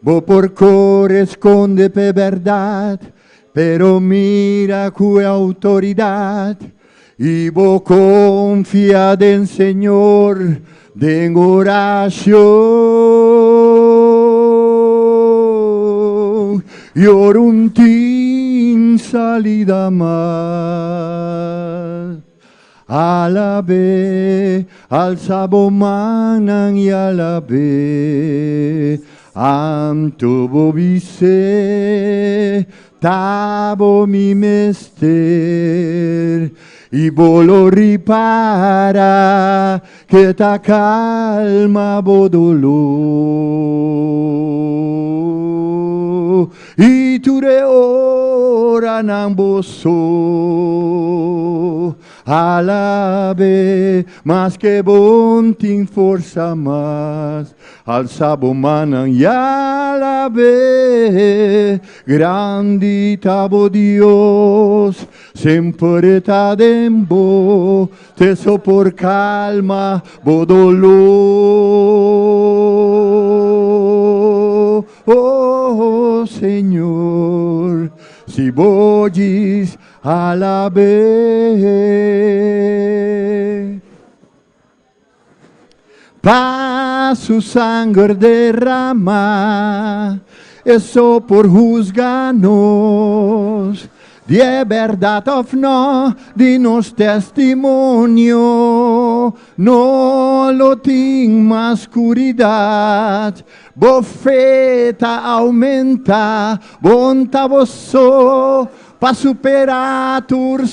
Bo por kore skonde p'e bèrdat, pero mira ku e outoridat i bo konfia den Señor den orashon. I ora un tin salida mas. Alab'é, alsa bo mannan i alab'é. Anto bo bis'é, Ta bo mi mester. I bo lo ripara ke ta kalma bo doló. I tur e oranan bo so Alabe, maske bon tin forsa mas, alsa bo mannan i alabe. Grandi ta bo Dios, semper e ta den bo, te so por kalma bo doló. Oh Señor, si bo djis Alab'é. Pa su sanger derramá, e so por husga nos. Di e bèrdat òf nò, di nos testimonio, no lo tin mas skuridat. Bo fe ta oumentá, bo n ta bo so. Pa superá tur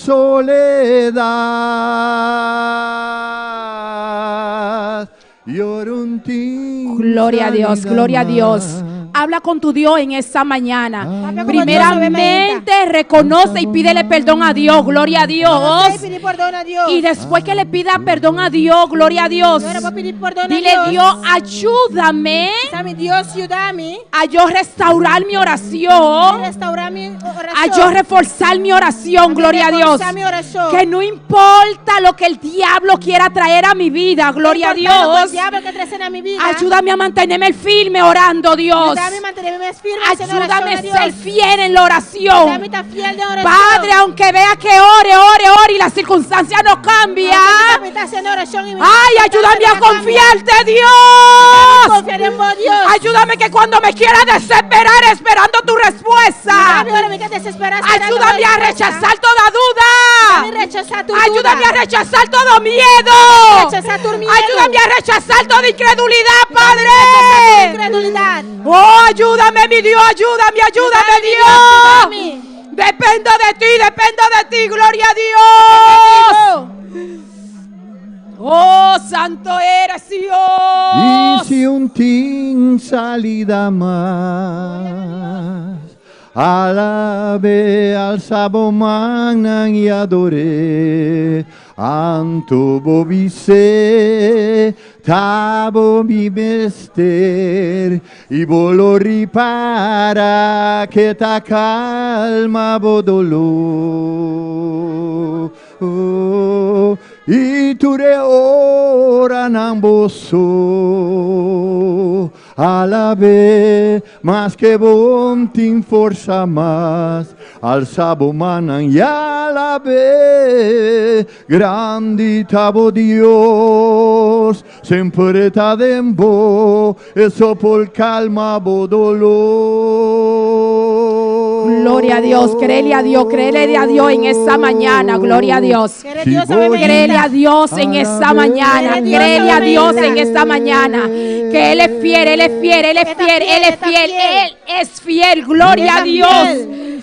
soledat Yor un tin Gloria a Dios, salida gloria a Dios. mas. Habla con tu Dios en esta mañana. Papia ku bo Dios awe mainta. Primeramente reconoce y pídele perdón a Dios, gloria a Rekonosé i Dios. pidi pordon na Dios. Y después que le pida perdón a Dios, gloria a Dios. I ora bo pidi pordon na Dile Dios, Dios, ayúdame bisa mi Dios yuda mi. A yo restaurar mi oración. Restaurá mi oración. A yo reforzar mi oración, gloria a Dios. Reforzá mi orashon. Que no importa lo que el diablo quiera traer a mi vida, gloria a No importa loke Dios. e diabel ke trese na mi bida. Ayúdame a mantenerme firme orando, Dios. Yuda mi mantené mi mes firme hasiendo orashon Ayúdame na a Dios. ser fiel en la oración. Yuda mi ta fiel den orashon. Padre, aunque vea que ore, ore, ore y la circunstancia no cambia. Aunke mi ta hasiendo orashon i mi Ay, ayúdame a cirkunstansia no kambia. confiarte, Dios. Konfia den bo, Dios. Ayúdame que cuando me quiera desesperar esperando tu respuesta. Ayúdame ora mi ke desesperá esperando bo Ayúdame a respuesta. rechazar toda duda. Ayúdame a rechasá tur duda. Ayúdame a rechazar todo miedo. Rechasá tur miedu. Ayúdame a rechazar toda incredulidad, Ayúdame a rechasá tur Padre. inkredulidat. Oh, ayúdame, mi Dios, ayúdame, ayúdame, Ayúdame, mi Dios, Dios. ayúdame. Dependo de ti, dependo de ti, gloria a Dios. Oh, santo eres I Dios. si un tin salida mas, alab'é, alsa bo mannan i ador'é. Anto bo bis'é, Ta bo mi mester, i bo lo ripara ke ta kalma bo doló. I tur e oranan bo so alab'é, maske bo tin forsa mas, alsa bo mannan i alab'é. Grandi ta bo Dios, semper e ta den bo, e so por calma bo dolor. Gloria a Dios, créele a Dios, créele a Dios en esta mañana, gloria a Dios. Créele a Dios en esta mañana, créele a Dios en esta mañana, que Él es fiel, Él es fiel, Él es fiel, Él es fiel, Él es fiel, gloria a Dios.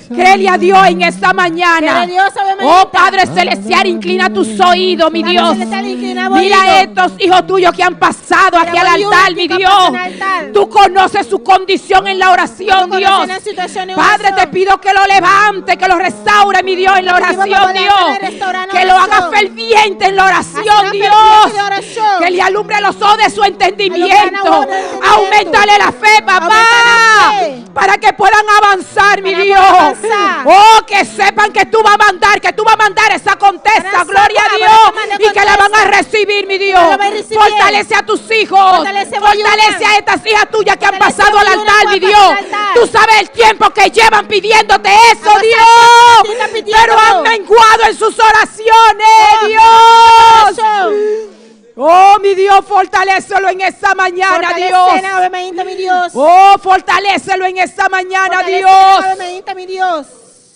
Créele a Dios en esta mañana. Kere Dios awe Oh mainta. Padre Celestial, inclina tus oídos, mi Padre Dios. Celestial, inclina bo Mira oido. estos hijos tuyos que han pasado aquí Mira al bo yunan altar, mi ku a Dios. pasa na altar. Tú conoces su condición en la oración, Tú Dios. conoces la situación en Padre, te oración. pido que lo levante, que lo restaure, mi Dios, en la Te pido oración, que lo levante, Dios. restaura en la Que lo haga oración. ferviente en la oración, Hazlo Dios. ferviente de oración. Que le alumbre los ojos de su entendimiento. Alumbra los ojos de Auméntale la fe, papá. Auméntale la fe. Para que puedan avanzar, mi Para Dios. poder avanzar. Oh, que sepan que tú vas a mandar, que tú vas a mandar esa contesta, Para gloria a saber, Dios. para que Y que la van a contesta. recibir, mi Dios. la van a recibir. Fortalece a tus hijos. Fortalece, Fortalece a estas hijas tuyas que han Fortalece, pasado al Boyuna, altar, mi que han Dios. pasado al altar. Tú sabes el tiempo que llevan pidiéndote eso, Avanzar, Dios. siga pidiéndolo. Pero han menguado en sus oraciones, Oh, Dios. Oración. Oh, mi Dios, fortalécelo en esta mañana, Fortalece Dios. na awe mainta, mi Dios. Oh, fortalécelo en esta mañana, Fortalece na awe Dios. mainta, mi Dios.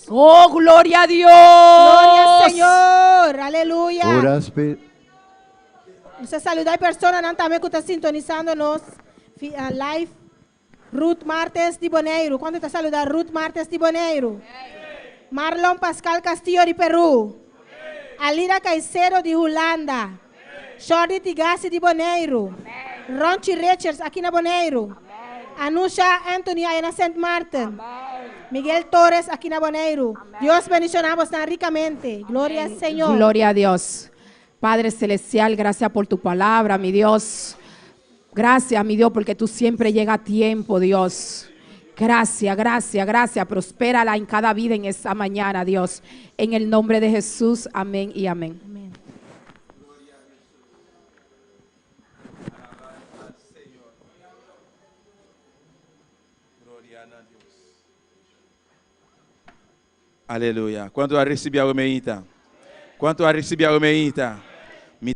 Oh, gloria a Dios. Gloria al Señor. Aleluya. Ora spe- Nos ta saluda e personanan tambe ku ta sintonisando nos via live. Ruth Martens di Boneiru. Kuantu ta saluda Ruth Martens di Boneiru? Marlon Pascal Castillo di Peru. Alida Caicedo di Hulanda. Shorty Tigasi di Boneiru. Ronchi Richards aki na Boneiru. Anusha Anthony aya na St. Martin. Miguel Torres aki na Boneiru. Dios bendishoná boso rikamente. Gloria al Señor. Gloria a Dios. Padre Celestial, gracias por tu palabra, mi Dios. Gracias, mi Dios, porque tú siempre llegas a tiempo, Dios. Gracias, gracias, gracias. Prospérala en cada vida en esta mañana, Dios. En el nombre de Jesús, amén y amén. Amén. Gloria na Dios. Aleluya. Kuantu a risibí awe mainta? Kuantu a risibí awe mainta?